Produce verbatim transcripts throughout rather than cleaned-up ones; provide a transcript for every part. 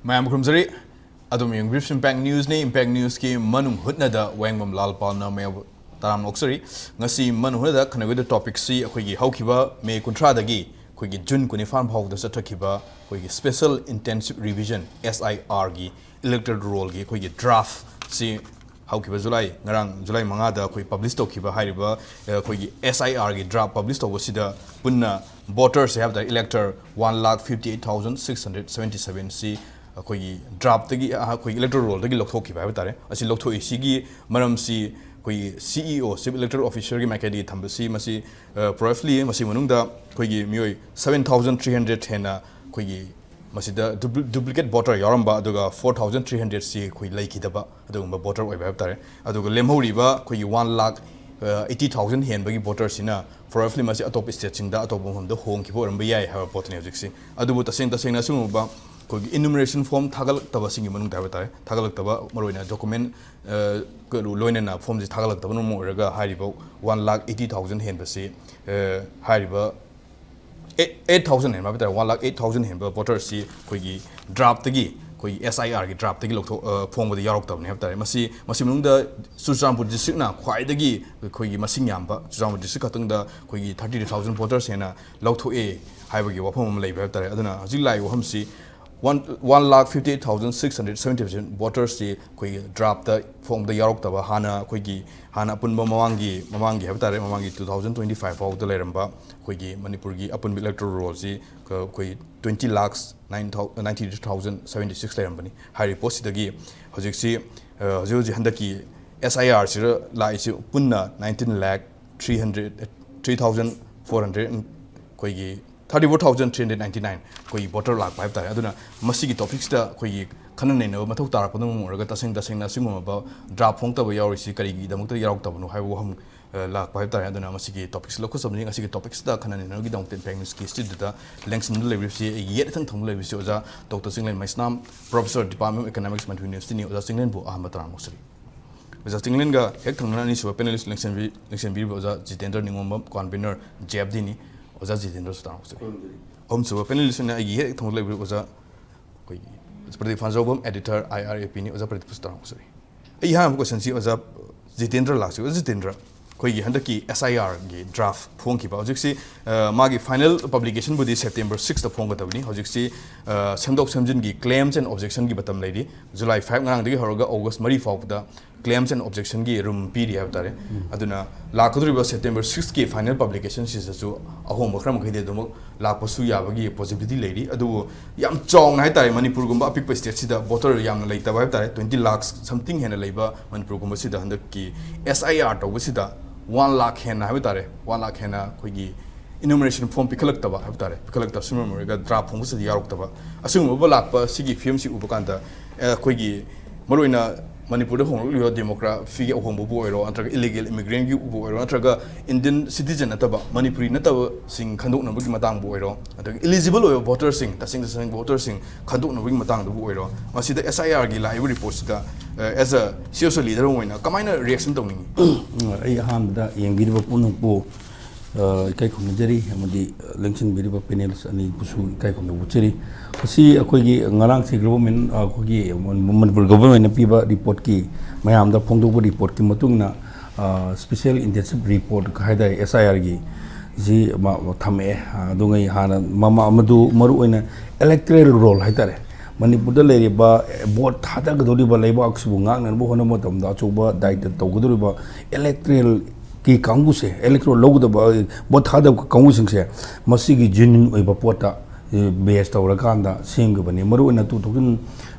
ꯃꯌꯥꯝ ꯈꯨꯔꯨꯝꯖꯔꯤ꯫ ꯑꯗꯣꯝ ꯌꯦꯡꯕꯤꯔꯤꯕꯁꯤ Impact Newsꯅꯤ꯫ Impact Newsꯀꯤ ꯃꯅꯨꯡ ꯍꯨꯠꯅꯗ ꯋꯥꯌꯦꯡꯕꯝ ꯂꯥꯜ ꯄꯥꯜꯅ ꯃꯌꯥꯝꯕꯨ ꯇꯔꯥꯝꯅ ꯑꯣꯛꯆꯔꯤ꯫ ꯉꯁꯤ ꯃꯅꯨꯡ ꯍꯨꯠꯅꯗ ꯈꯟꯅꯒꯗꯕ topicꯁꯤ ꯑꯩꯈꯣꯏꯒꯤ ꯍꯧꯈꯤꯕ ꯃꯦ ꯀꯨꯟꯊ꯭ꯔꯥꯗꯒꯤ ꯑꯩꯈꯣꯏꯒꯤ ꯖꯨꯟ ꯀꯨꯟꯅꯤꯄꯥꯟ ꯐꯥꯎꯕꯗ ꯆꯠꯊꯈꯤꯕ ꯑꯩꯈꯣꯏꯒꯤ Special Intensive Revision, S I Rꯒꯤ electoral rollꯒꯤ ꯑꯩꯈꯣꯏꯒꯤ draftꯁꯤ ꯍꯧꯈꯤꯕ ꯖꯨꯂꯥꯏ, ꯉꯔꯥꯡ ꯖꯨꯂꯥꯏ ꯃꯉꯥꯗ ꯑꯩꯈꯣꯏ publish ꯇꯧꯈꯤꯕ ꯍꯥꯏꯔꯤꯕ, ꯑ, ꯑꯩꯈꯣꯏꯒꯤ S I Rꯒꯤ draft publish ꯇꯧꯕꯁꯤꯗ ꯄꯨꯟꯅ votersꯁꯦ ꯍꯥꯏꯕ ꯇꯥꯔꯦ, elector one lakh fifty eight thousand six hundred seventy sevenꯁꯤ ꯑꯩꯈꯣꯏꯒꯤ draftꯇꯒꯤ, ꯑ, ꯑꯩꯈꯣꯏꯒꯤ electoral rollꯗꯒꯤ ꯂꯧꯊꯣꯛꯈꯤꯕ ꯍꯥꯏꯕ ꯇꯥꯔꯦ꯫ ꯑꯁꯤ ꯂꯧꯊꯣꯛꯏꯁꯤꯒꯤ ꯃꯔꯝꯁꯤ ꯑꯩꯈꯣꯏꯒꯤ C E O, Chief Electoral Officerꯒꯤ ꯃꯥꯏꯀꯩꯗꯒꯤ ꯊꯝꯕꯁꯤ ꯃꯁꯤ, ꯑ, roughly ꯃꯁꯤ ꯃꯅꯨꯡꯗ ꯑꯩꯈꯣꯏꯒꯤ ꯃꯤꯑꯣꯏ seven thousand three hundred ꯍꯦꯟꯅ ꯑꯩꯈꯣꯏꯒꯤ ꯃꯁꯤꯗ dupli-, duplicate voter ꯌꯥꯎꯔꯝꯕ, ꯑꯗꯨꯒ four thousand three hundredꯁꯤ ꯑꯩꯈꯣꯏ ꯂꯩꯈꯤꯗꯕ ꯑꯗꯨꯒꯨꯝꯕ voter ꯑꯣꯏꯕ ꯍꯥꯏꯕ ꯇꯥꯔꯦ꯫ ꯑꯗꯨꯒ ꯂꯦꯝꯍꯧꯔꯤꯕ ꯑꯩꯈꯣꯏꯒꯤ one lakh eighty thousand ꯍꯦꯟꯕꯒꯤ voterꯁꯤꯅ roughly ꯃꯁꯤ ꯑꯇꯣꯞꯄ stateꯁꯤꯡꯗ, ꯑꯇꯣꯞꯄ ꯃꯐꯝꯗ ꯍꯣꯡꯈꯤꯕ ꯑꯣꯏꯔꯝꯕ ꯌꯥꯏ ꯍꯥꯏꯕ ꯄꯣꯠꯇꯨꯅꯤ ꯍꯧꯖꯤꯛꯁꯤ꯫ ꯑꯗꯨꯕꯨ ꯇꯁꯦꯡ ꯇꯁꯦꯡꯅ ꯑꯁꯤꯒꯨꯝꯕ ꯑꯩꯈꯣꯏꯒꯤ enumeration form ꯊꯥꯒꯠꯂꯛꯇꯕꯁꯤꯡꯒꯤ ꯃꯅꯨꯡꯗ ꯍꯥꯏꯕ ꯇꯥꯔꯦ, ꯊꯥꯒꯠꯂꯛꯇꯕ, ꯃꯔꯨꯑꯣꯏꯅ document, ꯑ, ꯀ-, ꯂꯣꯏꯅꯅ formꯁꯤ ꯊꯥꯒꯠꯂꯛꯇꯕꯅ ꯃꯔꯝ ꯑꯣꯏꯔꯒ ꯍꯥꯏꯔꯤꯕ one lakh eighty thousand ꯍꯦꯟꯕꯁꯤ, ꯑ, ꯍꯥꯏꯔꯤꯕ eight thousand ꯍꯦꯟꯕ ꯍꯥꯏꯕ ꯇꯥꯔꯦ, one lakh eight thousand ꯍꯦꯟꯕ voterꯁꯤ ꯑꯩꯈꯣꯏꯒꯤ draftꯇꯒꯤ, ꯑꯩꯈꯣꯏꯒꯤ S I Rꯒꯤ draftꯇꯒꯤ ꯂꯧꯊꯣꯛ-, ꯑ, ꯐꯣꯡꯕꯗ ꯌꯥꯎꯔꯛꯇꯕꯅꯤ ꯍꯥꯏꯕ ꯇꯥꯔꯦ꯫ ꯃꯁꯤ, ꯃꯁꯤ ꯃꯅꯨꯡꯗ ꯆꯨꯔꯆꯥꯟꯄꯨꯔ districtꯅ ꯈ꯭ꯋꯥꯏꯗꯒꯤ ꯑꯩꯈꯣꯏꯒꯤ ꯃꯁꯤꯡ ꯌꯥꯝꯕ, ꯆꯨꯔꯆꯥꯟꯄꯨꯔ district ꯈꯛꯇꯪꯗ ꯑꯩꯈꯣꯏꯒꯤ thirty two thousand voters ꯍꯦꯟꯅ ꯂꯧꯊꯣꯛꯑꯦ ꯍꯥꯏꯕꯒꯤ ꯋꯥꯐꯝ ꯑꯃ ꯂꯩꯕ ꯍꯥꯏꯕ ꯇꯥꯔꯦ꯫ ꯑꯗꯨꯅ ꯍꯧꯖꯤꯛ ꯂꯥꯛꯏꯕ ꯋꯥꯐꯝꯁꯤ one, one lakh fifty eight thousand six hundred seventy votersꯁꯤ ꯑꯩꯈꯣꯏꯒꯤ draftꯇ ꯐꯣꯡꯕꯗ ꯌꯥꯎꯔꯛꯇꯕ, ꯍꯥꯟꯅ ꯑꯩꯈꯣꯏꯒꯤ, ꯍꯥꯟꯅ ꯑꯄꯨꯟꯕ ꯃꯃꯥꯡꯒꯤ, ꯃꯃꯥꯡꯒꯤ ꯍꯥꯏꯕ ꯇꯥꯔꯦ, ꯃꯃꯥꯡꯒꯤ two thousand twenty five ꯐꯥꯎꯗ ꯂꯩꯔꯝꯕ ꯑꯩꯈꯣꯏꯒꯤ ꯃꯅꯤꯄꯨꯔꯒꯤ ꯑꯄꯨꯟꯕ electoral rollꯁꯤ, ꯑ, ꯑꯩꯈꯣꯏ twenty lakhs nine thou-, ninety two thousand seventy six ꯂꯩꯔꯝꯕꯅꯤ꯫ ꯍꯥꯏꯔꯤꯕ ꯄꯣꯠꯁꯤꯗꯒꯤ ꯍꯧꯖꯤꯛꯁꯤ, ꯑ, ꯍꯧꯖꯤꯛ ꯍꯧꯖꯤꯛ ꯍꯟꯗꯛꯀꯤ S I Rꯁꯤꯗ ꯂꯥꯛꯏꯁꯤ ꯄꯨꯟꯅ nineteen lakh three hundred, three thousand four hundred, ꯑꯩꯈꯣꯏꯒꯤ thirty four thousand three hundred ninety nine ꯑꯩꯈꯣꯏꯒꯤ voter ꯂꯥꯛꯄ ꯍꯥꯏꯕ ꯇꯥꯔꯦ꯫ ꯑꯗꯨꯅ ꯃꯁꯤꯒꯤ topicꯁꯤꯗ ꯑꯩꯈꯣꯏꯒꯤ ꯈꯟꯅ ꯅꯩꯅꯕ ꯃꯊꯧ ꯇꯥꯔꯛꯄꯅ ꯃꯔꯝ ꯑꯣꯏꯔꯒ ꯇꯁꯦꯡ ꯇꯁꯦꯡꯅ ꯑꯁꯤꯒꯨꯝꯂꯕ draft ꯐꯣꯡꯗꯕ ꯌꯥꯎꯔꯤꯁꯤ ꯀꯔꯤꯒꯤꯗꯃꯛꯇ ꯌꯥꯎꯔꯛꯇꯕꯅꯣ ꯍꯥꯏꯕ ꯋꯥꯐꯝ, ꯑ, ꯂꯥꯛꯄ ꯍꯥꯏꯕ ꯇꯥꯔꯦ꯫ ꯑꯗꯨꯅ ꯃꯁꯤꯒꯤ topicꯁꯤ ꯂꯧꯈꯠꯆꯕꯅꯤ꯫ ꯉꯁꯤꯒꯤ topicꯁꯤꯗ ꯈꯟꯅ ꯅꯩꯅꯕꯒꯤꯗꯃꯛꯇ Impact Newsꯀꯤ studioꯗ ꯂꯦꯡꯁꯤꯟꯗꯨꯅ ꯂꯩꯕꯤꯔꯤꯕꯁꯤ ꯑꯩꯒꯤ ꯌꯦꯠ ꯏꯊꯪ ꯊꯪꯕ ꯂꯩꯕꯤꯔꯤꯕꯁꯤ ꯑꯣꯖꯥ doctor Chinglen Meisnam, Professor, Department of Economics, Manipur Universityꯅꯤ꯫ ꯑꯣꯖꯥ ꯆꯤꯡꯂꯦꯟꯕꯨ ꯑꯍꯥꯟꯕ ꯇꯔꯥꯝꯅ ꯑꯣꯛꯆꯔꯤ꯫ ꯑꯣꯖꯥ ꯆꯤꯡꯂꯦꯟꯒ ꯍꯦꯛ ꯊꯪꯅꯅ ꯑꯅꯤꯁꯨꯕ panelist ꯂꯦꯡꯁꯤꯟꯕꯤ-, ꯂꯦꯡꯁꯤꯟꯕꯤꯔꯤꯕ ꯑꯣꯖꯥ ꯖꯤꯇꯦꯟꯗ꯭ꯔ ꯅꯤꯉꯣꯝꯕꯝ, convener J F Dꯅꯤ꯫ ꯑꯣꯖꯥ ꯖꯤꯇꯦꯟꯗ꯭ꯔꯁꯨ ꯇꯔꯥꯝꯅ ꯑꯣꯛꯆꯔꯤ꯫ ꯈꯨꯔꯨꯝꯖꯔꯤ꯫ ꯑꯍꯨꯝꯁꯨꯕ panelistꯅ ꯑꯩꯒꯤ ꯍꯦꯛ ꯊꯪꯅ ꯂꯩꯕꯤꯔꯤꯕ ꯑꯣꯖꯥ ꯑꯩꯈꯣꯏꯒꯤ Pradeep ꯐꯥꯟꯖꯧꯕꯝ, editor, I R A P ꯅꯤ꯫ ꯑꯣꯖꯥ ꯄ꯭ꯔꯗꯤꯞꯄꯨꯁꯨ ꯇꯔꯥꯃꯨꯛ ꯁꯨꯔꯤ꯫ ꯑꯩ ꯑꯍꯥꯟꯕ question ꯁꯤ ꯑꯣꯖꯥ ꯖꯤꯇꯦꯟꯗ꯭ꯔ ꯂꯥꯛꯁꯤ꯫ ꯑꯣꯖꯥ ꯖꯤꯇꯦꯟꯗ꯭ꯔ, ꯑꯩꯈꯣꯏꯒꯤ ꯍꯟꯗꯛꯀꯤ S I R ꯒꯤ draft ꯐꯣꯡꯈꯤꯕ ꯍꯧꯖꯤꯛꯁꯤ, ꯑ, ꯃꯥꯒꯤ final publication ꯕꯨꯗꯤ September six ꯇ ꯐꯣꯡꯒꯗꯕꯅꯤ꯫ ꯍꯧꯖꯤꯛꯁꯤ, ꯑ, ꯁꯦꯝꯗꯣꯛ ꯁꯦꯝꯖꯤꯟꯒꯤ claims and objection ꯒꯤ ꯃꯇꯝ ꯂꯩꯔꯤ꯫ July five ꯉꯔꯥꯡꯗꯒꯤ ꯍꯧꯔꯒ August ꯃꯔꯤ ꯐꯥꯎꯕꯗ claims and objection ꯒꯤ room ꯄꯤꯔꯤ ꯍꯥꯏꯕ ꯇꯥꯔꯦ꯫ ꯑꯗꯨꯅ ꯂꯥꯛꯀꯗꯧꯔꯤꯕ September six ꯀꯤ final publication ꯁꯤꯗꯁꯨ ꯑꯍꯣꯡꯕ ꯈꯔ ꯃꯈꯩꯗꯤ ꯑꯗꯨꯃꯛ ꯂꯥꯛꯄꯁꯨ ꯌꯥꯕꯒꯤ possibility ꯂꯩꯔꯤ꯫ ꯑꯗꯨꯕꯨ ꯌꯥꯝ ꯆꯥꯎꯅ ꯍꯥꯏꯇꯥꯔꯦ, ꯃꯅꯤꯄꯨꯔꯒꯨꯝꯕ ꯑꯄꯤꯛꯄ state ꯁꯤꯗ voter ꯌꯥꯝꯅ ꯂꯩꯇꯕ ꯍꯥꯏꯕ ꯇꯥꯔꯦ, twenty lakhs something ꯍꯦꯟꯅ ꯂꯩꯕ ꯃꯅꯤꯄꯨꯔꯒꯨꯝꯕꯁꯤꯗ ꯍꯟꯗꯛꯀꯤ S I R ꯇꯧꯕꯁꯤꯗ one lakh ꯍꯦꯟꯅ ꯍꯥꯏꯕ ꯇꯥꯔꯦ, one lakh ꯍꯦꯟꯅ ꯑꯩꯈꯣꯏꯒꯤ enumeration form ꯄꯤꯈꯠꯂꯛꯇꯕ ꯍꯥꯏꯕ ꯇꯥꯔꯦ, ꯄꯤꯈꯠꯂꯛꯇꯕꯁꯤꯅ ꯃꯔꯝ ꯑꯣꯏꯔꯒ draft ꯐꯣꯡꯕꯁꯤꯗ ꯌꯥꯎꯔꯛꯇꯕ, ꯑꯁꯤꯒꯨꯝꯕ ꯂꯥꯛꯄ ꯁꯤꯒꯤ ꯐꯤꯕꯝꯁꯤ ꯎꯕ ꯀꯥꯟꯗ, ꯑ, ꯑꯩꯈꯣꯏꯒꯤ ꯃꯔꯨꯑꯣꯏꯅ ꯃꯅꯤꯄꯨꯔꯗ ꯍꯣꯡꯂꯛꯂꯤꯕ demography ꯒꯤ ꯑꯍꯣꯡꯕꯕꯨ ꯑꯣꯏꯔꯣ, ꯅꯠꯇ꯭ꯔꯒ illegal immigrant ꯒꯤꯕꯨ ꯑꯣꯏꯔꯣ, ꯅꯠꯇ꯭ꯔꯒ Indian citizen ꯅꯠꯇꯕ, ꯃꯅꯤꯄꯨꯔꯤ ꯅꯠꯇꯕꯁꯤꯡ ꯈꯟꯗꯣꯛꯅꯕꯒꯤ ꯃꯇꯥꯡꯕꯨ ꯑꯣꯏꯔꯣ, ꯑꯗꯒꯤ eligible ꯑꯣꯏꯕ voter ꯁꯤꯡ, ꯇꯁꯦꯡ ꯇꯁꯦꯡꯕ voter ꯁꯤꯡ ꯈꯟꯗꯣꯛꯅꯕꯒꯤ ꯃꯇꯥꯡꯗꯕꯨ ꯑꯣꯏꯔꯣ, ꯃꯁꯤꯗ S I R ꯒꯤ ꯂꯥꯛꯏꯕ report ꯁꯤꯗ, ꯑ, as a C S O leader ꯑꯃ ꯑꯣꯏꯅ ꯀꯃꯥꯏꯅ reaction ꯇꯧꯅꯤꯡꯉꯤ? ꯑꯩ ꯑꯍꯥꯟꯕꯗ ꯌꯦꯡꯕꯤꯔꯤꯕ ꯄꯨꯝꯅꯃꯛꯄꯨ, ꯑ, ꯏꯀꯥꯏ ꯈꯨꯝꯅꯖꯔꯤ, ꯑꯃꯗꯤ, ꯑ, ꯂꯦꯡꯁꯤꯟꯕꯤꯔꯤꯕ panelist ꯑꯅꯤꯕꯨꯁꯨ ꯏꯀꯥꯏ ꯈꯨꯝꯅꯕ ꯎꯠꯆꯔꯤ꯫ ꯃꯁꯤ ꯑꯩꯈꯣꯏꯒꯤ ꯉꯔꯥꯡꯁꯤ government, ꯑ, ꯑꯩꯈꯣꯏꯒꯤ ꯃꯅꯤꯄꯨꯔ government ꯅ ꯄꯤꯕ report ꯀꯤ, ꯃꯌꯥꯝꯗ ꯐꯣꯡꯗꯣꯛꯄ report ꯀꯤ ꯃꯇꯨꯡ ꯏꯟꯅ, ꯑ, special intensive report ꯍꯥꯏ ꯇꯥꯔꯦ, S I R ꯒꯤ ꯁꯤ ꯃ-, ꯊꯝꯃꯛꯑꯦ꯫ ꯑ, ꯑꯗꯨꯉꯩ ꯍꯥꯟꯅ ꯃꯃ-, ꯃꯗꯨ ꯃꯔꯨꯑꯣꯏꯅ electoral roll ꯍꯥꯏ ꯇꯥꯔꯦ, ꯃꯅꯤꯄꯨꯔꯗ ꯂꯩꯔꯤꯕ vote ꯊꯥꯗꯒꯗꯧꯔꯤꯕ ꯂꯩꯕꯥꯛꯁꯤꯕꯨ ꯉꯥꯛꯅꯅꯕ ꯍꯣꯠꯅꯕ ꯃꯇꯝꯗ ꯑꯆꯧꯕ ꯗꯥꯏꯇ ꯇꯧꯒꯗꯧꯔꯤꯕ electoral ꯀꯤ ꯀꯥꯡꯕꯨꯁꯦ, electoral ꯂꯧꯒꯗꯕ, vote ꯊꯥꯗꯕ ꯀꯥꯡꯕꯨꯁꯤꯡꯁꯦ, ꯃꯁꯤꯒꯤ genuine ꯑꯣꯏꯕ ꯄꯣꯠꯇ, ꯑꯦ, base ꯇꯧꯔꯀꯥꯟꯗ ꯁꯦꯝꯈꯤꯕꯅꯤ꯫ ꯃꯔꯨꯑꯣꯏꯅ two thousand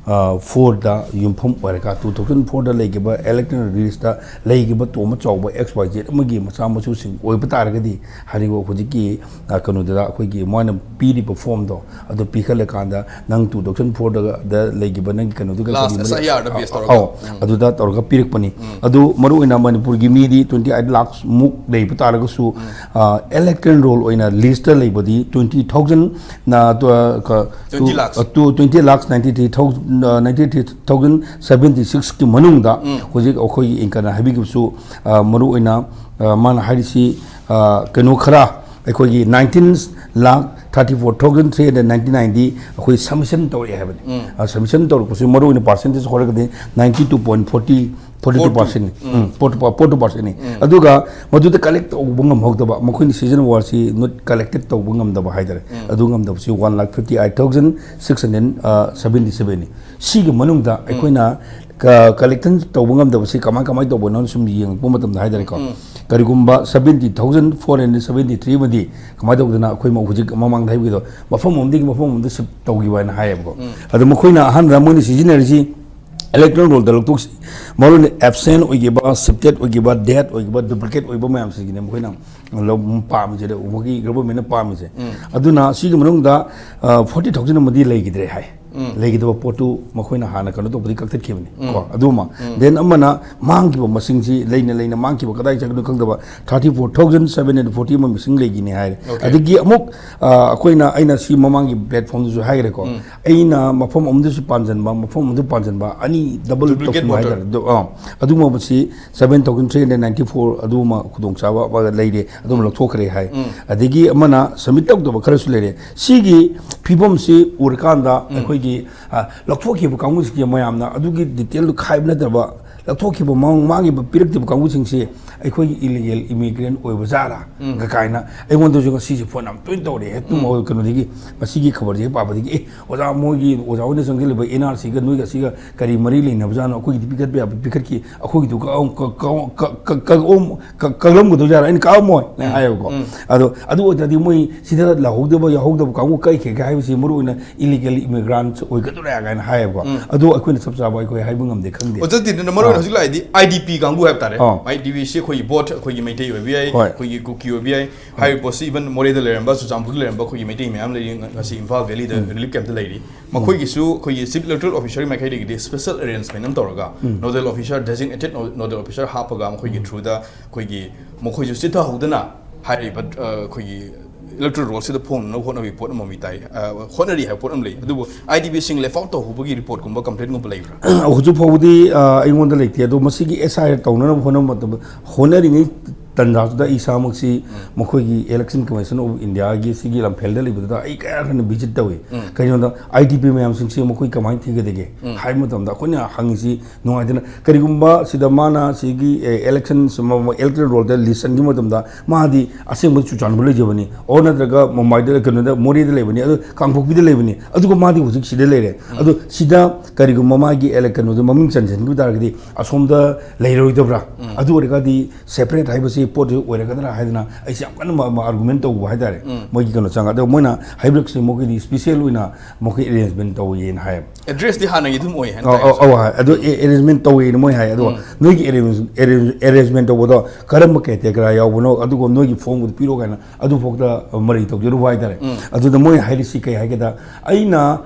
four ꯗ ꯌꯨꯝꯐꯝ ꯑꯣꯏꯔꯒ, two thousand four ꯗ ꯂꯩꯈꯤꯕ electoral list ꯇ ꯂꯩꯈꯤꯕ ꯇꯣꯝꯕ ꯆꯥꯎꯕ X Y Z ꯑꯃꯒꯤ ꯃꯆꯥ ꯃꯁꯨꯁꯤꯡ ꯑꯣꯏꯕ ꯇꯥꯔꯒꯗꯤ, ꯍꯥꯏꯔꯤꯕ ꯍꯧꯖꯤꯛꯀꯤ, ꯑ, ꯀꯩꯅꯣꯗꯨꯗ ꯑꯩꯈꯣꯏꯒꯤ ꯃꯣꯏꯅ ꯄꯤꯔꯤꯕ form ꯗꯣ, ꯑꯗꯨ ꯄꯤꯈꯠꯂꯀꯥꯟꯗ ꯅꯪ two thousand four ꯗ, ꯗ ꯂꯩꯈꯤꯕ ꯅꯪꯒꯤ ꯀꯩꯅꯣꯗꯨꯒ last ꯀꯔꯤ ꯃꯔꯤ-, S I R the base ꯇꯧꯔꯒ꯫ ꯑꯧ, ꯎꯝ꯫ ꯑꯗꯨꯗ ꯇꯧꯔꯒ ꯄꯤꯔꯛꯄꯅꯤ꯫ ꯎꯝ꯫ ꯑꯗꯨ ꯃꯔꯨꯑꯣꯏꯅ ꯃꯅꯤꯄꯨꯔꯒꯤ ꯃꯤꯗꯤ twenty eight lakhs ꯃꯨꯛ ꯂꯩꯕ ꯇꯥꯔꯒꯁꯨ, ꯎꯝ꯫ ꯑ, electoral roll ꯑꯣꯏꯅ list ꯇ ꯂꯩꯕꯗꯤ twenty thousand ꯅ, ꯇꯨ, ꯑ, ꯀ-, twenty ꯇꯨ, lakhs꯫ ꯑ, two, twenty lakhs ninety three thousand, ꯑ, ninety three thousand seventy six ꯀꯤ ꯃꯅꯨꯡꯗ ꯎꯝ꯫ ꯍꯧꯖꯤꯛ ꯑꯩꯈꯣꯏꯒꯤ anchor ꯅ ꯍꯥꯏꯕꯤꯈꯤꯕꯁꯨ, ꯑ, ꯃꯔꯨꯑꯣꯏꯅ, ꯑ, ꯃꯥꯅ ꯍꯥꯏꯔꯤꯁꯤ, ꯑ, ꯀꯩꯅꯣ ꯈꯔ ꯑꯩꯈꯣꯏꯒꯤ nineteen lakh thirty four thousand three hundred ninety ꯅꯥꯏꯟꯗꯤ ꯑꯩꯈꯣꯏ ꯁꯕꯃꯤꯁꯟ ꯇꯧꯔꯛꯑꯦ ꯍꯥꯏꯕꯅꯤ꯫ ꯎꯝ꯫ ꯁꯕꯃꯤꯁꯟ ꯇꯧꯔꯛꯄꯁꯤ ꯃꯔꯨꯑꯣꯏꯅ ꯄꯥꯔꯁꯦꯟꯇꯦꯖ ꯍꯥꯏꯔꯒꯗꯤ ninety two point forty forty two ꯄꯥꯔꯁꯦꯟꯅꯤ꯫ ꯎꯝ꯫ ꯐꯣꯔꯇꯤ ꯇꯨ ꯄꯥꯔꯁꯦꯟꯅꯤ꯫ ꯎꯝ꯫ ꯑꯗꯨꯒ ꯃꯗꯨꯗ ꯀꯂꯦꯛ ꯇꯧꯕ ꯉꯝꯍꯧꯗꯕ, ꯃꯈꯣꯏꯅ ꯁꯤꯖꯟ ꯋꯥꯔꯁꯤ ꯅꯣꯠ ꯀꯂꯦꯛꯇꯦꯠ ꯇꯧꯕ ꯉꯝꯗꯕ ꯍꯥꯏꯇꯥꯔꯦ꯫ ꯎꯝ꯫ ꯑꯗꯨ ꯉꯝꯗꯕꯁꯤ one lakh fifty eight thousand six hundred seventy ꯁꯕꯦꯟꯅꯤ꯫ ꯁꯤꯒꯤ ꯃꯅꯨꯡꯗ ꯑꯩꯈꯣꯏꯅ ꯀ-, ꯀꯂꯦꯛꯁꯟ ꯇꯧꯕ ꯉꯝꯗꯕꯁꯤ ꯀꯃꯥꯏ, ꯀꯃꯥꯏꯅ ꯇꯧꯕꯅꯣ ꯁꯨꯝ ꯌꯦꯡꯉꯛꯄ ꯃꯇꯝꯗ ꯍꯥꯏꯇꯥꯔꯦꯀꯣ꯫ ꯎꯝ꯫ ꯀꯔꯤꯒꯨꯝꯕ seventy thousand four hundred seventy three ꯑꯃꯗꯤ ꯀꯃꯥꯏꯅ ꯇꯧꯗꯅ ꯑꯩꯈꯣꯏ ꯍꯧꯖꯤꯛ ꯃꯃꯥꯡꯗ ꯍꯥꯏꯕꯒꯤꯗꯣ ꯃꯐꯝ ꯑꯃꯗꯒꯤ ꯃꯐꯝ ꯑꯃꯗ ꯁꯤꯞ ꯇꯧꯈꯤꯕ ꯍꯥꯏꯅ ꯍꯥꯏꯌꯦꯕꯀꯣ꯫ ꯎꯝ꯫ ꯑꯗꯣ ꯃꯈꯣꯏꯅ ꯑꯍꯥꯟꯕꯗ ꯃꯣꯏꯅ ꯁꯤꯖꯤꯟꯅꯔꯤꯁꯤ ꯏꯂꯦꯛꯇ꯭ꯔꯣꯅꯤꯛ ꯔꯣꯜꯗ ꯂꯧꯊꯣꯛꯁꯤ, ꯃꯔꯨꯑꯣꯏꯅ ꯑꯦꯕꯁꯦꯟ ꯑꯣꯏꯈꯤꯕ, ꯁꯤꯞꯇꯦꯠ ꯑꯣꯏꯈꯤꯕ, ꯗꯦꯠ ꯑꯣꯏꯈꯤꯕ, ꯗꯨꯄ꯭ꯂꯤꯀꯦꯠ ꯑꯣꯏꯕ ꯃꯌꯥꯝꯁꯤꯒꯤꯅꯦ ꯃꯈꯣꯏꯅ ꯂꯧ-, ꯄꯥꯝꯃꯤꯁꯦ, ꯃꯈꯣꯏꯒꯤ ꯒꯚꯔꯟꯃꯦꯟꯠꯅ ꯄꯥꯝꯃꯤꯁꯦ꯫ ꯎꯝ꯫ ꯑꯗꯨꯅ ꯁꯤꯒꯤ ꯃꯅꯨꯡꯗ, ꯑ, ꯐꯣꯔꯇꯤ ꯊꯥꯎꯖꯟ ꯑꯃꯗꯤ ꯂꯩꯈꯤꯗ꯭ꯔꯦ ꯍꯥꯏ꯫ ꯎꯝ꯫ ꯂꯩꯈꯤꯗꯕ ꯄꯣꯠꯇꯨ ꯃꯈꯣꯏꯅ ꯍꯥꯟꯅ ꯀꯩꯅꯣ ꯇꯧꯕꯗꯤ ꯀꯛꯊꯠꯈꯤꯕꯅꯤ꯫ ꯎꯝ꯫ ꯀꯣ, ꯑꯗꯨꯃ꯫ ꯎꯝ꯫ Then ꯑꯃꯅ ꯃꯥꯡꯈꯤꯕ ꯃꯁꯤꯡꯁꯤ ꯂꯩꯅ ꯂꯩꯅ ꯃꯥꯡꯈꯤꯕ ꯀꯗꯥꯏ ꯆꯠꯈꯤꯅꯣ ꯈꯪꯗꯕ thirty four thousand seven hundred forty ꯑꯃ ꯃꯤꯁꯤꯡ ꯂꯩꯈꯤꯅꯤ ꯍꯥꯏꯔꯦ꯫ Okay꯫ ꯑꯗꯒꯤ ꯑꯃꯨꯛ, ꯑ, ꯑꯩꯈꯣꯏꯅ, ꯑꯩꯅ ꯁꯤ ꯃꯃꯥꯡꯒꯤ ꯄ꯭ꯂꯦꯠꯐꯣꯝꯗꯁꯨ ꯍꯥꯏꯈ꯭ꯔꯦꯀꯣ꯫ ꯎꯝ꯫ ꯑꯩꯅ ꯃꯐꯝ ꯑꯃꯗꯁꯨ ꯄꯥꯟꯁꯤꯟꯕ, ꯃꯐꯝ ꯑꯃꯗ ꯄꯥꯟꯁꯤꯟꯕ, ꯑꯅꯤ ꯗꯕꯜ ꯗꯨꯄ꯭ꯂꯤꯀꯦꯠ ꯇꯧꯁꯤꯟꯕ ꯚꯣꯇꯔ꯫ ꯍꯥꯏꯇꯥꯔꯦ꯫ ꯑꯗꯨ, ꯑ, ꯑꯗꯨꯒꯨꯝꯕꯁꯤ seven thousand three hundred ninety four ꯑꯗꯨꯃ ꯈꯨꯗꯣꯡꯆꯥꯕ ꯑꯃ ꯂꯩꯔꯦ, ꯑꯗꯨꯝ ꯂꯧꯊꯣꯛꯈ꯭ꯔꯦ ꯍꯥꯏ꯫ ꯎꯝ꯫ ꯑꯗꯒꯤ ꯑꯃꯅ ꯁꯕꯃꯤꯠ ꯇꯧꯗꯕ ꯈꯔꯁꯨ ꯂꯩꯔꯦ꯫ ꯁꯤꯒꯤ ꯐꯤꯕꯝꯁꯤ ꯎꯔꯀꯥꯟꯗ ꯎꯝ꯫ ꯑꯩꯈꯣꯏꯒꯤ, ꯑ, ꯂꯧꯊꯣꯛꯈꯤꯕ ꯀꯥꯡꯕꯨꯁꯤꯡꯁꯦ ꯃꯌꯥꯝꯅ ꯑꯗꯨꯒꯤ ꯗꯤꯇꯦꯜꯗꯨ ꯈꯥꯏꯕ ꯅꯠꯇꯕ, ꯂꯧꯊꯣꯛꯈꯤꯕ ꯃꯥꯡ-, ꯃꯥꯡꯈꯤꯕ ꯄꯤꯔꯛꯇꯕ ꯀꯥꯡꯕꯨꯁꯤꯡꯁꯦ ꯑꯩꯈꯣꯏꯒꯤ ꯏꯂꯤꯒꯦꯜ ꯏꯃꯤꯒ꯭ꯔꯦꯟ ꯑꯣꯏꯕ ꯖꯥꯠꯂꯥ ꯎꯝ꯫ ꯀꯥꯏꯅ ꯑꯩꯉꯣꯟꯗꯁꯨ ꯉꯁꯤꯁꯦ ꯐꯣꯟ ꯌꯥꯝ ꯇꯣꯏꯅ ꯇꯧꯔꯛꯑꯦ꯫ ꯑꯗꯨꯝ ꯎꯝ꯫ ꯀꯩꯅꯣꯗꯒꯤ, ꯉꯁꯤꯒꯤ ꯈꯕꯔꯁꯦ ꯍꯦꯛ ꯄꯥꯕꯗꯒꯤ, "ꯑꯦ, ꯑꯣꯖꯥ, ꯃꯣꯏꯒꯤ ꯑꯣꯖꯥ ꯍꯣꯏꯅ ꯆꯪꯁꯤꯜꯂꯤꯕ ꯑꯦꯟ ꯑꯥꯔ ꯁꯤꯒ ꯅꯣꯏꯒ ꯁꯤꯒ ꯀꯔꯤ ꯃꯔꯤ ꯂꯩꯅꯕꯖꯥꯠꯅꯣ? ꯑꯩꯈꯣꯏꯒꯤꯗꯤ ꯄꯤꯈꯠꯄ ꯌꯥꯕ ꯄꯤꯈꯠꯈꯤ, ꯑꯩꯈꯣꯏꯒꯤꯗꯨ ꯀꯛꯑꯝ-, ꯀꯛ-, ꯀꯛ-, ꯀꯛ-, ꯀꯛꯑꯝ-, ꯀꯛ-, ꯀꯛꯂꯝꯒꯗꯣꯏꯖꯥꯠꯂꯥ?" ꯑꯩꯅ, "ꯀꯛꯑꯝꯃꯣꯏ" ꯎꯝ꯫ ꯍꯥꯏꯌꯦꯕꯀꯣ꯫ ꯎꯝ꯫ ꯑꯗꯣ ꯑꯗꯨ ꯑꯣꯏꯇꯥꯔꯗꯤ ꯃꯣꯏ ꯁꯤꯗ ꯂꯥꯛꯍꯧꯗꯕ, ꯌꯥꯎꯍꯧꯗꯕ ꯀꯥꯡꯕꯨ ꯀꯛꯈꯤꯒꯦ ꯍꯥꯏꯕꯁꯤ ꯃꯔꯨꯑꯣꯏꯅ ꯏꯂꯤꯒꯦꯜ ꯏꯃꯤꯒ꯭ꯔꯥꯟꯠ ꯑꯣꯏꯒꯗꯧꯔꯦ ꯀꯥꯏꯅ ꯍꯥꯏꯌꯦꯕꯀꯣ꯫ ꯎꯝ꯫ ꯑꯗꯣ ꯑꯩꯈꯣꯏꯅ ꯆꯞ ꯆꯥꯕ ꯑꯩꯈꯣꯏ ꯍꯥꯏꯕ ꯉꯝꯗꯦ, ꯈꯪꯗꯦ꯫ ꯑꯣꯖꯥ ꯇꯤꯟꯗꯨꯅ ꯃꯔꯨ ꯑꯣꯏꯅ ꯑꯥ꯫ ꯍꯧꯖꯤꯛ ꯂꯥꯛꯏꯗꯤ ꯑꯥꯏ ꯗꯤ ꯄꯤ ꯀꯥꯡꯕꯨ ꯍꯥꯏꯕ ꯇꯥꯔꯦ꯫ ꯑꯥ꯫ ꯑꯥꯏ ꯗꯤ ꯄꯤ ꯁꯤ ꯑꯩꯈꯣꯏꯒꯤ ꯕꯣꯠ, ꯑꯩꯈꯣꯏꯒꯤ ꯃꯩꯇꯩ ꯑꯣꯏꯕ ꯌꯥꯏ, ꯍꯣꯏ꯫ ꯑꯩꯈꯣꯏꯒꯤ ꯀꯨꯀꯤ ꯑꯣꯏꯕ ꯌꯥꯏ꯫ ꯍꯥꯏꯔꯤꯕ ꯄꯣꯠꯁꯤ even ꯃꯣꯔꯦꯗ ꯂꯩꯔꯝꯕ, ꯆꯨꯔꯆꯥꯟꯄꯨꯔꯗ ꯂꯩꯔꯝꯕ ꯑꯩꯈꯣꯏꯒꯤ ꯃꯩꯇꯩ ꯃꯌꯥꯝ ꯂꯩꯔꯤ, ꯉ-, ꯉꯁꯤ ꯏꯝꯐꯥꯜ ꯚꯦꯂꯤꯗ ꯎꯝ꯫ ꯔꯤꯂꯤꯐ ꯀꯦꯝꯞꯇ ꯂꯩꯔꯤ꯫ ꯎꯝ꯫ ꯃꯈꯣꯏꯒꯤꯁꯨ ꯑꯩꯈꯣꯏꯒꯤ ꯆꯤꯐ ꯏꯂꯦꯛꯇꯣꯔꯦꯜ ꯑꯣꯐꯤꯁꯔꯒꯤ ꯃꯥꯏꯀꯩꯗꯒꯤꯗꯤ ꯁ꯭ꯄꯦꯁꯦꯜ ꯑꯦꯔꯦꯟꯖꯃꯦꯟꯠ ꯑꯃ ꯇꯧꯔꯒ ꯎꯝ꯫ ꯅꯣꯗꯦꯜ ꯑꯣꯐꯤꯁꯔ, ꯗꯦꯖꯤꯒꯅꯦꯇꯦꯗ ꯅꯣ-, ꯅꯣꯗꯦꯜ ꯑꯣꯐꯤꯁꯔ ꯍꯥꯞꯄꯒ ꯃꯈꯣꯏꯒꯤ ꯎꯝ꯫ ꯊ꯭ꯔꯨꯗ ꯑꯩꯈꯣꯏꯒꯤ ꯃꯈꯣꯏꯁꯨ ꯆꯤꯠꯊꯍꯧꯗꯅ ꯍꯥꯏꯔꯤꯕ, ꯑ, ꯑꯩꯈꯣꯏꯒꯤ ꯏꯂꯦꯛꯇꯣꯔꯦꯜ ꯔꯣꯜꯁꯤꯗ ꯐꯣꯡꯅꯅꯕ ꯍꯣꯠꯅꯕꯒꯤ ꯄꯣꯠ ꯑꯃ ꯃꯤ ꯇꯥꯏ, ꯑ, ꯍꯣꯠꯅꯔꯤ ꯍꯥꯏꯕ ꯄꯣꯠ ꯑꯃ ꯂꯩ꯫ ꯑꯗꯨꯕꯨ ꯑꯥꯏ ꯗꯤ ꯄꯤꯁꯤꯡ ꯂꯦꯐ ꯑꯥꯎꯠ ꯇꯧꯍꯧꯕꯒꯤ ꯔꯤꯄꯣꯔꯠꯀꯨꯝꯕ, ꯀꯝꯄ꯭ꯂꯦꯟꯒꯨꯝꯕ ꯂꯩꯕ꯭ꯔꯥ? ꯍꯧꯖꯤꯛ ꯐꯥꯎꯕꯗꯤ, ꯑ, ꯑꯩꯉꯣꯟꯗ ꯂꯩꯇꯦ꯫ ꯑꯗꯣ ꯃꯁꯤꯒꯤ ꯑꯦꯁ ꯑꯥꯏ ꯑꯥꯔ ꯇꯧꯅꯅꯕ ꯍꯣꯠꯅꯕ ꯃꯇꯝꯗ, ꯍꯣꯠꯅꯔꯤꯉꯩ ꯇꯟꯖꯥꯗꯨꯗ ꯑꯩ ꯏꯁꯥꯃꯛꯁꯤ ꯃꯈꯣꯏꯒꯤ Election Commission of Indiaꯒꯤ ꯁꯤꯒꯤ ꯂꯝꯐꯦꯜꯗ ꯂꯩꯕꯗꯨꯗ ꯑꯩ ꯀꯌꯥ ꯍꯦꯟꯅ visit ꯇꯧꯏ꯫ ꯀꯩꯒꯤꯅꯣꯗ IDP ꯃꯌꯥꯝꯁꯤꯡꯁꯤ ꯃꯈꯣꯏ ꯀꯃꯥꯏꯅ ꯊꯤꯒꯗꯒꯦ ꯍꯥꯏꯕ ꯃꯇꯝꯗ ꯑꯩꯈꯣꯏꯅ ꯍꯪꯉꯤꯁꯤ ꯅꯨꯡꯉꯥꯏꯇꯅ, ꯀꯔꯤꯒꯨꯝꯕ ꯁꯤꯗ ꯃꯥꯅ ꯁꯤꯒꯤ election electoral rollꯗ list ꯆꯟꯈꯤꯕ ꯃꯇꯝꯗ ꯃꯥꯗꯤ ꯑꯁꯦꯡꯕ ꯆꯨꯔꯆꯥꯟꯄꯨꯔ ꯂꯩꯖꯕꯅꯤ, ꯑꯣꯔ ꯅꯠꯇ꯭ꯔꯒ ꯃꯨꯝꯕꯥꯏꯗ, ꯀꯩꯅꯣꯗ, ꯃꯣꯔꯦꯗ ꯂꯩꯕꯅꯤ, ꯑꯗꯨ ꯀꯥꯡꯄꯣꯛꯄꯤꯗ ꯂꯩꯕꯅꯤ, ꯑꯗꯨꯒ ꯃꯥꯗꯤ ꯍꯧꯖꯤꯛ ꯁꯤꯗ ꯂꯩꯔꯦ꯫ ꯑꯗꯨ ꯁꯤꯗ ꯀꯔꯤꯒꯨꯝꯕ ꯃꯥꯒꯤ ele- ꯀꯩꯅꯣꯗ ꯃꯃꯤꯡ ꯆꯟꯁꯤꯟꯈꯤꯕ ꯇꯥꯔꯒꯗꯤ ꯑꯁꯣꯝꯗ ꯂꯩꯔꯣꯏꯗꯕ꯭ꯔꯥ? ꯑꯗꯨ ꯑꯣꯏꯔꯒꯗꯤ separate ꯍꯥꯏꯕꯁꯤ ꯄꯣꯠꯁꯤ ꯑꯣꯏꯔꯒꯗ꯭ꯔꯥ ꯍꯥꯏꯗꯅ ꯑꯩꯁꯦ ꯌꯥꯝ ꯀꯟꯅ ꯃ- ꯃ- argument ꯇꯧꯕ ꯍꯥꯏꯇꯥꯔꯦ꯫ ꯃꯣꯏꯒꯤ ꯀꯩꯅꯣ ꯆꯪꯉ ꯑꯗꯣ ꯃꯣꯏꯅ ꯍꯥꯏꯕꯤꯔꯛꯁꯤ ꯃꯈꯣꯏꯗꯤ special ꯑꯣꯏꯅ ꯃꯈꯣꯏ arrangement ꯇꯧꯋꯦꯅ ꯍꯥꯏꯌꯦꯕ꯫ Addressꯇꯤ ꯍꯥꯟꯅꯒꯤ ꯑꯗꯨꯝ ꯑꯣꯏ ꯍꯥꯏꯅ ꯑꯧ, ꯇꯥꯏ꯫ ꯑꯧ, ꯑꯧ, ꯍꯣꯏ꯫ ꯑꯗꯣ arrangement ꯇꯧꯋꯦꯅ ꯃꯣꯏ ꯍꯥꯏ꯫ ꯑꯗꯣ ꯅꯣꯏꯒꯤ arrange- arrange- arrangement ꯇꯧꯕꯗꯣ ꯀꯔꯝꯕ category ꯌꯥꯎꯕꯅꯣ, ꯑꯗꯨꯒ ꯅꯣꯏꯒꯤ formꯕꯨꯗꯤ ꯄꯤꯔꯛꯑꯣ ꯀꯥꯏꯅ ꯑꯗꯨꯐꯥꯎꯗ ꯃꯔꯩ ꯇꯧꯖꯔꯨꯕ ꯍꯥꯏꯇꯥꯔꯦ꯫ ꯑꯗꯨꯗ ꯃꯣꯏ ꯍꯥꯏꯔꯤꯁꯤ ꯀꯩ ꯍꯥꯏꯒꯦꯗ, ꯑꯩꯅ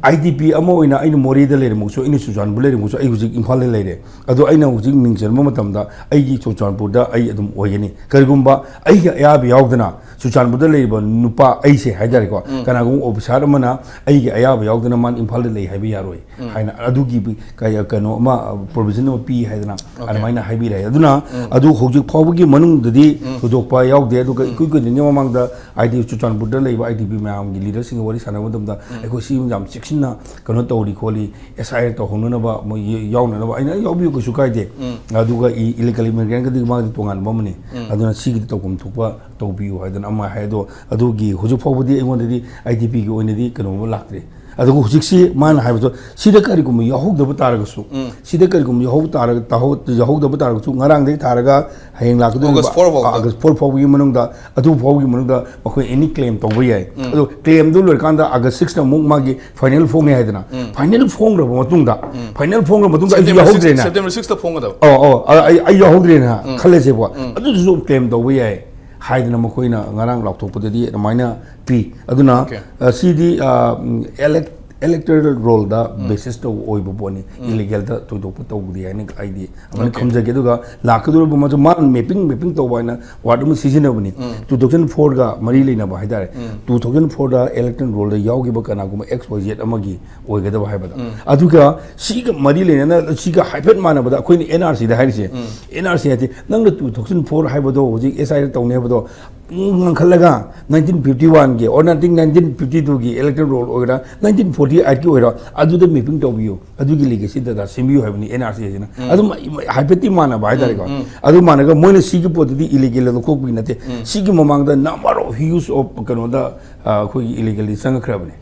IDP ꯑꯃ ꯑꯣꯏꯅ ꯑꯩꯅ ꯃꯣꯔꯦꯗ ꯂꯩꯔꯝꯃꯒꯁꯨ, ꯑꯩꯅ ꯆꯨꯔꯆꯥꯟꯄꯨꯔ ꯂꯩꯔꯝꯃꯒꯁꯨ, ꯑꯩ ꯍꯧꯖꯤꯛ ꯏꯝꯐꯥꯜꯗ ꯂꯩꯔꯦ꯫ ꯑꯗꯣ ꯑꯩꯅ ꯍꯧꯖꯤꯛ ꯃꯤꯡ ꯆꯟꯕ ꯃꯇꯝꯗ ꯑꯩꯒꯤ ꯆꯨꯔꯆꯥꯟꯄꯨꯔꯗ ꯑꯩ ꯑꯗꯨꯝ ꯑꯣꯏꯒꯅꯤ꯫ ꯀꯔꯤꯒꯨꯝꯕ ꯑꯩꯒꯤ ꯑꯌꯥꯕ ꯌꯥꯎꯗꯅ ꯆꯨꯔꯆꯥꯟꯄꯨꯔꯗ ꯂꯩꯔꯤꯕ ꯅꯨꯄꯥ ꯑꯩꯁꯦ ꯍꯥꯏꯇꯥꯔꯦꯀꯣ, ꯀꯅꯥꯒꯨꯝꯕ officer ꯑꯃꯅ ꯑꯩꯒꯤ ꯑꯌꯥꯕ ꯌꯥꯎꯗꯅ ꯃꯥꯅ ꯏꯝꯐꯥꯜꯗ ꯂꯩ ꯍꯥꯏꯕ ꯌꯥꯔꯣꯏ ꯍꯥꯏꯅ ꯑꯗꯨꯒꯤ ꯀꯩ- ꯀꯩꯅꯣ ꯑꯃ, provision ꯑꯃ ꯄꯤ ꯍꯥꯏꯗꯅ ꯑꯗꯨꯃꯥꯏꯅ ꯍꯥꯏꯕꯤꯔꯛꯑꯦ꯫ ꯑꯗꯨꯅ ꯑꯗꯨ ꯍꯧꯖꯤꯛ ꯐꯥꯎꯕꯒꯤ ꯃꯅꯨꯡꯗꯗꯤ ꯊꯣꯏꯗꯣꯛꯄ ꯌꯥꯎꯗꯦ꯫ ꯑꯗꯨꯒ ꯏꯀꯨꯏ ꯀꯨꯏꯗ꯭ꯔꯤꯉꯩ ꯃꯃꯥꯡꯗ ꯍꯥꯏꯗꯤ ꯆꯨꯔꯆꯥꯟꯄꯨꯔꯗ ꯂꯩꯕ IDP ꯃꯌꯥꯝꯒꯤ leaderꯁꯤꯡꯒ ꯋꯥꯔꯤ ꯁꯥꯟꯅꯕ ꯃꯇꯝꯗ ꯑꯩꯈꯣꯏ ꯁꯤ ꯌꯥꯝ ꯆꯦꯛꯁꯤꯟꯅ ꯀꯩꯅꯣ ꯇꯧꯔꯤ ꯈꯣꯠꯂꯤ, SIR ꯇꯧꯍꯧꯅꯅꯕ ꯃꯣꯏ ꯌꯥꯎꯅꯅꯕ ꯑꯩꯅ ꯌꯥꯎꯕꯤꯌꯨ ꯀꯩꯁꯨ ꯀꯥꯏꯗꯦ꯫ ꯑꯗꯨꯒ illegal immigrantꯀꯗꯤ ꯃꯥꯒꯤ ꯇꯣꯉꯥꯟꯕ ꯑꯃꯅꯤ꯫ ꯑꯗꯨꯅ ꯁꯤꯒꯤꯗꯤ ꯇꯧꯐꯝ ꯊꯣꯛꯄ ꯇꯧꯕꯤꯌꯨ ꯍꯥꯏꯗꯅ ꯑꯃ ꯍꯥꯏ꯫ ꯑꯗꯣ ꯑꯗꯨꯒꯤ ꯍꯧꯖꯤꯛ ꯐꯥꯎꯕꯗꯤ ꯑꯩꯉꯣꯟꯗꯗꯤ IDPꯒꯤ ꯑꯣꯏꯅꯗꯤ ꯀꯩꯅꯣꯝꯃ ꯂꯥꯛꯇ꯭ꯔꯤ꯫ ꯑꯗꯨꯒ ꯍꯧꯖꯤꯛꯁꯤ ꯃꯥꯅ ꯍꯥꯏꯕꯗꯣ ꯁꯤꯗ ꯀꯔꯤꯒꯨꯝꯕ ꯌꯥꯎꯍꯧꯗꯕ ꯇꯥꯔꯒꯁꯨ, ꯁꯤꯗ ꯀꯔꯤꯒꯨꯝꯕ ꯌꯥꯎꯍꯧ ꯇꯥꯔꯒ ꯇꯥꯍꯧ- ꯌꯥꯎꯍꯧꯗꯕ ꯇꯥꯔꯒꯁꯨ ꯉꯔꯥꯡꯗꯒꯤ ꯊꯥꯔꯒ ꯍꯌꯦꯡ ꯂꯥꯛꯀꯗꯧꯔꯤꯕ August four ꯐꯥꯎꯕꯗ꯫ August four ꯐꯥꯎꯕꯒꯤ ꯃꯅꯨꯡꯗ, ꯑꯗꯨ ꯐꯥꯎꯕꯒꯤ ꯃꯅꯨꯡꯗ ꯃꯈꯣꯏ any claim ꯇꯧꯕ ꯌꯥꯏ꯫ ꯑꯗꯣ claimꯗꯨ ꯂꯣꯏꯔꯀꯥꯟꯗ August sixꯇ ꯑꯃꯨꯛ ꯃꯥꯒꯤ final ꯐꯣꯡꯉꯦ ꯍꯥꯏꯗꯅ, final ꯐꯣꯡꯈ꯭ꯔꯕ ꯃꯇꯨꯡꯗ, final ꯐꯣꯡꯈ꯭ꯔꯕ ꯃꯇꯨꯡꯗ ꯑꯩꯁꯨ September six ꯌꯥꯎꯍꯧꯗ꯭ꯔꯦꯅ꯫ September sixꯇ ꯐꯣꯡꯒꯗꯕ꯫ ꯑꯧ ꯑꯧ ꯑ- ꯑꯩ ꯑꯩ ꯌꯥꯎꯍꯧꯗ꯭ꯔꯦꯅ ꯈꯜꯂꯁꯦꯕ꯫ ꯑꯗꯨꯗꯨꯁꯨ claim ꯇꯧꯕ ꯌꯥꯏ ꯍꯥꯏꯗꯅ ꯃꯈꯣꯏꯅ ꯉꯔꯥꯡ ꯂꯥꯎꯊꯣꯛꯄꯗꯗꯤ ꯑꯗꯨꯃꯥꯏꯅ ꯄꯤ꯫ ꯑꯗꯨꯅ Okay. ꯑ, ꯁꯤꯗꯤ ꯑ, ꯎꯝ, elect- Electoral roll ꯗ basis ꯇꯧꯕ ꯑꯣꯏꯕ ꯄꯣꯠꯅꯤ꯫ Illegal ꯗ ꯊꯣꯏꯗꯣꯛꯄ ꯇꯧꯗꯦ ꯍꯥꯏꯅ ꯑꯩꯗꯤ ꯑꯃꯅ ꯈꯝꯖꯒꯦ꯫ ꯑꯗꯨꯒ ꯂꯥꯛꯀꯗꯧꯔꯤꯕ ꯃꯥꯁꯨ, ꯃꯥꯅ mapping, mapping ꯇꯧꯕ ꯍꯥꯏꯅ word ꯑꯃ ꯁꯤꯖꯤꯟꯅꯕꯅꯤ꯫ Two thousand four ꯒ ꯃꯔꯤ ꯂꯩꯅꯕ ꯍꯥꯏꯇꯥꯔꯦ꯫ Two thousand four ꯗ electoral roll ꯗ ꯌꯥꯎꯈꯤꯕ ꯀꯅꯥꯒꯨꯝꯕ X Y Z ꯑꯃꯒꯤ ꯑꯣꯏꯒꯗꯕ ꯍꯥꯏꯕꯗ꯫ ꯑꯗꯨꯒ ꯁꯤꯒ ꯃꯔꯤ ꯂꯩꯅꯅ, ꯁꯤꯒ ꯍꯥꯏꯐꯦꯠ ꯃꯥꯟꯅꯕꯗ ꯑꯩꯈꯣꯏꯅ N R C ꯗ ꯍꯥꯏꯔꯤꯁꯦ, N R C ꯍꯥꯏꯁꯦ ꯅꯪꯅ two thousand four ꯍꯥꯏꯕꯗꯣ, ꯍꯧꯖꯤꯛ S I R ꯇꯧꯅꯤ ꯍꯥꯏꯕꯗꯣ ꯉꯟꯈꯠꯂꯒ nineteen fifty one ꯒꯤ or nineteen, nineteen fifty two ꯒꯤ electoral roll ꯑꯣꯏꯒꯦꯔꯥ, nineteen forty eight ꯀꯤ ꯑꯣꯏꯔꯣ, ꯑꯗꯨꯗ mapping ꯇꯧꯕꯤꯌꯨ, ꯑꯗꯨꯒꯤ legacy data ꯁꯦꯝꯕꯤꯌꯨ ꯍꯥꯏꯕꯅꯤ N R C ꯍꯥꯏꯁꯤꯅ꯫ ꯑꯗꯨꯝ ꯍꯥꯏꯐꯦꯠꯇꯤ ꯃꯥꯟꯅꯕ ꯍꯥꯏꯇꯥꯔꯦꯀꯣ꯫ ꯑꯗꯨ ꯃꯥꯟꯅꯒ ꯃꯣꯏꯅ ꯁꯤꯒꯤ ꯄꯣꯠꯇꯨꯗꯤ illegal ꯂꯧꯊꯣꯛꯄꯒꯤ ꯅꯠꯇꯦ꯫ ꯁꯤꯒꯤ ꯃꯃꯥꯡꯗ number of huge of ꯀꯩꯅꯣꯗ, ꯑ, ꯑꯩꯈꯣꯏꯒꯤ illegally ꯆꯪꯉꯛꯈ꯭ꯔꯕꯅꯤ꯫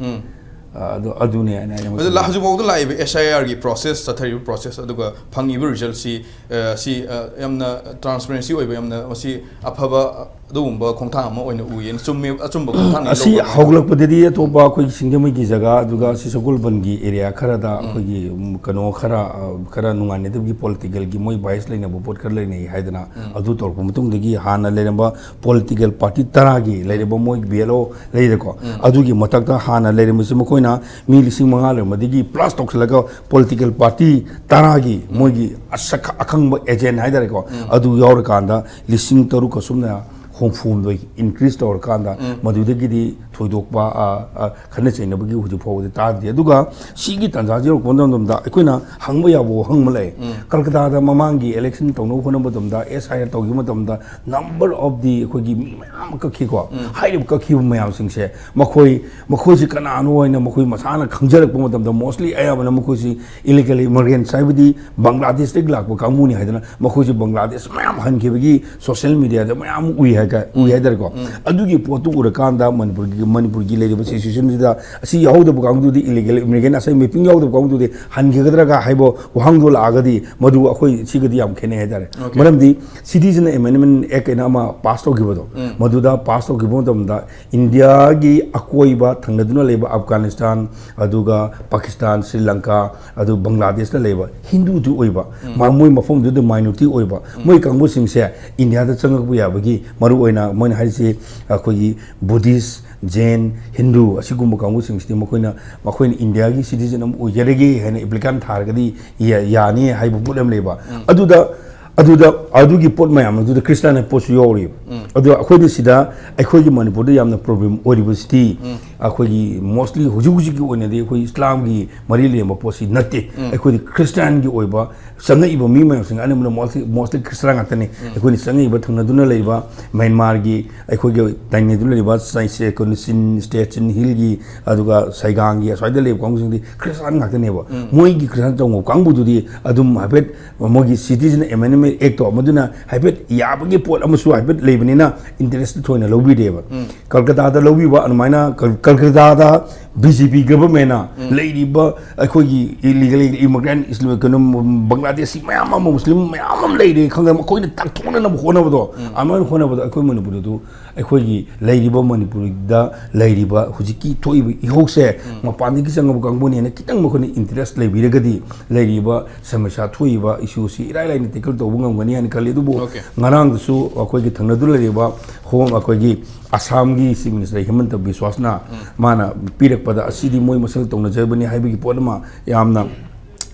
ꯑ, ꯑꯗꯨ, ꯑꯗꯨꯅꯦ ꯑꯩꯅ, ꯑꯩꯅ ꯑꯗꯨ ꯂꯥ-, ꯍꯧꯖꯤꯛꯐꯥꯎꯗ ꯂꯥꯛꯏꯕ S I R ꯒꯤ process, ꯆꯠꯊꯔꯤꯕ process, ꯑꯗꯨꯒ ꯐꯪꯉꯤꯕ result ꯁꯤ, ꯑ, ꯁꯤ, ꯑ, ꯌꯥꯝꯅ transparency ꯑꯣꯏꯕ, ꯌꯥꯝꯅ ꯃꯁꯤ ꯑꯐꯕ ꯑꯗꯨꯒꯨꯝꯕ ꯈꯣꯡꯊꯥꯡ ꯑꯃ ꯑꯣꯏꯅ ꯎꯏꯌꯦꯅ꯫ ꯆꯨꯝꯃꯦ, ꯑꯆꯨꯝꯕ ꯈꯣꯡꯊꯥꯡꯅꯤ ꯑꯁꯤ ꯂꯧꯕ꯫ ꯍꯧꯒꯠꯂꯛꯄꯗꯗꯤ ꯑꯇꯣꯞꯄ ꯑꯩꯈꯣꯏꯒꯤ ꯁꯤꯡꯖꯃꯩꯒꯤ ꯖꯒꯥ, ꯑꯗꯨꯒ ꯁꯤ ꯁꯒꯣꯜꯕꯟꯒꯤ area ꯈꯔꯗ ꯑꯩꯈꯣꯏꯒꯤ, ꯎꯝ, ꯀꯩꯅꯣ ꯈꯔ, ꯑ, ꯈꯔ ꯅꯨꯡꯉꯥꯏꯅꯗꯕꯒꯤ political ꯒꯤ ꯃꯣꯏ bias ꯂꯩꯅꯕ ꯄꯣꯠ ꯈꯔ ꯂꯩꯅꯩ ꯍꯥꯏꯗꯅ, ꯑꯗꯨ ꯇꯧꯔꯛꯄ ꯃꯇꯨꯡꯗꯒꯤ ꯍꯥꯟꯅ ꯂꯩꯔꯝꯕ political party ꯇꯔꯥꯒꯤ ꯂꯩꯔꯤꯕ ꯃꯣꯏ B L O ꯂꯩꯔꯦꯀꯣ꯫ ꯑꯗꯨꯒꯤ ꯃꯊꯛꯇ ꯍꯥꯟꯅ ꯂꯩꯔꯝꯕꯁꯤ ꯃꯈꯣꯏꯅ ꯃꯤ ꯂꯤꯁꯤꯡ ꯃꯉꯥ ꯂꯩꯔꯝꯕꯗꯒꯤ plus ꯇꯧꯁꯤꯜꯂꯒ political party ꯇꯔꯥꯒꯤ ꯃꯣꯏꯒꯤ ꯑꯁꯛ-, ꯑꯈꯪꯕ agent ꯍꯥꯏꯇꯥꯔꯦꯀꯣ꯫ ꯑꯗꯨ ꯌꯥꯎꯔꯀꯥꯟꯗ ꯂꯤꯁꯤꯡ ꯇꯔꯨꯛꯀ ꯁꯨꯝꯅ ꯍꯨꯝꯐꯨꯍꯨꯝꯗꯣꯏ increase ꯇꯧꯔꯀꯥꯟꯗ ꯃꯗꯨꯗꯒꯤꯗꯤ ꯊꯣꯏꯗꯣꯛꯄ, ꯑ, ꯑ, ꯈꯠꯅ ꯆꯩꯅꯕꯒꯤ ꯍꯧꯖꯤꯛ ꯐꯥꯎꯕꯗꯤ ꯇꯥꯗ꯭ꯔꯤ꯫ ꯑꯗꯨꯒ ꯁꯤꯒꯤ ꯇꯥꯟꯖꯥꯁꯤ ꯌꯧꯔꯛꯄ ꯃꯇꯝꯗ ꯑꯩꯈꯣꯏꯅ ꯍꯪꯕ ꯌꯥꯕ ꯋꯥꯍꯪ ꯑꯃ ꯂꯩ꯫ ꯀꯜꯀꯇꯥꯗ ꯃꯃꯥꯡꯒꯤ election ꯇꯧꯅꯕ ꯍꯣꯠꯅꯕ ꯃꯇꯝꯗ, S I R ꯇꯧꯈꯤꯕ ꯃꯇꯝꯗ number of the ꯑꯩꯈꯣꯏꯒꯤ ꯃꯤ ꯃꯌꯥꯝ ꯑꯃ ꯀꯛꯈꯤꯀꯣ꯫ ꯍꯥꯏꯔꯤꯕ ꯀꯛꯈꯤꯕ ꯃꯌꯥꯝꯁꯤꯡꯁꯦ ꯃꯈꯣꯏ, ꯃꯈꯣꯏꯁꯤ ꯀꯅꯥꯅꯣ ꯍꯥꯏꯅ ꯃꯈꯣꯏ ꯃꯁꯥꯅ ꯈꯪꯖꯔꯛꯄ ꯃꯇꯝꯗ, mostly ꯑꯌꯥꯝꯕꯅ ꯃꯈꯣꯏꯁꯤ illegal immigrants ꯍꯥꯏꯕꯗꯤ ꯕꯪꯒ꯭ꯂꯥꯗꯦꯁꯇꯒꯤ ꯂꯥꯛꯄ ꯀꯥꯡꯕꯨꯅꯤ ꯍꯥꯏꯗꯅ ꯃꯈꯣꯏꯁꯤ ꯕꯪꯒ꯭ꯂꯥꯗꯦꯁ ꯃꯌꯥꯝ ꯍꯟꯈꯤꯕꯒꯤ social media ꯗ ꯃꯌꯥꯝ ꯎꯏ ꯍꯥꯏ-, ꯎꯏ ꯍꯥꯏꯇꯥꯔꯦꯀꯣ꯫ ꯑꯗꯨꯒꯤ ꯄꯣꯠꯇꯨ ꯎꯔꯀꯥꯟꯗ ꯃꯅꯤꯄꯨꯔꯒꯤ, ꯃꯅꯤꯄꯨꯔꯒꯤ ꯂꯩꯔꯤꯕ situation ꯁꯤꯗ ꯑꯁꯤ ꯌꯥꯎꯍꯧꯗꯕ ꯀꯥꯡꯕꯨꯗꯨꯗꯤ, illegal immigrant ꯑꯁꯤ mapping ꯌꯥꯎꯗꯕ ꯀꯥꯡꯕꯨꯗꯨꯗꯤ ꯍꯟꯈꯤꯒꯗ꯭ꯔꯒ ꯍꯥꯏꯕ ꯋꯥꯍꯪꯗꯣ ꯂꯥꯛꯑꯒꯗꯤ ꯃꯗꯨ ꯑꯩꯈꯣꯏ ꯁꯤꯒꯗꯤ ꯌꯥꯝ ꯈꯦꯠꯅꯩ ꯍꯥꯏꯇꯥꯔꯦ꯫ ꯃꯔꯝꯗꯤ Citizen Amendment Act ꯍꯥꯏꯅ ꯑꯃ pass ꯇꯧꯈꯤꯕꯗꯣ, ꯃꯗꯨꯗ pass ꯇꯧꯈꯤꯕ ꯃꯇꯝꯗ ꯏꯟꯗꯤꯌꯥꯒꯤ ꯑꯀꯣꯏꯕ ꯊꯪꯅꯗꯨꯅ ꯂꯩꯕ ꯑꯐꯒꯥꯅꯤꯁꯇꯥꯟ, ꯑꯗꯨꯒ ꯄꯥꯀꯤꯁꯇꯥꯟ, ꯁ꯭ꯔꯤ ꯂꯪꯀꯥ, ꯑꯗꯨ ꯕꯪꯒ꯭ꯂꯥꯗꯦꯁꯇ ꯂꯩꯕ ꯍꯤꯟꯗꯨꯗꯤ ꯑꯣꯏꯕ, ꯃ-, ꯃꯣꯏ ꯃꯐꯝꯗꯨꯗ minority ꯑꯣꯏꯕ, ꯃꯣꯏ ꯀꯥꯡꯕꯨꯁꯤꯡꯁꯦ ꯏꯟꯗꯤꯌꯥꯗ ꯆꯪꯉꯛꯄ ꯌꯥꯕꯒꯤ ꯃꯔꯨ ꯑꯣꯏꯅ ꯃꯣꯏꯅ ꯍꯥꯏꯔꯤꯁꯤ, ꯑꯩꯈꯣꯏꯒꯤ ꯕꯨꯙꯤꯁ, ꯖꯦꯟ, ꯍꯤꯟꯗꯨ ꯑꯁꯤꯒꯨꯝꯕ ꯀꯥꯡꯕꯨꯁꯤꯡꯁꯤꯗꯤ ꯃꯈꯣꯏꯅ, ꯃꯈꯣꯏꯅ ꯏꯟꯗꯤꯌꯥꯒꯤ ꯁꯤꯇꯤꯖꯟ ꯑꯃ ꯑꯣꯏꯖꯔꯒꯦ ꯍꯥꯏꯅ ꯑꯦꯄ꯭ꯂꯤꯀꯥꯟ ꯊꯥꯔꯒꯗꯤ ꯌꯥ-, ꯌꯥꯅꯤ ꯍꯥꯏꯕ ꯄꯣꯠ ꯑꯃ ꯂꯩꯕ꯫ ꯑꯗꯨꯗ, ꯑꯗꯨꯗ, ꯑꯗꯨꯒꯤ ꯄꯣꯠ ꯃꯌꯥꯝ ꯑꯗꯨꯗ ꯈ꯭ꯔꯤꯁꯇꯥꯟ ꯍꯥꯏꯕ ꯄꯣꯠꯁꯨ ꯌꯥꯎꯔꯤꯕ꯫ ꯑꯗꯣ ꯑꯩꯈꯣꯏꯅ ꯁꯤꯗ, ꯑꯩꯈꯣꯏꯒꯤ ꯃꯅꯤꯄꯨꯔꯗ ꯌꯥꯝꯅ ꯄ꯭ꯔꯣꯕ꯭ꯂꯦꯝ ꯑꯣꯏꯔꯤꯕꯁꯤꯗꯤ, ꯑꯩꯈꯣꯏꯒꯤ ꯃꯣꯁꯂꯤ ꯍꯧꯖꯤꯛ ꯍꯧꯖꯤꯛꯀꯤ ꯑꯣꯏꯅꯗꯤ ꯑꯩꯈꯣꯏ ꯏꯁꯂꯥꯝꯒꯤ ꯃꯔꯤ ꯂꯩꯅꯕ ꯄꯣꯠꯁꯤ ꯅꯠꯇꯦ꯫ ꯑꯩꯈꯣꯏꯗꯤ ꯈ꯭ꯔꯤꯁꯇꯥꯟꯒꯤ ꯑꯣꯏꯕ ꯆꯪꯉꯛꯏꯕ ꯃꯤ ꯃꯌꯥꯝꯁꯤꯡ ꯑꯅꯝꯕꯅ ꯃꯣꯁꯂꯤ, ꯃꯣꯁꯂꯤ ꯈ꯭ꯔꯤꯁꯇꯥꯟ ꯉꯥꯛꯇꯅꯤ꯫ ꯑꯩꯈꯣꯏꯅ ꯆꯪꯉꯛꯏꯕ ꯊꯪꯅꯗꯨꯅ ꯂꯩꯔꯤꯕ ꯃ꯭ꯌꯥꯟꯃꯥꯔꯒꯤ, ꯑꯩꯈꯣꯏꯒꯤ ꯇꯥꯏꯅꯗꯨꯅ ꯂꯩꯔꯤꯕ ꯆꯥꯏꯁꯦ, ꯑꯩꯈꯣꯏꯅ ꯆꯤꯟ ꯁ꯭ꯇꯦꯠ, ꯆꯤꯟ ꯍꯤꯜꯒꯤ, ꯑꯗꯨꯒ ꯁꯩꯒꯥꯡꯒꯤ ꯑꯁ꯭ꯋꯥꯏꯗ ꯂꯩꯕ ꯀꯥꯡꯕꯨꯁꯤꯡꯗꯤ ꯈ꯭ꯔꯤꯁꯇꯥꯟ ꯉꯥꯛꯇꯅꯦꯕ꯫ ꯃꯣꯏꯒꯤ ꯈ꯭ꯔꯤꯁꯇꯥꯟ ꯇꯧꯕ ꯀꯥꯡꯕꯨꯗꯨꯗꯤ ꯑꯗꯨꯝ ꯍꯥꯏꯐꯦꯠ ꯃꯣꯏꯒꯤ ꯁꯤꯇꯤꯖꯟ ꯑꯦꯃꯦꯟꯗꯃꯦꯟ ꯑꯦꯛꯇꯣ ꯃꯗꯨꯅ ꯍꯥꯏꯐꯦꯠ ꯌꯥꯕꯒꯤ ꯄꯣꯠ ꯑꯃꯁꯨ ꯍꯥꯏꯐꯦꯠ ꯂꯩꯕꯅꯤꯅ ꯏꯟꯇꯔꯦꯁꯇꯤ ꯊꯣꯏꯅ ꯂꯧꯕꯤꯗꯦꯕ꯫ ꯀꯜꯀꯇꯥꯗ ꯂꯧꯕꯤꯕ ꯑꯗꯨꯃꯥꯏꯅ ꯀꯜ-, ꯀꯜꯀꯇꯥꯗ ꯕꯤ ꯖꯦ ꯄꯤ ꯒꯚꯔꯟꯃꯦꯟꯅ ꯂꯩꯔꯤꯕ ꯑꯩꯈꯣꯏꯒꯤ ꯏꯂꯤꯒꯦꯜ ꯏꯃꯤꯒ꯭ꯔꯦꯟ, ꯀꯩꯅꯣ, ꯕꯪꯒ꯭ꯂꯥꯗꯦꯁꯤ ꯃꯌꯥꯝ ꯑꯃ, ꯃꯨꯁꯂꯤꯝ ꯃꯌꯥꯝ ꯑꯃ ꯂꯩꯔꯦ ꯈꯪꯗꯦ, ꯃꯈꯣꯏꯅ ꯇꯥꯛꯊꯣꯛꯅꯅꯕ ꯍꯣꯠꯅꯕꯗꯣ, ꯑꯗꯨꯃꯥꯏꯅ ꯍꯣꯠꯅꯕꯗꯣ ꯑꯩꯈꯣꯏ ꯃꯅꯤꯄꯨꯔꯗꯁꯨ, ꯑꯩꯈꯣꯏꯒꯤ ꯂꯩꯔꯤꯕ ꯃꯅꯤꯄꯨꯔꯗ ꯂꯩꯔꯤꯕ ꯍꯧꯖꯤꯛꯀꯤ ꯊꯣꯛꯏꯕ ꯏꯍꯧꯁꯦ ꯃꯄꯥꯟꯗꯒꯤ ꯆꯪꯉꯕ ꯀꯥꯡꯕꯨꯅꯦꯅ ꯈꯤꯇꯪ ꯃꯈꯣꯏꯅ ꯏꯟꯇꯔꯦꯁ ꯂꯩꯕꯤꯔꯒꯗꯤ ꯂꯩꯔꯤꯕ ꯁꯃꯁ꯭ꯌꯥ ꯊꯣꯛꯏꯕ ꯏꯁꯨꯁꯤ ꯏꯔꯥꯏ ꯂꯥꯏꯅ ꯇꯦꯀꯜ ꯇꯧꯕ ꯉꯝꯒꯅꯤ ꯍꯥꯏꯅ ꯈꯜꯂꯤ꯫ ꯑꯗꯨꯕꯨ Okay. ꯉꯔꯥꯡꯗꯁꯨ ꯑꯩꯈꯣꯏꯒꯤ ꯊꯪꯅꯗꯨꯅ ꯂꯩꯔꯤꯕ ꯍꯣꯝ, ꯑꯩꯈꯣꯏꯒꯤ ꯑꯁꯥꯝꯒꯤ ꯆꯤꯐ ꯃꯤꯅꯤꯁꯇꯔ ꯍꯤꯃꯟꯇ ꯕꯤꯁ꯭ꯋꯥꯁꯅ ꯃꯥꯅ ꯄꯤꯔꯛꯄꯗ ꯑꯁꯤꯗꯤ ꯃꯣꯏ ꯃꯁꯦꯜ ꯇꯧꯅꯖꯕꯅꯤ ꯍꯥꯏꯕꯒꯤ ꯄꯣꯠ ꯑꯃ ꯌꯥꯝꯅ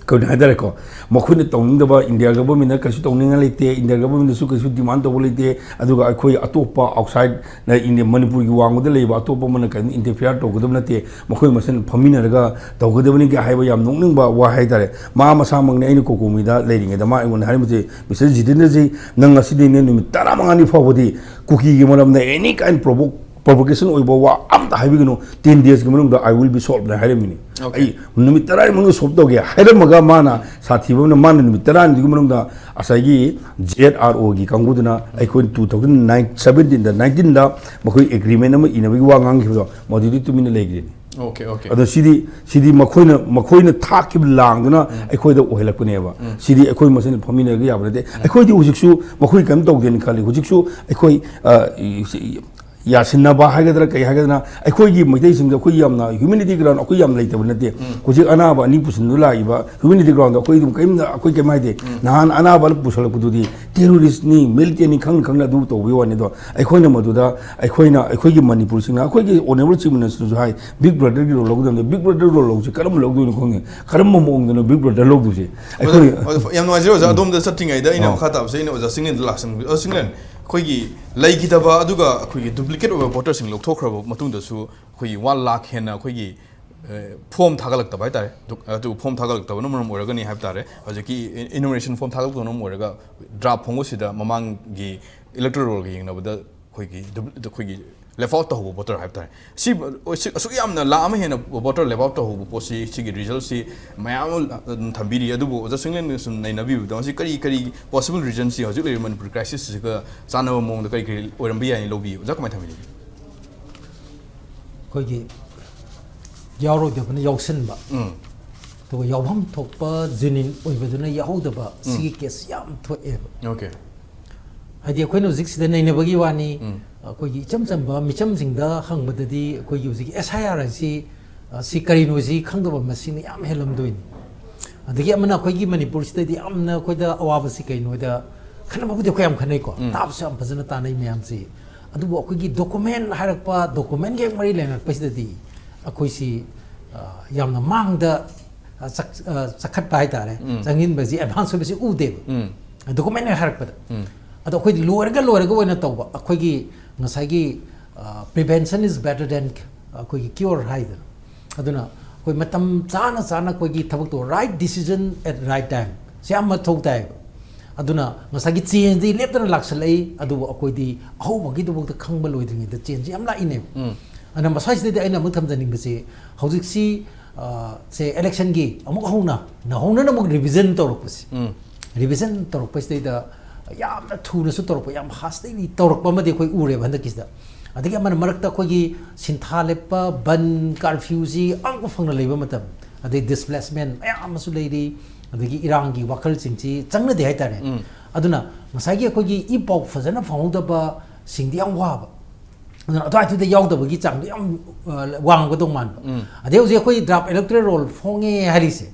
ꯀꯩꯅꯣ ꯍꯥꯏꯇꯥꯔꯦꯀꯣ, ꯃꯈꯣꯏꯅ ꯇꯧꯅꯤꯡꯗꯕ, ꯏꯟꯗꯤꯌꯥ ꯒꯚꯔꯟꯃꯦꯟꯠꯅ ꯀꯩꯁꯨ ꯇꯧꯅꯤꯡꯉꯥꯏ ꯂꯩꯇꯦ, ꯏꯟꯗꯤꯌꯥ ꯒꯚꯔꯟꯃꯦꯟꯠꯅꯁꯨ ꯀꯩꯁꯨ ꯗꯤꯃꯥꯟ ꯇꯧꯕ ꯂꯩꯇꯦ, ꯑꯗꯨꯒ ꯑꯩꯈꯣꯏ ꯑꯇꯣꯞꯄ ꯑꯥꯎꯠꯁꯥꯏꯠꯅ ꯏꯟꯗꯤꯌꯥ, ꯃꯅꯤꯄꯨꯔꯒꯤ ꯋꯥꯡꯃꯗ ꯂꯩꯕ ꯑꯇꯣꯞꯄ ꯑꯃꯅ ꯀꯔꯤꯝꯇ ꯏꯟꯇꯔꯐꯤꯌꯔ ꯇꯧꯒꯗꯕ ꯅꯠꯇꯦ, ꯃꯈꯣꯏ ꯃꯁꯦꯟ ꯐꯝꯃꯤꯟꯅꯔꯒ ꯇꯧꯒꯗꯕꯅꯤ ꯀꯥꯏ ꯍꯥꯏꯕ ꯌꯥꯝ ꯅꯣꯛꯅꯤꯡꯕ ꯋꯥ ꯍꯥꯏꯇꯥꯔꯦ꯫ ꯃꯥ ꯃꯁꯥꯃꯛꯅ ꯑꯩꯅ ꯀꯣꯀꯣꯃꯤꯗ ꯂꯩꯔꯤꯉꯩꯗ ꯃꯥ ꯑꯩꯉꯣꯟꯗ ꯍꯥꯏꯔꯝꯕꯁꯦ, "ꯃꯤꯁꯇꯔ ꯖꯤꯇꯦꯟꯗ꯭ꯔꯖꯤ, ꯅꯪ ꯉꯁꯤꯗꯩꯅ ꯅꯨꯃꯤꯠ ꯇꯔꯥꯃꯉꯥꯅꯤ ꯐꯥꯎꯕꯗꯤ ꯀꯨꯀꯤꯒꯤ ꯃꯔꯝꯗ any kind provo-, provocation ꯑꯣꯏꯕ ꯋꯥ ꯑꯝꯇ ꯍꯥꯏꯕꯤꯒꯅꯨ, ten days ꯀꯤ ꯃꯅꯨꯡꯗ I will be solved" ꯅ ꯍꯥꯏꯔꯝꯃꯤꯅꯤ꯫ Okay. ꯑꯩ ꯅꯨꯃꯤꯠ ꯇꯔꯥꯒꯤ ꯃꯅꯨꯡꯗ ꯁꯣꯜꯕ ꯇꯧꯒꯦ ꯍꯥꯏꯔꯝꯃꯒ ꯃꯥꯅ ꯁꯥꯊꯤꯕ ꯑꯃꯅ ꯃꯥꯅ ꯅꯨꯃꯤꯠ ꯇꯔꯥꯅꯤꯗꯨꯒꯤ ꯃꯅꯨꯡꯗ ꯉꯁꯥꯏꯒꯤ ꯖꯦꯠ ꯑꯥꯔ ꯑꯣꯒꯤ ꯀꯥꯡꯕꯨꯗꯨꯅ ꯑꯩꯈꯣꯏ two thousand nine, seventeen ꯗ, nineteen ꯗ ꯃꯈꯣꯏ ꯑꯦꯒ꯭ꯔꯤꯃꯦꯟ ꯑꯃ ꯏꯅꯕꯒꯤ ꯋꯥ ꯉꯥꯡꯈꯤꯕꯗꯣ ꯃꯗꯨꯗꯤ ꯇꯨꯃꯤꯟꯅ ꯂꯩꯈ꯭ꯔꯤꯅꯤ꯫ Okay, okay. ꯑꯗꯣ ꯁꯤꯗꯤ, ꯁꯤꯗꯤ ꯃꯈꯣꯏꯅ, ꯃꯈꯣꯏꯅ ꯊꯥꯛꯈꯤꯕ ꯂꯥꯡꯗꯨꯅ ꯑꯩꯈꯣꯏꯗ ꯑꯣꯏꯍꯜꯂꯛꯄꯅꯦꯕ꯫ ꯁꯤꯗꯤ ꯑꯩꯈꯣꯏ ꯃꯁꯦꯟ ꯐꯝꯃꯤꯟꯅꯔꯒ ꯌꯥꯕ ꯅꯠꯇꯦ꯫ ꯑꯩꯈꯣꯏꯗꯤ ꯍꯧꯖꯤꯛꯁꯨ ꯃꯈꯣꯏ ꯀꯔꯤꯝ ꯇꯧꯗꯦꯅ ꯈꯜꯂꯤ꯫ ꯍꯧꯖꯤꯛꯁꯨ ꯑꯩꯈꯣꯏ, ꯑ, ꯏ-, ꯁꯤ-, ꯌꯥꯁꯤꯟꯅꯕ ꯍꯥꯏꯒꯗ꯭ꯔꯥ, ꯀꯩ ꯍꯥꯏꯒꯗ꯭ꯔꯥ, ꯑꯩꯈꯣꯏꯒꯤ ꯃꯩꯇꯩꯁꯤꯡꯁꯦ ꯑꯩꯈꯣꯏ ꯌꯥꯝꯅ humanity ground ꯑꯩꯈꯣꯏ ꯌꯥꯝ ꯂꯩꯇꯕ ꯅꯠꯇꯦ꯫ ꯍꯧꯖꯤꯛ ꯑꯅꯥꯕ ꯑꯅꯤ ꯄꯨꯁꯤꯟꯗꯨꯅ ꯂꯥꯛꯏꯕ humanity groundꯗ ꯑꯩꯈꯣꯏ ꯑꯗꯨꯝ ꯀꯔꯤꯝꯇ ꯑꯩꯈꯣꯏ ꯀꯔꯤꯝ ꯍꯥꯏꯗꯦ꯫ ꯅꯍꯥꯟ ꯑꯅꯥꯕ ꯄꯨꯁꯜꯂꯛꯄꯗꯨꯗꯤ terroristꯅꯤ, militantꯅꯤ ꯈꯪꯅ ꯈꯪꯅ ꯑꯗꯨ ꯇꯧꯕꯒꯤ ꯋꯥꯅꯤ꯫ ꯑꯗꯣ ꯑꯩꯈꯣꯏꯅ ꯃꯗꯨꯗ ꯑꯩꯈꯣꯏꯅ ꯑꯩꯈꯣꯏꯒꯤ ꯃꯅꯤꯄꯨꯔꯁꯤꯡꯅ ꯑꯩꯈꯣꯏꯒꯤ honourable chief ministerꯁꯨ ꯍꯥꯏ, big brotherꯒꯤ role ꯂꯧꯒꯗꯕꯅꯤ꯫ Big brother role ꯂꯧꯁꯤ ꯀꯔꯝꯕ ꯂꯧꯗꯣꯏꯅꯣ ꯈꯪꯗꯦ꯫ ꯀꯔꯝꯕ ꯃꯑꯣꯡꯗꯅꯣ big brother ꯂꯧꯗꯣꯏꯁꯦ? ꯑꯩꯈꯣꯏ ꯑꯣꯖꯥ, ꯌꯥꯝ ꯅꯨꯡꯉꯥꯏꯖꯔꯦ ꯑꯣꯖꯥ꯫ ꯑꯗꯣꯝꯗ ꯆꯠꯇ꯭ꯔꯤꯉꯩꯗ ꯑꯩꯅ ꯑꯥ꯫ ꯃꯈꯥ ꯇꯥꯕꯁꯦ ꯑꯩꯅ ꯑꯣꯖꯥ ꯆꯤꯡꯂꯦꯟꯗ ꯂꯥꯛꯆꯅꯤꯡꯕ꯫ ꯑꯣꯖꯥ ꯆꯤꯡꯂꯦꯟ, ꯑꯩꯈꯣꯏꯒꯤ ꯂꯩꯈꯤꯗꯕ ꯑꯗꯨꯒ ꯑꯩꯈꯣꯏꯒꯤ duplicate ꯑꯣꯏꯕ voterꯁꯤꯡ ꯂꯧꯊꯣꯛꯈ꯭ꯔꯕ ꯃꯇꯨꯡꯗꯁꯨ ꯑꯩꯈꯣꯏꯒꯤ one lakh ꯍꯦꯟꯅ ꯑꯩꯈꯣꯏꯒꯤ, ꯑ, form ꯊꯥꯒꯠꯂꯛꯇꯕ ꯍꯥꯏꯇꯥꯔꯦ꯫ ꯑꯗꯨ, ꯑꯗꯨ form ꯊꯥꯒꯠꯂꯛꯇꯕꯅ ꯃꯔꯝ ꯑꯣꯏꯔꯒꯅꯤ ꯍꯥꯏꯕ ꯇꯥꯔꯦ꯫ ꯍꯧꯖꯤꯛꯀꯤ enumeration form ꯊꯥꯒꯠꯂꯛꯇꯕꯅ ꯃꯔꯝ ꯑꯣꯏꯔꯒ draft ꯐꯣꯡꯕꯁꯤꯗ ꯃꯃꯥꯡꯒꯤ electoral rollꯒ ꯌꯦꯡꯅꯕꯗ ꯑꯩꯈꯣꯏꯒꯤ dupli-, ꯑꯩꯈꯣꯏꯒꯤ left out ꯇꯧꯍꯧꯕ voter ꯍꯥꯏꯕ ꯇꯥꯔꯦ꯫ ꯁꯤ, ꯁꯤ ꯑꯁꯨꯛ ꯌꯥꯝꯅ ꯂꯥꯈ ꯑꯃ ꯍꯦꯟꯅ voter left out ꯇꯧꯍꯧꯕ ꯄꯣꯠꯁꯤ, ꯁꯤꯒꯤ resultꯁꯤ ꯃꯌꯥꯝ ꯑꯃ ꯑꯗꯨꯝ ꯊꯝꯕꯤꯔꯤ꯫ ꯑꯗꯨꯕꯨ ꯑꯣꯖꯥ ꯆꯤꯡꯂꯦꯟꯅ ꯁꯨꯝ ꯅꯩꯅꯕꯤꯕꯗ ꯃꯁꯤ ꯀꯔꯤ, ꯀꯔꯤ possible reasonꯁꯤ ꯍꯧꯖꯤꯛ ꯂꯩꯔꯤꯕ ꯃꯅꯤꯄꯨꯔ crisisꯁꯤꯒ ꯆꯥꯟꯅꯕ ꯃꯑꯣꯡꯗ ꯀꯔꯤ, ꯀꯔꯤ ꯑꯣꯏꯔꯝꯕ ꯌꯥꯏꯅ ꯂꯧꯕꯤ? ꯑꯣꯖꯥ ꯀꯃꯥꯏꯅ ꯊꯝꯕꯤꯔꯤ? ꯑꯩꯈꯣꯏꯒꯤ ꯌꯥꯎꯔꯣꯏꯗꯕꯅ ꯌꯥꯎꯁꯟꯕ, ꯎꯝ꯫ ꯑꯗꯨꯒ ꯌꯥꯎꯐꯝ ꯊꯣꯛꯄ genuine ꯑꯣꯏꯕꯗꯨꯅ ꯌꯥꯎꯍꯧꯗꯕ, ꯁꯤꯒꯤ case ꯌꯥꯝ ꯊꯣꯛꯑꯦꯕ꯫ Okay꯫ ꯍꯥꯏꯗꯤ ꯑꯩꯈꯣꯏꯅ ꯍꯧꯖꯤꯛ ꯁꯤꯗ ꯅꯩꯅꯕꯒꯤ ꯋꯥꯅꯤ꯫ ꯎꯝ꯫ ꯑꯩꯈꯣꯏꯒꯤ ꯏꯆꯝ ꯆꯝꯕ ꯃꯤꯆꯝꯁꯤꯡꯗ ꯍꯪꯕꯗꯗꯤ ꯑꯩꯈꯣꯏꯒꯤ ꯍꯧꯖꯤꯛꯀꯤ S I R ꯍꯥꯏꯁꯤ, ꯑ, ꯁꯤ ꯀꯔꯤꯅꯣ ꯁꯤ ꯈꯪꯗꯕ ꯃꯁꯤꯡꯅ ꯌꯥꯝ ꯍꯦꯜꯂꯝꯗꯣꯏꯅꯤ꯫ ꯑꯗꯒꯤ ꯑꯃꯅ ꯑꯩꯈꯣꯏꯒꯤ ꯃꯅꯤꯄꯨꯔꯁꯤꯗꯗꯤ ꯌꯥꯝꯅ ꯑꯩꯈꯣꯏꯗ ꯑꯋꯥꯕꯁꯤ ꯀꯩꯅꯣꯗ, ꯈꯟꯅꯕꯕꯨꯗꯤ ꯑꯩꯈꯣꯏ ꯌꯥꯝ ꯈꯟꯅꯩꯀꯣ, ꯎꯝ꯫ ꯇꯥꯕꯁꯨ ꯌꯥꯝ ꯐꯖꯅ ꯇꯥꯅꯩ ꯃꯌꯥꯝꯁꯤ꯫ ꯑꯗꯨꯕꯨ ꯑꯩꯈꯣꯏꯒꯤ document ꯍꯥꯏꯔꯛꯄ, documentꯒ ꯍꯦꯛ ꯃꯔꯤ ꯂꯩꯅꯔꯛꯄꯁꯤꯗꯗꯤ ꯑꯩꯈꯣꯏꯁꯤ, ꯑ, ꯌꯥꯝꯅ ꯃꯥꯡꯗ, ꯑ, ꯆꯛ-, ꯑ, ꯆꯈꯠꯄ ꯍꯥꯏꯇꯥꯔꯦ, ꯎꯝ꯫ ꯆꯪꯁꯤꯟꯕꯁꯤ advance ꯑꯣꯏꯕꯁꯤ ꯎꯗꯦꯕ꯫ ꯎꯝ꯫ Document ꯍꯦꯛ ꯍꯥꯏꯔꯛꯄꯗ꯫ ꯎꯝ꯫ ꯑꯗꯣ ꯑꯩꯈꯣꯏꯗꯤ ꯂꯣꯏꯔꯒ ꯂꯣꯏꯔꯒ ꯑꯣꯏꯅ ꯇꯧꯕ, ꯑꯩꯈꯣꯏꯒꯤ ꯉꯁꯥꯏꯒꯤ, ꯑ, prevention is better than ꯑꯩꯈꯣꯏꯒꯤ cure ꯍꯥꯏꯗꯅ꯫ ꯑꯗꯨꯅ ꯑꯩꯈꯣꯏ ꯃꯇꯝ ꯆꯥꯅ ꯆꯥꯅ ꯑꯩꯈꯣꯏꯒꯤ ꯊꯕꯛꯇꯣ, right decision at right time ꯁꯤ ꯌꯥꯝ ꯃꯊꯧ ꯇꯥꯏꯌꯦꯕ꯫ ꯑꯗꯨꯅ ꯉꯁꯥꯏꯒꯤ changeꯗꯤ ꯂꯦꯞꯇꯅ ꯂꯥꯛꯁꯜꯂꯛꯏ, ꯑꯗꯨꯕꯨ ꯑꯩꯈꯣꯏꯗꯤ ꯑꯍꯧꯕꯒꯤꯗꯨꯐꯥꯎꯗ ꯈꯪꯕ ꯂꯣꯏꯗ꯭ꯔꯤꯉꯩꯗ changeꯁꯤ ꯌꯥꯝ ꯂꯥꯛꯏꯅꯦꯕ꯫ ꯎꯝ꯫ ꯑꯗꯨꯅ ꯃꯁꯥꯁꯤꯗꯗꯤ ꯑꯩꯅ ꯑꯃꯨꯛ ꯊꯝꯖꯅꯤꯡꯕꯁꯤ, ꯍꯧꯖꯤꯛꯁꯤ, ꯑ, ꯁꯦ electionꯒꯤ ꯑꯃꯨꯛ ꯍꯧꯅ, ꯅꯧꯍꯧꯅꯅ ꯑꯃꯨꯛ revision ꯇꯧꯔꯛꯄꯁꯤ꯫ ꯎꯝ꯫ Revision ꯇꯧꯔꯛꯄꯁꯤꯗꯩꯗ ꯌꯥꯝꯅ ꯊꯨꯅꯁꯨ ꯇꯧꯔꯛꯄ, ꯌꯥꯝ hastily ꯇꯧꯔꯛꯄ ꯑꯃꯗꯤ ꯑꯩꯈꯣꯏ ꯎꯔꯦꯕ ꯍꯟꯗꯛꯀꯤꯁꯤꯗ꯫ ꯑꯗꯒꯤ ꯑꯃꯅ ꯃꯔꯛꯇ ꯑꯩꯈꯣꯏꯒꯤ ꯁꯤꯟꯊꯥ ꯂꯦꯞꯄ, ꯕꯟ, curfewꯁꯤ ꯑꯉꯛꯄ ꯐꯪꯅ ꯂꯩꯕ ꯃꯇꯝ, ꯑꯗꯩ displacement ꯃꯌꯥꯝ ꯑꯃꯁꯨ ꯂꯩꯔꯤ, ꯑꯗꯒꯤ ꯏꯔꯥꯡꯒꯤ ꯋꯥꯈꯜꯁꯤꯡꯁꯤ ꯆꯪꯅꯗꯦ ꯍꯥꯏꯇꯥꯔꯦ꯫ ꯎꯝ꯫ ꯑꯗꯨꯅ ꯉꯁꯥꯏꯒꯤ ꯑꯩꯈꯣꯏꯒꯤ ꯏ ꯄꯥꯎ ꯐꯖꯅ ꯐꯪꯍꯧꯗꯕꯁꯤꯡꯗꯤ ꯌꯥꯝ ꯋꯥꯕ꯫ ꯑꯗꯨꯅ ꯑꯗꯨꯋꯥꯏꯗꯨꯗ ꯌꯥꯎꯗꯕꯒꯤ ꯆꯥꯡꯗꯣ ꯌꯥꯝ ꯋꯥꯡꯒꯗꯧ ꯃꯥꯟꯕ꯫ ꯑꯗꯩ ꯍꯧꯖꯤꯛ ꯑꯩꯈꯣꯏ ꯗ꯭ꯔꯥꯐ ꯏꯂꯦꯛꯇꯣꯔꯦꯜ ꯔꯣꯜ ꯐꯣꯡꯉꯦ ꯍꯥꯏꯔꯤꯁꯦ,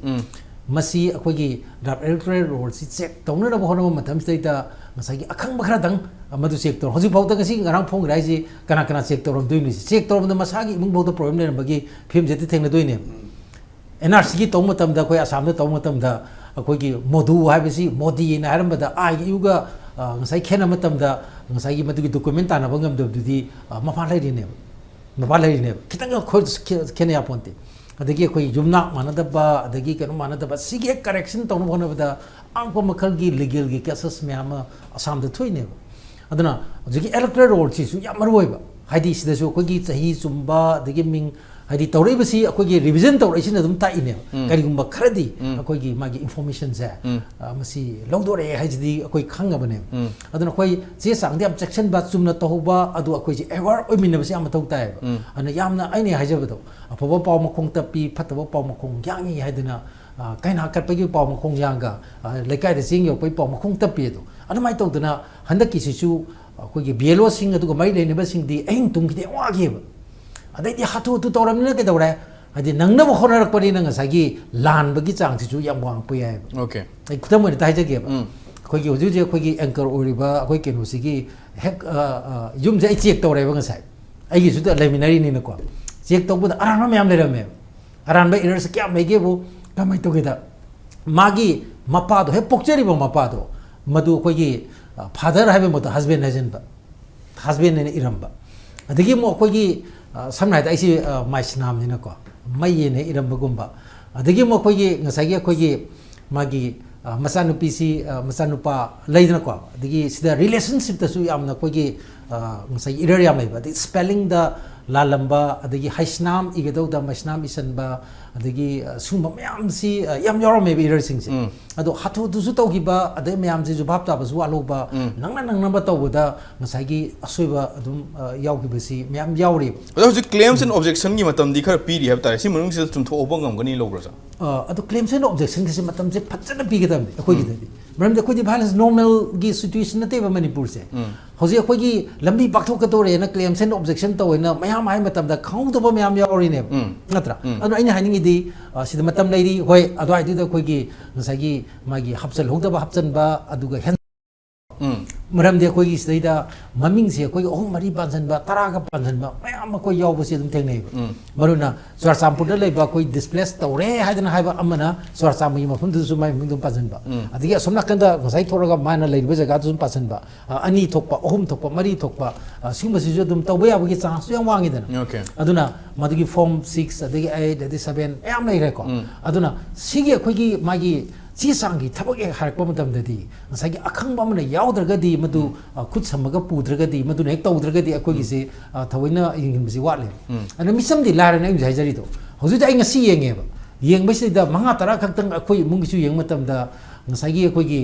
ꯃꯁꯤ ꯑꯩꯈꯣꯏꯒꯤ ꯗ꯭ꯔꯥꯐ ꯏꯂꯦꯛꯇꯣꯔꯦꯜ ꯔꯣꯜꯁꯤ ꯆꯦꯛ ꯇꯧꯅꯅꯕ ꯍꯣꯠꯅꯕ ꯃꯇꯝꯁꯤꯗꯩꯗ ꯉꯁꯥꯏꯒꯤ ꯑꯈꯪꯕ ꯈꯔꯗꯪ ꯃꯗꯨ ꯆꯦꯛ ꯇꯧꯔꯣ꯫ ꯍꯧꯖꯤꯛꯐꯥꯎꯗ ꯉꯁꯤ ꯉꯔꯥꯡ ꯐꯣꯡꯈ꯭ꯔꯦ ꯍꯥꯏꯁꯤ ꯀꯅꯥ ꯀꯅꯥ ꯆꯦꯛ ꯇꯧꯔꯝꯗꯣꯏꯅꯣ? ꯆꯦꯛ ꯇꯧꯔꯝꯕꯗ ꯃꯁꯥꯒꯤ ꯏꯃꯨꯡꯐꯥꯎꯗ ꯄ꯭ꯔꯣꯕ꯭ꯂꯦꯝ ꯂꯩꯔꯝꯕꯒꯤ ꯐꯤꯕꯝꯁꯦ ꯍꯦꯛꯇ ꯊꯦꯡꯅꯗꯣꯏꯅꯦꯕ꯫ ꯑꯦꯟ ꯑꯥꯔ ꯁꯤꯒꯤ ꯇꯧꯕ ꯃꯇꯝꯗ, ꯑꯩꯈꯣꯏ ꯑꯁꯥꯝꯗ ꯇꯧꯕ ꯃꯇꯝꯗ, ꯑꯩꯈꯣꯏꯒꯤ ꯃꯣꯗꯨ ꯍꯥꯏꯕꯁꯤ ꯃꯣꯗꯤꯅ ꯍꯥꯏꯔꯝꯕꯗ ꯑꯥꯏꯒ ꯌꯨꯒ, ꯑ, ꯉꯁꯥꯏ ꯈꯦꯠꯅꯕ ꯃꯇꯝꯗ ꯉꯁꯥꯏꯒꯤ ꯃꯗꯨꯒꯤ ꯗꯣꯀꯨꯃꯦꯟ ꯇꯥꯟꯅꯕ ꯉꯝꯗꯕꯗꯨꯗꯤ, ꯑ, ꯃꯄꯥꯟ ꯂꯩꯔꯤꯅꯦꯕ꯫ ꯃꯄꯥꯟ ꯂꯩꯔꯤꯅꯦꯕ꯫ ꯈꯤꯇꯪ ꯑꯩꯈꯣꯏ ꯈꯦ-, ꯈꯦꯠꯅ ꯌꯥꯄꯣꯟꯇꯦ꯫ ꯑꯗꯒꯤ ꯑꯩꯈꯣꯏ ꯌꯨꯝꯅꯥꯛ ꯃꯥꯟꯅꯗꯕ, ꯑꯗꯒꯤ ꯀꯩꯅꯣ ꯃꯥꯟꯅꯗꯕ, ꯁꯤꯒꯤ ꯍꯦꯛ ꯀꯔꯦꯛꯁꯟ ꯇꯧꯅꯕ ꯍꯣꯠꯅꯕꯗ ꯑꯉꯛꯄ ꯃꯈꯜꯒꯤ ꯂꯤꯒꯦꯜꯒꯤ ꯀꯦꯁꯦꯁ ꯃꯌꯥꯝ ꯑꯃ ꯑꯁꯥꯝꯗ ꯊꯣꯛꯏꯅꯦꯕ꯫ ꯑꯗꯨꯅ ꯍꯧꯖꯤꯛꯀꯤ ꯏꯂꯦꯛꯇꯣꯔꯦꯜ ꯔꯣꯜꯁꯤꯁꯨ ꯌꯥꯝ ꯃꯔꯨ ꯑꯣꯏꯕ꯫ ꯍꯥꯏꯗꯤ ꯁꯤꯗꯁꯨ ꯑꯩꯈꯣꯏꯒꯤ ꯆꯍꯤ ꯆꯨꯝꯕ, ꯑꯗꯒꯤ ꯃꯤꯡ, ꯍꯥꯏꯗꯤ ꯇꯧꯔꯛꯏꯕꯁꯤ ꯑꯩꯈꯣꯏꯒꯤ ꯔꯤꯚꯤꯖꯟ ꯇꯧꯔꯛꯏꯁꯤꯅ ꯑꯗꯨꯝ ꯇꯥꯛꯏꯅꯦꯕ꯫ ꯎꯝ꯫ ꯀꯔꯤꯒꯨꯝꯕ ꯈꯔꯗꯤ ꯎꯝ꯫ ꯑꯩꯈꯣꯏꯒꯤ ꯃꯥꯒꯤ ꯏꯟꯐꯣꯔꯃꯦꯁꯟꯁꯦ, ꯎꯝ꯫ ꯑ, ꯃꯁꯤ ꯂꯧꯗꯣꯔꯛꯑꯦ ꯍꯥꯏꯁꯤꯗꯤ ꯑꯩꯈꯣꯏ ꯈꯪꯉꯕꯅꯦꯕ꯫ ꯎꯝ꯫ ꯑꯗꯨꯅ ꯑꯩꯈꯣꯏ ꯆꯦ ꯆꯥꯡꯗ ꯌꯥꯝ ꯆꯦꯛꯁꯤꯟꯕ, ꯆꯨꯝꯅ ꯇꯧꯍꯧꯕ, ꯑꯗꯨ ꯑꯩꯈꯣꯏꯁꯦ ꯑꯦꯋꯥꯔ ꯑꯣꯏꯃꯤꯟꯅꯕꯁꯦ ꯌꯥꯝ ꯃꯊꯧ ꯇꯥꯏꯌꯦꯕ꯫ ꯎꯝ꯫ ꯑꯗꯨꯅ ꯌꯥꯝꯅ ꯑꯩꯅ ꯍꯥꯏꯖꯕꯗꯣ, ꯑꯐꯕ ꯄꯥꯎ ꯃꯈꯣꯡ ꯇꯞꯄꯤ, ꯐꯠꯇꯕ ꯄꯥꯎ ꯃꯈꯣꯡ ꯌꯥꯡꯉꯤ ꯍꯥꯏꯗꯅ, ꯑ, ꯀꯩꯅꯥ ꯀꯠꯄꯒꯤ ꯄꯥꯎ ꯃꯈꯣꯡ ꯌꯥꯡꯒ, ꯑ, ꯂꯩꯀꯥꯏꯗ ꯆꯦꯡ ꯌꯧꯔꯛꯄꯒꯤ ꯄꯥꯎ ꯃꯈꯣꯡ ꯇꯞꯄꯤ ꯑꯗꯣ꯫ ꯑꯗꯨꯃꯥꯏꯅ ꯇꯧꯗꯅ ꯍꯟꯗꯛꯀꯤꯁꯤꯁꯨ ꯑꯩꯈꯣꯏꯒꯤ ꯕꯤ ꯑꯦꯜ ꯑꯣꯁꯤꯡ ꯑꯗꯨꯒ ꯃꯔꯤ ꯂꯩꯅꯕꯁꯤꯡꯗꯤ ꯑꯍꯤꯡ ꯇꯨꯝꯈꯤꯗꯦ, ꯋꯥꯈꯤꯕ꯫ ꯑꯗꯩꯗꯤ ꯍꯥꯊꯨ ꯍꯥꯊꯨ ꯇꯧꯔꯕꯅꯤꯅ ꯀꯩꯗꯧꯔꯦ? ꯍꯥꯏꯗꯤ ꯅꯪꯅꯕ ꯍꯣꯠꯅꯔꯛꯄꯅꯤꯅ ꯉꯁꯥꯏꯒꯤ ꯂꯥꯟꯕꯒꯤ ꯆꯥꯡꯁꯤꯁꯨ ꯌꯥꯝ ꯋꯥꯡꯉꯛꯄ ꯌꯥꯏꯑꯕ꯫ ꯑꯣꯀꯦ꯫ ꯑꯩ ꯈꯨꯗꯝ ꯑꯣꯏꯅ ꯍꯥꯏꯖꯒꯦꯕ꯫ ꯎꯝ꯫ ꯑꯩꯈꯣꯏꯒꯤ ꯍꯧꯖꯤꯛ ꯍꯧꯖꯤꯛ ꯑꯩꯈꯣꯏꯒꯤ ꯑꯦꯡꯀꯔ ꯑꯣꯏꯔꯤꯕ ꯑꯩꯈꯣꯏ ꯀꯩꯅꯣꯁꯤꯒꯤ ꯍꯦꯛ, ꯑ, ꯑ, ꯌꯨꯝꯁꯦ ꯑꯩ ꯆꯦꯛ ꯇꯧꯔꯦꯕ ꯉꯁꯥꯏ꯫ ꯑꯩꯒꯤꯁꯨ ꯂꯩꯃꯤꯟꯅꯔꯤꯅꯤꯅꯀꯣ꯫ ꯆꯦꯛ ꯇꯧꯕꯗ ꯑꯔꯥꯟꯕ ꯃꯌꯥꯝ ꯂꯩꯔꯝꯃꯦꯕ꯫ ꯑꯔꯥꯟꯕ ꯏꯔꯔꯁꯦ ꯀꯌꯥꯝ ꯂꯩꯒꯦꯕꯨ ꯀꯃꯥꯏꯅ ꯇꯧꯒꯦꯗ, ꯃꯥꯒꯤ ꯃꯄꯥꯗꯣ, ꯍꯦꯛ ꯄꯣꯛꯆꯔꯤꯕ ꯃꯄꯥꯗꯣ, ꯃꯗꯨ ꯑꯩꯈꯣꯏꯒꯤ, ꯑ, ꯐꯥꯗꯔ ꯍꯥꯏꯕ ꯃꯍꯨꯠꯇ ꯍꯁꯕꯦꯟ ꯍꯥꯏꯖꯟꯕ, ꯍꯁꯕꯦꯟ ꯍꯥꯏꯅ ꯏꯔꯝꯕ꯫ ꯑꯗꯒꯤ ꯑꯃꯨꯛ ꯑꯩꯈꯣꯏꯒꯤ, ꯑ, ꯁꯝꯅ ꯍꯥꯏꯔꯕꯗ ꯑꯩꯁꯦ, ꯑ, ꯃꯥꯏꯁꯅꯥꯝꯅꯤꯅꯀꯣ, ꯃꯩ ꯍꯥꯏꯅ ꯏꯔꯝꯕꯒꯨꯝꯕ꯫ ꯑꯗꯒꯤ ꯑꯃꯨꯛ ꯑꯩꯈꯣꯏꯒꯤ ꯉꯁꯥꯏꯒꯤ ꯑꯩꯈꯣꯏꯒꯤ ꯃꯥꯒꯤ, ꯑ, ꯃꯆꯥꯅꯨꯄꯤꯁꯤ, ꯑ, ꯃꯆꯥꯅꯨꯄꯥ ꯂꯩꯗꯅꯀꯣ, ꯑꯗꯒꯤ ꯁꯤꯗ ꯔꯤꯂꯦꯁꯟꯁꯤꯞꯇꯁꯨ ꯌꯥꯝꯅ ꯑꯩꯈꯣꯏꯒꯤ, ꯑ, ꯉꯁꯥꯏꯒꯤ ꯏꯔꯔ ꯌꯥꯝ ꯂꯩꯕ, ꯑꯗꯩ ꯁ꯭ꯄꯦꯂꯤꯡꯗ ꯂꯥꯜꯂꯝꯕ, ꯑꯗꯒꯤ ꯍꯩꯁꯅꯥꯝ ꯏꯒꯗꯧꯗ ꯃꯩꯁꯅꯥꯝ ꯏꯁꯟꯕ, ꯑꯗꯒꯤ, ꯑ, ꯁꯨꯝꯕ ꯃꯌꯥꯝꯁꯤ, ꯑ, ꯌꯥꯝ ꯌꯥꯎꯔꯝꯃꯦꯕ ꯏꯔꯔꯁꯤꯡꯁꯦ꯫ ꯎꯝ꯫ ꯑꯗꯣ ꯍꯥꯊꯨ ꯍꯥꯊꯨꯁꯨ ꯇꯧꯈꯤꯕ, ꯑꯗꯩ ꯃꯌꯥꯝꯁꯤꯁꯨ ꯚꯥꯞ ꯇꯥꯕꯁꯨ ꯋꯥꯠꯍꯧꯕ, ꯎꯝ꯫ ꯅꯪꯅ ꯅꯪꯅꯕ ꯇꯧꯕꯗ ꯉꯁꯥꯏꯒꯤ ꯑꯁꯣꯏꯕ ꯑꯗꯨꯝ, ꯑ, ꯌꯥꯎꯈꯤꯕꯁꯤ ꯃꯌꯥꯝ ꯌꯥꯎꯔꯤꯕ꯫ ꯑꯗꯣ ꯍꯧꯖꯤꯛ claims and objectionꯒꯤ ꯃꯇꯝꯗꯤ ꯈꯔ ꯄꯤꯔꯤ ꯍꯥꯏꯕ ꯇꯥꯔꯦ꯫ ꯁꯤ ꯃꯅꯨꯡꯁꯤꯗ ꯆꯨꯝꯊꯣꯛꯍꯧꯕ ꯉꯝꯒꯅꯤ ꯂꯧꯕ꯭ꯔꯥ, ꯁꯥꯔ? ꯑ, ꯑꯗꯣ claims and objectionꯒꯤꯁꯦ ꯃꯇꯝꯁꯦ ꯐꯖꯅ ꯄꯤꯒꯗꯕꯅꯤ ꯑꯩꯈꯣꯏꯒꯤꯗꯗꯤ꯫ ꯎꯝ꯫ ꯃꯔꯝꯗꯤ ꯑꯩꯈꯣꯏꯗꯤ violence normalꯒꯤ situation ꯅꯠꯇꯦꯕ ꯃꯅꯤꯄꯨꯔꯁꯦ꯫ ꯍꯧꯖꯤꯛ ꯑꯩꯈꯣꯏꯒꯤ ꯂꯝꯕꯤ ꯄꯥꯛꯊꯣꯛꯀꯗꯧꯔꯦꯅ claims and objection ꯇꯧꯋꯦꯅ ꯃꯌꯥꯝ ꯍꯥꯏ ꯃꯇꯝꯗ ꯈꯪꯍꯧꯗꯕ ꯃꯌꯥꯝ ꯌꯥꯎꯔꯤꯅꯦꯕ꯫ ꯅꯠꯇ꯭ꯔꯥ? ꯑꯗꯨꯅ ꯑꯩꯅ ꯍꯥꯏꯅꯤꯡꯉꯤꯗꯤ, ꯑ, ꯁꯤꯗ ꯃꯇꯝ ꯂꯩꯔꯤ꯫ ꯍꯣꯏ, ꯑꯗꯨꯋꯥꯏꯗꯨꯗ ꯑꯩꯈꯣꯏꯒꯤ ꯉꯁꯥꯏꯒꯤ ꯃꯥꯒꯤ ꯍꯥꯞꯆꯜꯍꯧꯗꯕ ꯍꯥꯞꯆꯟꯕ, ꯑꯗꯨꯒ ꯍꯦꯟ-, ꯎꯝ꯫ ꯃꯔꯝꯗꯤ ꯑꯩꯈꯣꯏꯒꯤ ꯁꯤꯗꯩꯗ ꯃꯃꯤꯡꯁꯦ ꯑꯩꯈꯣꯏꯒꯤ ꯑꯍꯨꯝ ꯃꯔꯤ ꯄꯥꯟꯁꯤꯟꯕ, ꯇꯔꯥꯒ ꯄꯥꯟꯁꯤꯟꯕ ꯃꯌꯥꯝ ꯑꯩꯈꯣꯏ ꯌꯥꯎꯕꯁꯦ ꯑꯗꯨꯝ ꯊꯦꯡꯅꯩꯕ꯫ ꯎꯝ꯫ ꯃꯔꯨ ꯑꯣꯏꯅ ꯆꯨꯔꯥꯆꯥꯟꯄꯨꯔꯗ ꯂꯩꯕ ꯑꯩꯈꯣꯏ displace ꯇꯧꯔꯦ ꯍꯥꯏꯗꯅ ꯍꯥꯏꯕ ꯑꯃꯅ ꯆꯨꯔꯥꯆꯥꯟꯄꯨꯔꯒꯤ ꯃꯐꯝꯗꯨꯗꯁꯨ ꯃꯥꯏ ꯃꯃꯤꯡ ꯑꯗꯨꯝ ꯄꯥꯟꯁꯤꯟꯕ꯫ ꯎꯝ꯫ ꯑꯗꯒꯤ ꯑꯁꯣꯝ ꯅꯥꯀꯟꯗ ꯉꯁꯥꯏ ꯊꯣꯛꯂꯒ ꯃꯥꯅ ꯂꯩꯔꯤꯕ ꯖꯒꯥꯗꯨꯁꯨ ꯑꯗꯨꯝ ꯄꯥꯟꯁꯤꯟꯕ꯫ ꯑ, ꯑꯅꯤ ꯊꯣꯛꯄ, ꯑꯍꯨꯝ ꯊꯣꯛꯄ, ꯃꯔꯤ ꯊꯣꯛꯄ, ꯑ, ꯁꯤꯒꯨꯝꯕꯁꯤꯁꯨ ꯑꯗꯨꯝ ꯇꯧꯕ ꯌꯥꯕꯒꯤ chance ꯁꯨ ꯌꯥꯝ ꯋꯥꯡꯉꯤꯗꯅ꯫ Okay꯫ ꯑꯗꯨꯅ ꯃꯗꯨꯒꯤ form six, ꯑꯗꯒꯤ eight, ꯑꯗꯒꯤ seven ꯃꯌꯥꯝ ꯂꯩꯈ꯭ꯔꯦꯀꯣ꯫ ꯎꯝ꯫ ꯑꯗꯨꯅ ꯁꯤꯒꯤ ꯑꯩꯈꯣꯏꯒꯤ ꯃꯥꯒꯤ ꯆꯦ ꯆꯥꯡꯒꯤ ꯊꯕꯛ ꯍꯦꯛ ꯍꯥꯏꯔꯛꯄ ꯃꯇꯝꯗꯗꯤ ꯉꯁꯥꯏꯒꯤ ꯑꯈꯪꯕ ꯑꯃꯅ ꯌꯥꯎꯗ꯭ꯔꯒꯗꯤ ꯃꯗꯨ, ꯎꯝ꯫ ꯑ, ꯈꯨꯠ ꯁꯝꯃꯒ ꯄꯨꯗ꯭ꯔꯒꯗꯤ, ꯃꯗꯨꯅ ꯍꯦꯛ ꯇꯧꯗ꯭ꯔꯒꯗꯤ ꯑꯩꯈꯣꯏꯒꯤꯁꯦ, ꯎꯝ꯫ ꯑ, ꯊꯑꯣꯏꯅ ꯌꯦꯡꯁꯤꯟꯕꯁꯦ ꯋꯥꯠꯂꯦꯕ꯫ ꯎꯝ꯫ ꯑꯗꯨꯅ ꯃꯤꯆꯝꯗꯤ ꯂꯥꯏꯔꯅ ꯑꯩꯅ ꯍꯧꯖꯤꯛ ꯍꯥꯏꯖꯔꯤꯗꯣ꯫ ꯍꯧꯖꯤꯛꯇꯤ ꯑꯩ ꯉꯁꯤ ꯌꯦꯡꯉꯦꯕ꯫ ꯌꯦꯡꯕꯁꯤꯗ ꯃꯉꯥ ꯇꯔꯥ ꯈꯛꯇꯪ ꯑꯩꯈꯣꯏ ꯏꯃꯨꯡꯒꯤꯁꯨ ꯌꯦꯡꯕ ꯃꯇꯝꯗ ꯉꯁꯥꯏꯒꯤ ꯑꯩꯈꯣꯏꯒꯤ,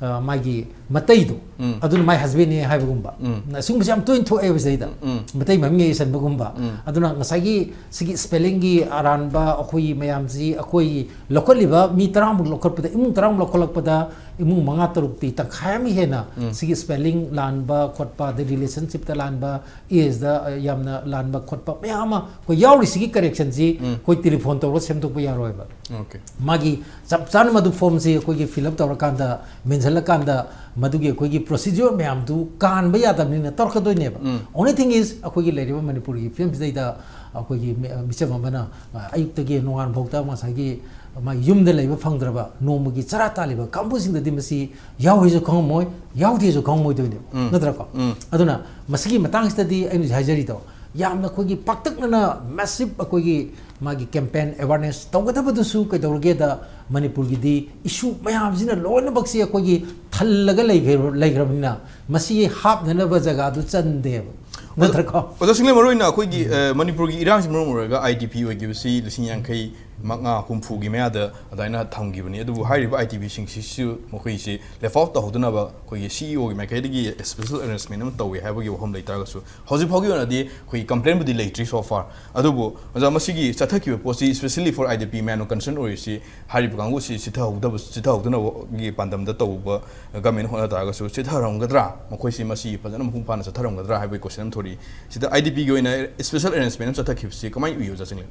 ꯑ, ꯃꯥꯒꯤ ꯃꯇꯩꯗꯣ, ꯎꯝ꯫ ꯑꯗꯨꯅ ꯃꯥꯏ husband ꯅꯦ ꯍꯥꯏꯕꯒꯨꯝꯕ꯫ ꯎꯝ꯫ ꯑꯁꯤꯒꯨꯝꯕꯁꯦ ꯌꯥꯝ ꯇꯣꯏꯅ ꯊꯣꯛꯑꯦꯕ ꯁꯤꯗꯩꯗ꯫ ꯎꯝ꯫ ꯃꯇꯩ ꯃꯃꯤꯡ ꯏꯁꯟꯕꯒꯨꯝꯕ꯫ ꯎꯝ꯫ ꯑꯗꯨꯅ ꯉꯁꯥꯏꯒꯤ ꯁꯤꯒꯤ spelling ꯒꯤ ꯑꯔꯥꯟꯕ ꯑꯩꯈꯣꯏꯒꯤ ꯃꯌꯥꯝꯁꯤ ꯑꯩꯈꯣꯏꯒꯤ ꯂꯧꯈꯠꯂꯤꯕ ꯃꯤ ꯇꯔꯥꯃꯨꯛ ꯂꯧꯈꯠꯄꯗ, ꯏꯃꯨꯡ ꯇꯔꯥꯃꯨꯛ ꯂꯧꯈꯠꯂꯛꯄꯗ ꯏꯃꯨꯡ ꯃꯉꯥ ꯇꯔꯨꯛꯇꯤ ꯇꯪꯈꯥꯏ ꯑꯃ ꯍꯦꯟꯅ ꯎꯝ꯫ ꯁꯤꯒꯤ spelling ꯂꯥꯟꯕ ꯈꯣꯠꯄ, ꯑꯗꯩ relationship ꯇ ꯂꯥꯟꯕ, age ꯗ, ꯑ, ꯌꯥꯝꯅ ꯂꯥꯟꯕ ꯈꯣꯠꯄ ꯃꯌꯥꯝ ꯑꯃ ꯑꯩꯈꯣꯏ ꯌꯥꯎꯔꯤꯁꯤꯒꯤ correction ꯁꯤ ꯎꯝ꯫ ꯑꯩꯈꯣꯏ telephone ꯇꯧꯔꯒ ꯁꯦꯝꯗꯣꯛꯄ ꯌꯥꯔꯣꯏꯕ꯫ Okay꯫ ꯃꯥꯒꯤ ꯆꯞ ꯆꯥꯅ ꯃꯗꯨ form ꯁꯤ ꯑꯩꯈꯣꯏꯒꯤ fill up ꯇꯧꯔꯀꯥꯟꯗ, ꯃꯦꯟꯁꯤꯜꯂꯀꯥꯟꯗ ꯃꯗꯨꯒꯤ ꯑꯩꯈꯣꯏꯒꯤ procedure ꯃꯌꯥꯝꯗꯨ ꯀꯥꯟꯕ ꯌꯥꯗꯕꯅꯤꯅ ꯇꯧꯔꯛꯀꯗꯣꯏꯅꯦꯕ꯫ ꯎꯝ꯫ Only thing is, ꯑꯩꯈꯣꯏꯒꯤ ꯂꯩꯔꯤꯕ ꯃꯅꯤꯄꯨꯔꯒꯤ ꯐꯤꯕꯝꯁꯤꯗꯩꯗ ꯑꯩꯈꯣꯏꯒꯤ ꯃꯤ-, ꯃꯤꯆꯝ ꯑꯃꯅ, ꯑ, ꯑꯌꯨꯛꯇꯒꯤ ꯅꯣꯡꯉꯥꯟ ꯐꯥꯎꯗ ꯉꯁꯥꯏꯒꯤ ꯃꯥꯒꯤ ꯌꯨꯝꯗ ꯂꯩꯕ ꯐꯪꯗ꯭ꯔꯕ ꯅꯣꯡꯃꯒꯤ ꯆꯔꯥ ꯇꯥꯜꯂꯤꯕ ꯀꯥꯡꯕꯨꯁꯤꯡꯗꯗꯤ ꯃꯁꯤ ꯌꯥꯎꯔꯤꯁꯨ ꯈꯪꯉꯝꯃꯣꯏ, ꯌꯥꯎꯗꯦꯁꯨ ꯈꯪꯉꯝꯃꯣꯏꯗꯣꯏꯅꯦꯕ꯫ ꯎꯝ꯫ ꯅꯠꯇ꯭ꯔꯀꯣ? ꯎꯝ꯫ ꯑꯗꯨꯅ ꯃꯁꯤꯒꯤ ꯃꯇꯥꯡꯁꯤꯗꯗꯤ ꯑꯩꯅ ꯍꯧꯖꯤꯛ ꯍꯥꯏꯖꯔꯤꯗꯣ, ꯌꯥꯝꯅ ꯑꯩꯈꯣꯏꯒꯤ ꯄꯥꯛꯇꯛꯅꯅ massive ꯑꯩꯈꯣꯏꯒꯤ ꯃꯥꯒꯤ campaign awareness ꯇꯧꯒꯗꯕꯗꯨꯁꯨ ꯀꯩꯗꯧꯔꯒꯦꯗ, ꯃꯅꯤꯄꯨꯔꯒꯤꯗꯤ issue ꯃꯌꯥꯝꯁꯤꯅ ꯂꯣꯏꯅꯃꯛꯁꯤ ꯑꯩꯈꯣꯏꯒꯤ ꯊꯜꯂꯒ ꯂꯩꯈ꯭ꯔ-, ꯂꯩꯈ꯭ꯔꯕꯅꯤꯅ ꯃꯁꯤ ꯍꯥꯞꯅꯅꯕ ꯖꯒꯥꯗꯨ ꯆꯟꯗꯦꯕ꯫ ꯅꯠꯇ꯭ꯔꯀꯣ? ꯑꯣꯖꯥ ꯁꯤꯡꯂꯦ, ꯃꯔꯨꯑꯣꯏꯅ ꯑꯩꯈꯣꯏꯒꯤ, ꯑ, ꯃꯅꯤꯄꯨꯔꯒꯤ ꯏꯔꯥꯡꯁꯤ ꯃꯔꯝ ꯑꯣꯏꯔꯒ I D P ꯑꯣꯏꯈꯤꯕꯁꯤ ꯂꯤꯁꯤꯡ ꯌꯥꯡꯈꯩ ꯃꯉꯥ ꯍꯨꯝꯐꯨꯒꯤ ꯃꯌꯥꯗ ꯑꯗꯨꯃꯥꯏꯅ ꯊꯝꯈꯤꯕꯅꯤ꯫ ꯑꯗꯨꯕꯨ ꯍꯥꯏꯔꯤꯕ ꯑꯥꯏ ꯗꯤ ꯄꯤꯁꯤꯡꯁꯤꯁꯨ ꯃꯈꯣꯏꯁꯤ left out ꯇꯧꯍꯧꯗꯅꯕ ꯑꯩꯈꯣꯏꯒꯤ ꯁꯤ ꯏ ꯑꯣꯒꯤ ꯃꯥꯏꯀꯩꯗꯒꯤ special arrangement ꯑꯃ ꯇꯧꯏ ꯍꯥꯏꯕꯒꯤ ꯋꯥꯐꯝ ꯂꯩꯇꯥꯔꯒꯁꯨ, ꯍꯧꯖꯤꯛ ꯐꯥꯎꯒꯤ ꯑꯣꯏꯅꯗꯤ ꯑꯩꯈꯣꯏꯒꯤ complaintꯕꯨꯗꯤ ꯂꯩꯇ꯭ꯔꯤ so far꯫ ꯑꯗꯨꯕꯨ ꯑꯣꯖꯥ, ꯃꯁꯤꯒꯤ ꯆꯠꯊꯈꯤꯕ ꯄꯣꯠꯁꯤ, especially for I D P man of concern ꯑꯣꯏꯔꯤꯁꯤ, ꯍꯥꯏꯔꯤꯕ ꯀꯥꯡꯕꯨꯁꯤ ꯆꯤꯊꯍꯧꯗꯕ, ꯆꯤꯊꯍꯧꯗꯅꯕꯒꯤ ꯄꯥꯟꯗꯝꯗ ꯇꯧꯕ government ꯍꯣꯠꯅ ꯇꯥꯔꯒꯁꯨ, ꯆꯤꯊꯔꯝꯒꯗ꯭ꯔꯥ? ꯃꯈꯣꯏꯁꯤ ꯃꯁꯤ ꯐꯖꯅ ꯃꯄꯨꯡ ꯐꯥꯅ ꯆꯠꯊꯔꯝꯒꯗ꯭ꯔꯥ ꯍꯥꯏꯕꯒꯤ question ꯑꯃ ꯊꯣꯔꯛꯏ꯫ ꯁꯤꯗ I D Pꯒꯤ ꯑꯣꯏꯅ special arrangement ꯑꯃ ꯆꯠꯊꯈꯤꯕꯁꯤ ꯀꯃꯥꯏꯅ ꯎꯏ, ꯑꯣꯖꯥ ꯆꯤꯡꯂꯦꯟ?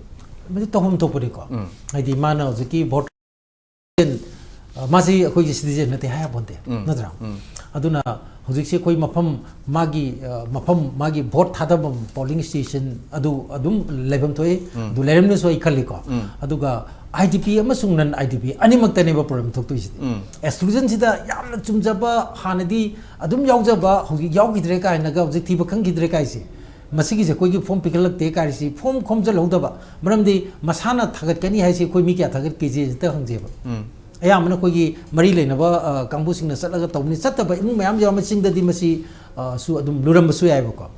ꯃꯗꯨ ꯇꯧꯐꯝ ꯊꯣꯛꯄꯅꯤꯀꯣ꯫ ꯎꯝ꯫ ꯍꯥꯏꯗꯤ ꯃꯥꯅ ꯍꯧꯖꯤꯛꯀꯤ vote, ꯑ, ꯃꯥꯁꯤ ꯑꯩꯈꯣꯏꯒꯤ citizen ꯅꯠꯇꯦ ꯍꯥꯏ ꯌꯥꯄꯣꯟꯇꯦ, ꯎꯝ꯫ ꯅꯠꯇ꯭ꯔꯥ? ꯎꯝ꯫ ꯑꯗꯨꯅ ꯍꯧꯖꯤꯛꯁꯤ ꯑꯩꯈꯣꯏ ꯃꯐꯝ, ꯃꯥꯒꯤ, ꯑ, ꯃꯐꯝ, ꯃꯥꯒꯤ vote ꯊꯥꯗꯐꯝ polling station ꯑꯗꯨ ꯑꯗꯨꯝ ꯂꯩꯐꯝ ꯊꯣꯛꯏ꯫ ꯎꯝ꯫ ꯑꯗꯨ ꯂꯩꯔꯝꯅꯁꯨ ꯑꯩ ꯈꯜꯂꯤꯀꯣ꯫ ꯎꯝ꯫ ꯑꯗꯨꯒ I D P ꯑꯃꯁꯨꯡ non I D P ꯑꯅꯤꯃꯛꯇꯅꯦꯕ problem ꯊꯣꯛꯇꯣꯏꯁꯤꯗꯤ꯫ ꯎꯝ꯫ Exclusionꯁꯤꯗ ꯌꯥꯝꯅ ꯆꯨꯝꯖꯕ, ꯍꯥꯟꯅꯗꯤ ꯑꯗꯨꯝ ꯌꯥꯎꯖꯕ, ꯍꯧꯖꯤꯛ ꯌꯥꯎꯈꯤꯗ꯭ꯔꯦ ꯀꯥꯏꯅꯒ, ꯍꯧꯖꯤꯛ ꯊꯤꯕ ꯈꯪꯈꯤꯗ꯭ꯔꯦ ꯀꯥꯏꯁꯦ, ꯃꯁꯤꯒꯤꯁꯦ ꯑꯩꯈꯣꯏꯒꯤ form ꯄꯤꯈꯠꯂꯛꯇꯦ ꯀꯥꯏꯁꯤ, form ꯈꯣꯝꯖꯤꯜꯍꯧꯗꯕ, ꯃꯔꯝꯗꯤ ꯃꯁꯥꯅ ꯊꯥꯒꯠꯀꯅꯤ ꯍꯥꯏꯁꯤ ꯑꯩꯈꯣꯏ ꯃꯤ ꯀꯌꯥ ꯊꯥꯒꯠꯀꯦꯁꯦ ꯍꯦꯛꯇ ꯍꯪꯖꯩꯕ꯫ ꯎꯝ꯫ ꯑꯌꯥꯝꯕꯅ ꯑꯩꯈꯣꯏꯒꯤ ꯃꯔꯤ ꯂꯩꯅꯕ, ꯑ, ꯀꯥꯡꯕꯨꯁꯤꯡꯅ ꯆꯠꯂꯒ ꯇꯧꯕꯅꯤ꯫ ꯆꯠꯇꯕ ꯏꯃꯨꯡ ꯃꯌꯥꯝ ꯌꯥꯎꯔꯝꯕ ꯆꯤꯡꯗꯗꯤ ꯃꯁꯤ, ꯑ, ꯁꯨ ꯑꯗꯨꯝ ꯂꯨꯔꯝꯕꯁꯨ ꯌꯥꯏꯕꯀꯣ꯫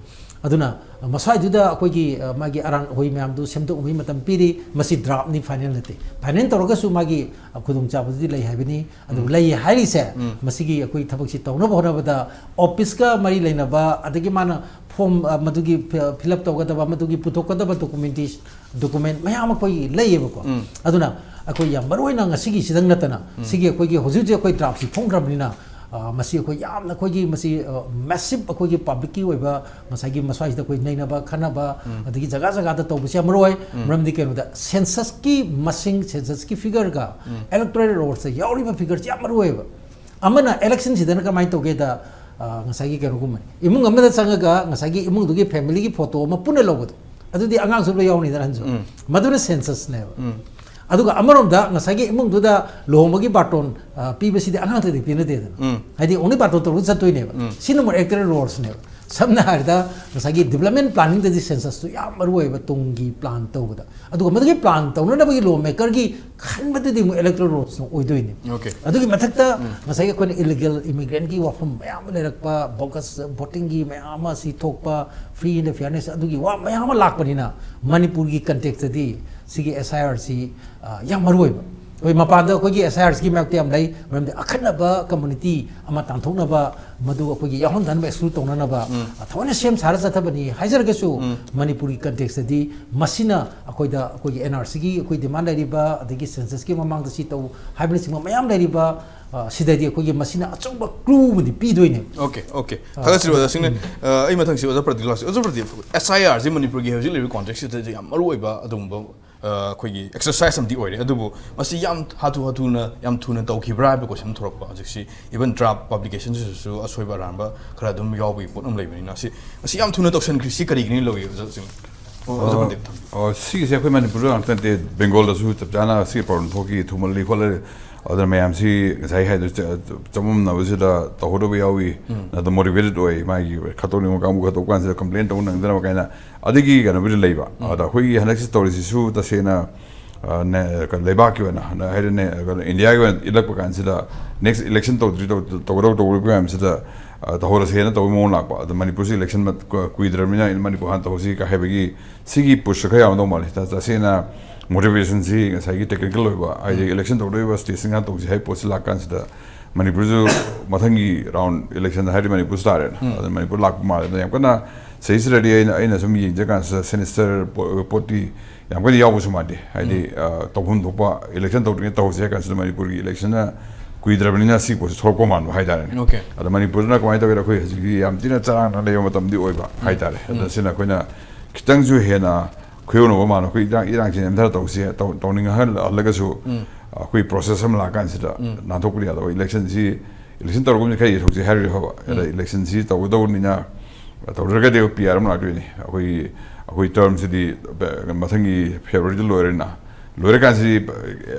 ꯑꯗꯨꯅ, ꯑ, ꯃꯁ꯭ꯋꯥꯏꯗꯨꯗ ꯑꯩꯈꯣꯏꯒꯤ, ꯑ, ꯃꯥꯒꯤ ꯑꯔꯥꯡ ꯑꯍꯣꯏ ꯃꯌꯥꯝꯗꯨ ꯁꯦꯝꯗꯣꯛꯅꯕꯒꯤ ꯃꯇꯝ ꯄꯤꯔꯤ꯫ ꯃꯁꯤ draftꯅꯤ, final ꯅꯠꯇꯦ꯫ Final ꯇꯧꯔꯒꯁꯨ ꯃꯥꯒꯤ, ꯑ, ꯈꯨꯗꯣꯡꯆꯥꯕꯗꯨꯗꯤ ꯂꯩ ꯍꯥꯏꯕꯅꯤ꯫ ꯑꯗꯨ ꯎꯝ꯫ ꯂꯩ ꯍꯥꯏꯔꯤꯁꯦ, ꯎꯝ꯫ ꯃꯁꯤꯒꯤ ꯑꯩꯈꯣꯏ ꯊꯕꯛꯁꯤ ꯇꯧꯅꯕ ꯍꯣꯠꯅꯕꯗ officeꯀ ꯃꯔꯤ ꯂꯩꯅꯕ, ꯑꯗꯒꯤ ꯃꯥꯅ form, ꯑ, ꯃꯗꯨꯒꯤ ꯐꯤ-, fill up ꯇꯧꯒꯗꯕ, ꯃꯗꯨꯒꯤ ꯄꯨꯊꯣꯛꯀꯗꯕ documentation, document ꯃꯌꯥꯝ ꯑꯩꯈꯣꯏꯒꯤ ꯂꯩꯌꯦꯕꯀꯣ꯫ ꯎꯝ꯫ ꯑꯗꯨꯅ ꯑꯩꯈꯣꯏ ꯌꯥꯝ ꯃꯔꯨ ꯑꯣꯏꯅ ꯉꯁꯤꯒꯤ ꯁꯤꯗꯪ ꯅꯠꯇꯅ, ꯎꯝ꯫ ꯁꯤꯒꯤ ꯑꯩꯈꯣꯏꯒꯤ ꯍꯧꯖꯤꯛ ꯍꯧꯖꯤꯛ ꯑꯩꯈꯣꯏ draftꯁꯤ ꯐꯣꯡꯈ꯭ꯔꯕꯅꯤꯅ, ꯑ, ꯃꯁꯤ ꯑꯩꯈꯣꯏ ꯌꯥꯝꯅ ꯑꯩꯈꯣꯏꯒꯤ ꯃꯁꯤ, ꯑ, massive ꯑꯩꯈꯣꯏꯒꯤ publicꯀꯤ ꯑꯣꯏꯕ ꯉꯁꯥꯏꯒꯤ ꯃꯁ꯭ꯋꯥꯏꯁꯤꯗ ꯑꯩꯈꯣꯏ ꯅꯩꯅꯕ, ꯈꯟꯅꯕ, ꯎꯝ꯫ ꯑꯗꯒꯤ ꯖꯒꯥ ꯖꯒꯥꯗ ꯇꯧꯕꯁꯤ ꯌꯥꯝ ꯃꯔꯨ ꯑꯣꯏ꯫ ꯎꯝ꯫ ꯃꯔꯝꯗꯤ ꯀꯩꯅꯣꯗ censusꯀꯤ ꯃꯁꯤꯡ, censusꯀꯤ figureꯒ ꯎꯝ꯫ electoral rollꯁꯇ ꯌꯥꯎꯔꯤꯕ figureꯁꯤ ꯌꯥꯝ ꯃꯔꯨ ꯑꯣꯏꯌꯦꯕ꯫ ꯑꯃꯅ electionꯁꯤꯗꯅ ꯀꯃꯥꯏꯅ ꯇꯧꯒꯦꯗ, ꯑ, ꯉꯁꯥꯏꯒꯤ ꯀꯩꯅꯣꯒꯨꯝꯕꯅꯤ, ꯏꯃꯨꯡ ꯑꯃꯗ ꯆꯪꯉꯒ ꯉꯁꯥꯏꯒꯤ ꯏꯃꯨꯡꯗꯨꯒꯤ familyꯒꯤ photo ꯑꯃ ꯄꯨꯟꯅ ꯂꯧꯕꯗꯣ, ꯑꯗꯨꯗꯤ ꯑꯉꯥꯡꯁꯨ ꯂꯣꯏ ꯌꯥꯎꯅꯤꯗꯅ ꯑꯍꯟꯁꯨ꯫ ꯎꯝ꯫ ꯃꯗꯨꯅ censusꯅꯦꯕ꯫ ꯎꯝ꯫ ꯑꯗꯨꯒ ꯑꯃꯔꯣꯝꯗ ꯉꯁꯥꯏꯒꯤ ꯏꯃꯨꯡꯗꯨꯗ ꯂꯨꯍꯣꯡꯕꯒꯤ ꯕꯥꯔꯇꯣꯟ, ꯑ, ꯄꯤꯕꯁꯤꯗꯤ ꯑꯉꯥꯡꯗꯗꯤ ꯄꯤꯅꯗꯦꯗꯅ꯫ ꯎꯝ꯫ ꯍꯥꯏꯗꯤ only ꯕꯥꯔꯇꯣꯟ ꯇꯧꯔꯒ ꯆꯠꯇꯣꯏꯅꯦꯕ꯫ ꯎꯝ꯫ ꯁꯤꯅ ꯑꯃꯨꯛ electoral rollsꯅꯦꯕ꯫ ꯁꯝꯅ ꯍꯥꯏꯔꯕꯗ ꯉꯁꯥꯏꯒꯤ development planningꯗꯗꯤ censusꯇꯨ ꯌꯥꯝ ꯃꯔꯨ ꯑꯣꯏꯕ, ꯇꯨꯡꯒꯤ plan ꯇꯧꯕꯗ꯫ ꯑꯗꯨꯒ ꯃꯗꯨꯒꯤ plan ꯇꯧꯅꯅꯕꯒꯤ law makerꯒꯤ ꯈꯟꯕꯗꯨꯗꯤ ꯑꯃꯨꯛ electoral rollsꯅ ꯑꯣꯏꯗꯣꯏꯅꯤ꯫ Okay. ꯑꯗꯨꯒꯤ ꯃꯊꯛꯇ ꯉꯁꯥꯏꯒꯤ ꯑꯩꯈꯣꯏꯅ illegal immigrantꯀꯤ ꯋꯥꯐꯝ ꯃꯌꯥꯝ ꯑꯃ ꯂꯩꯔꯛꯄ, bogus votingꯒꯤ ꯃꯌꯥꯝ ꯑꯃ, ꯁꯤ ꯊꯣꯛꯄ, free and fairness, ꯑꯗꯨꯒꯤ ꯋꯥ ꯃꯌꯥꯝ ꯑꯃ ꯂꯥꯛꯄꯅꯤꯅ, ꯃꯅꯤꯄꯨꯔꯒꯤ contextꯇꯗꯤ ꯁꯤꯒꯤ SIRꯁꯤ, ꯑ, ꯌꯥꯝ ꯃꯔꯨ ꯑꯣꯏꯕ꯫ ꯑꯩꯈꯣꯏ ꯃꯄꯥꯟꯗ ꯑꯩꯈꯣꯏꯒꯤ SIRꯁꯤꯒꯤ ꯃꯥꯌꯣꯛꯇ ꯌꯥꯝ ꯂꯩ, ꯃꯔꯝꯗꯤ ꯑꯈꯟꯅꯕ community ꯑꯃ ꯇꯥꯟꯊꯣꯛꯅꯕ, ꯃꯗꯨ ꯑꯩꯈꯣꯏꯒꯤ ꯌꯥꯎꯍꯟꯗꯅꯕ, exclude ꯇꯧꯅꯅꯕ, ꯑ, ꯊꯑꯣꯏꯅ ꯁꯦꯝ ꯁꯥꯔ ꯆꯠꯊꯕꯅꯤ ꯍꯥꯏꯖꯔꯒꯁꯨ, ꯃꯅꯤꯄꯨꯔꯒꯤ contextꯇꯗꯤ ꯃꯁꯤꯅ ꯑꯩꯈꯣꯏꯗ, ꯑꯩꯈꯣꯏꯒꯤ NRCꯒꯤ ꯑꯩꯈꯣꯏ demand ꯂꯩꯔꯤꯕ, ꯑꯗꯒꯤ censusꯀꯤ ꯃꯃꯥꯡꯗ ꯁꯤ ꯇꯧ ꯍꯥꯏꯕꯅꯆꯤꯡꯕ ꯃꯌꯥꯝ ꯂꯩꯔꯤꯕ, ꯑ, ꯁꯤꯗꯗꯤ ꯑꯩꯈꯣꯏꯒꯤ ꯃꯁꯤꯅ ꯑꯆꯧꯕ clue ꯑꯃꯗꯤ ꯄꯤꯗꯣꯏꯅꯦ꯫ Okay, okay. ꯊꯥꯒꯠꯆꯔꯤ ꯑꯣꯖꯥꯁꯤꯡꯅ꯫ ꯑ, ꯑꯩ ꯃꯊꯪꯁꯤ ꯑꯣꯖꯥ ꯄ꯭ꯔꯗꯤꯞ ꯂꯥꯛꯁꯤ꯫ ꯑꯣꯖꯥ ꯄ꯭ꯔꯗꯤꯞ, SIRꯁꯤ ꯃꯅꯤꯄꯨꯔꯒꯤ ꯍꯧꯖꯤꯛ ꯂꯩꯔꯤꯕ contextꯁꯤꯗ ꯌꯥꯝ ꯃꯔꯨ ꯑꯣꯏꯕ ꯑꯗꯨꯒꯨꯝꯕ, ꯑ, ꯑꯩꯈꯣꯏꯒꯤ exercise ꯑꯃꯗꯤ ꯑꯣꯏꯔꯦ꯫ ꯑꯗꯨꯕꯨ ꯃꯁꯤ ꯌꯥꯝ ꯍꯥꯊꯨ ꯍꯥꯊꯨꯅ, ꯌꯥꯝ ꯊꯨꯅ ꯇꯧꯈꯤꯕ꯭ꯔꯥ ꯍꯥꯏꯕ question ꯑꯃ ꯊꯣꯛꯂꯛꯄ꯫ ꯍꯧꯖꯤꯛꯁꯤ even draft publicationꯁꯤꯗꯁꯨ ꯑꯁꯣꯏꯕ ꯑꯔꯥꯟꯕ ꯈꯔ ꯑꯗꯨꯝ ꯌꯥꯎꯕꯒꯤ ꯄꯣꯠ ꯑꯃ ꯂꯩꯕꯅꯤꯅ, ꯁꯤ, ꯃꯁꯤ ꯌꯥꯝ ꯊꯨꯅ ꯇꯧꯁꯟꯈ꯭ꯔꯤꯁꯤ ꯀꯔꯤꯒꯤꯅ ꯂꯧꯏ ꯑꯣꯖꯥꯁꯤꯡ? ꯑꯣꯖꯥ ꯄ꯭ꯔꯗꯤꯞ, ꯊꯝꯕꯤꯌꯨ꯫ ꯑꯣ, ꯁꯤꯒꯤꯁꯦ ꯑꯩꯈꯣꯏ ꯃꯅꯤꯄꯨꯔꯗ ꯉꯥꯛꯇ ꯅꯠꯇꯦ, ꯕꯦꯡꯒꯣꯜꯗꯁꯨ ꯆꯞ ꯆꯥꯅ ꯁꯤꯒꯤ problem ꯊꯣꯛꯈꯤ, ꯊꯨꯃꯜꯂꯤ ꯈꯣꯠꯂꯤ꯫ ꯑꯗꯨꯅ ꯃꯌꯥꯝꯁꯤ ꯉꯁꯥꯏ ꯍꯥꯏꯗꯣ ꯆ-, ꯆꯃꯝꯅꯕꯁꯤꯗ ꯇꯧꯍꯧꯗꯕ ꯌꯥꯎꯏ꯫ ꯑꯗ motivated ꯑꯣꯏ, ꯃꯥꯒꯤ ꯈꯠꯇꯣꯛꯅꯤꯡꯕ ꯀꯥꯡꯕꯨ ꯈꯠꯇꯣꯛꯄ ꯀꯥꯟꯁꯤꯗ complain ꯇꯧꯕ ꯅꯪꯗꯅꯕ ꯀꯥꯏꯅ꯫ ꯑꯗꯒꯤ ꯀꯩꯅꯣꯕꯨꯗꯤ ꯂꯩꯕ꯫ ꯑꯗ ꯑꯩꯈꯣꯏꯒꯤ ꯍꯟꯗꯛꯁꯤ ꯇꯧꯔꯤꯁꯤꯁꯨ ꯇꯁꯦꯡꯅ, ꯑ, ꯅꯦ-, ꯀꯩꯅꯣ, ꯂꯩꯕꯥꯛꯀꯤ ꯑꯣꯏꯅ, ꯍꯥꯏꯗꯤ ꯅꯦ-, ꯀꯩꯅꯣ, ꯏꯟꯗꯤꯌꯥꯒꯤ ꯑꯣꯏꯅ ꯏꯜꯂꯛꯄ ꯀꯥꯟꯁꯤꯗ next election ꯇꯧꯗ꯭ꯔꯤ, ꯇꯧ-, ꯇꯧꯒꯗꯧ ꯇꯧꯒꯗꯧꯕ ꯃꯌꯥꯝꯁꯤꯗ, ꯑ, ꯇꯧꯍꯧꯔꯁꯦꯅ ꯇꯧꯕꯒꯤ ꯃꯑꯣꯡ ꯂꯥꯛꯄ꯫ ꯑꯗ ꯃꯅꯤꯄꯨꯔꯁꯤ election ꯃꯠ-, ꯀꯨ-, ꯀꯨꯏꯗ꯭ꯔꯕꯅꯤꯅ ꯃꯅꯤꯄꯨꯔ ꯍꯥꯟꯅ ꯇꯧꯍꯧꯁꯤ ꯀ ꯍꯥꯏꯕꯒꯤ ꯁꯤꯒꯤ pushꯁꯦ ꯈꯔ ꯌꯥꯝꯗꯧ ꯃꯥꯜꯂꯤ꯫ ꯇ-, ꯇꯁꯦꯡꯅ motivationꯁꯤ ꯉꯁꯥꯏꯒꯤ technical ꯑꯣꯏꯕ, ꯍꯥꯏꯗꯤ election ꯇꯧꯗꯣꯔꯤꯕ stateꯁꯤ ꯉꯥꯛ ꯇꯧꯁꯤ ꯍꯥꯏꯕ ꯄꯣꯠꯁꯤ ꯂꯥꯛꯀꯥꯟꯁꯤꯗ ꯃꯅꯤꯄꯨꯔꯁꯨ ꯃꯊꯪꯒꯤ round election ꯍꯥꯏꯔꯗꯤ ꯃꯅꯤꯄꯨꯔꯁꯨ ꯇꯥꯔꯦꯅ꯫ ꯑꯗꯨꯅ ꯃꯅꯤꯄꯨꯔ ꯂꯥꯛꯄ ꯃꯥꯜꯂꯦ꯫ ꯑꯗꯨꯅ ꯌꯥꯝ ꯀꯟꯅ ꯁꯤꯗꯩꯁꯤꯗꯗꯤ ꯑꯩꯅ, ꯑꯩꯅ ꯁꯨꯝ ꯌꯦꯡꯖ ꯀꯥꯟꯁꯤꯗ sinister ꯄꯣ-, ꯄꯣꯠꯇꯤ ꯌꯥꯝ ꯀꯟꯅ ꯌꯥꯎꯕꯁꯨ ꯃꯥꯟꯗꯦ꯫ ꯍꯥꯏꯗꯤ, ꯑ, ꯇꯧꯐꯝ ꯊꯣꯛꯄ election ꯇꯧꯗ꯭ꯔꯤꯉꯩ ꯇꯧꯍꯧꯁꯦ ꯍꯥꯏ ꯀꯥꯟꯁꯤꯗ ꯃꯅꯤꯄꯨꯔꯒꯤ electionꯅ ꯀꯨꯏꯗ꯭ꯔꯕꯅꯤꯅ ꯁꯤ ꯄꯣꯠꯁꯤ ꯊꯣꯛꯂꯛꯄ ꯃꯥꯟꯕ ꯍꯥꯏꯇꯥꯔꯦꯅꯦ꯫ Okay. ꯑꯗ ꯃꯅꯤꯄꯨꯔꯗꯅ ꯀꯃꯥꯏꯅ ꯇꯧꯒꯦꯗ, ꯑꯩꯈꯣꯏ ꯍꯧꯖꯤꯛꯇꯤ ꯌꯥꯝ ꯊꯤꯅ ꯆꯔꯥꯡꯅ ꯂꯩꯕ ꯃꯇꯝꯗꯤ ꯑꯣꯏꯕ ꯍꯥꯏꯇꯥꯔꯦ꯫ ꯑꯗ ꯁꯤꯅ ꯑꯩꯈꯣꯏꯅ ꯈꯤꯇꯪꯁꯨ ꯍꯦꯟꯅ ꯈꯨꯌꯧꯅꯕ ꯃꯥꯟꯕ, ꯑꯩꯈꯣꯏ ꯏꯔꯥꯡ, ꯏꯔꯥꯡꯁꯤ ꯅꯦꯝꯊꯔ ꯇꯧꯁꯦ, ꯇꯧ-, ꯇꯧꯅꯤꯡꯍꯜꯂꯒꯁꯨ ꯑꯩꯈꯣꯏ process ꯑꯃ ꯂꯥꯛꯀꯥꯟꯁꯤꯗ ꯅꯥꯟꯊꯣꯛꯄꯗꯤ ꯌꯥꯗꯕ꯫ Electionꯁꯤ, election ꯇꯧꯔꯒꯨꯝꯁꯤ ꯈꯔ ꯌꯦꯡꯊꯣꯛꯁꯤ ꯍꯥꯏꯔꯨꯔꯦ ꯐꯕ꯫ ꯑꯗ electionꯁꯤ ꯇꯧꯒꯗꯧꯕꯅꯤꯅ, ꯇꯧꯗ꯭ꯔꯒꯗꯤ PR ꯑꯃ ꯂꯥꯛꯇꯣꯏꯅꯤ꯫ ꯑꯩꯈꯣꯏꯒꯤ, ꯑꯩꯈꯣꯏ termꯁꯤꯗꯤ ꯃꯊꯪꯒꯤ Februaryꯗ ꯂꯣꯏꯔꯦꯅ꯫ ꯂꯣꯏꯔꯀꯥꯟꯁꯤꯗꯤ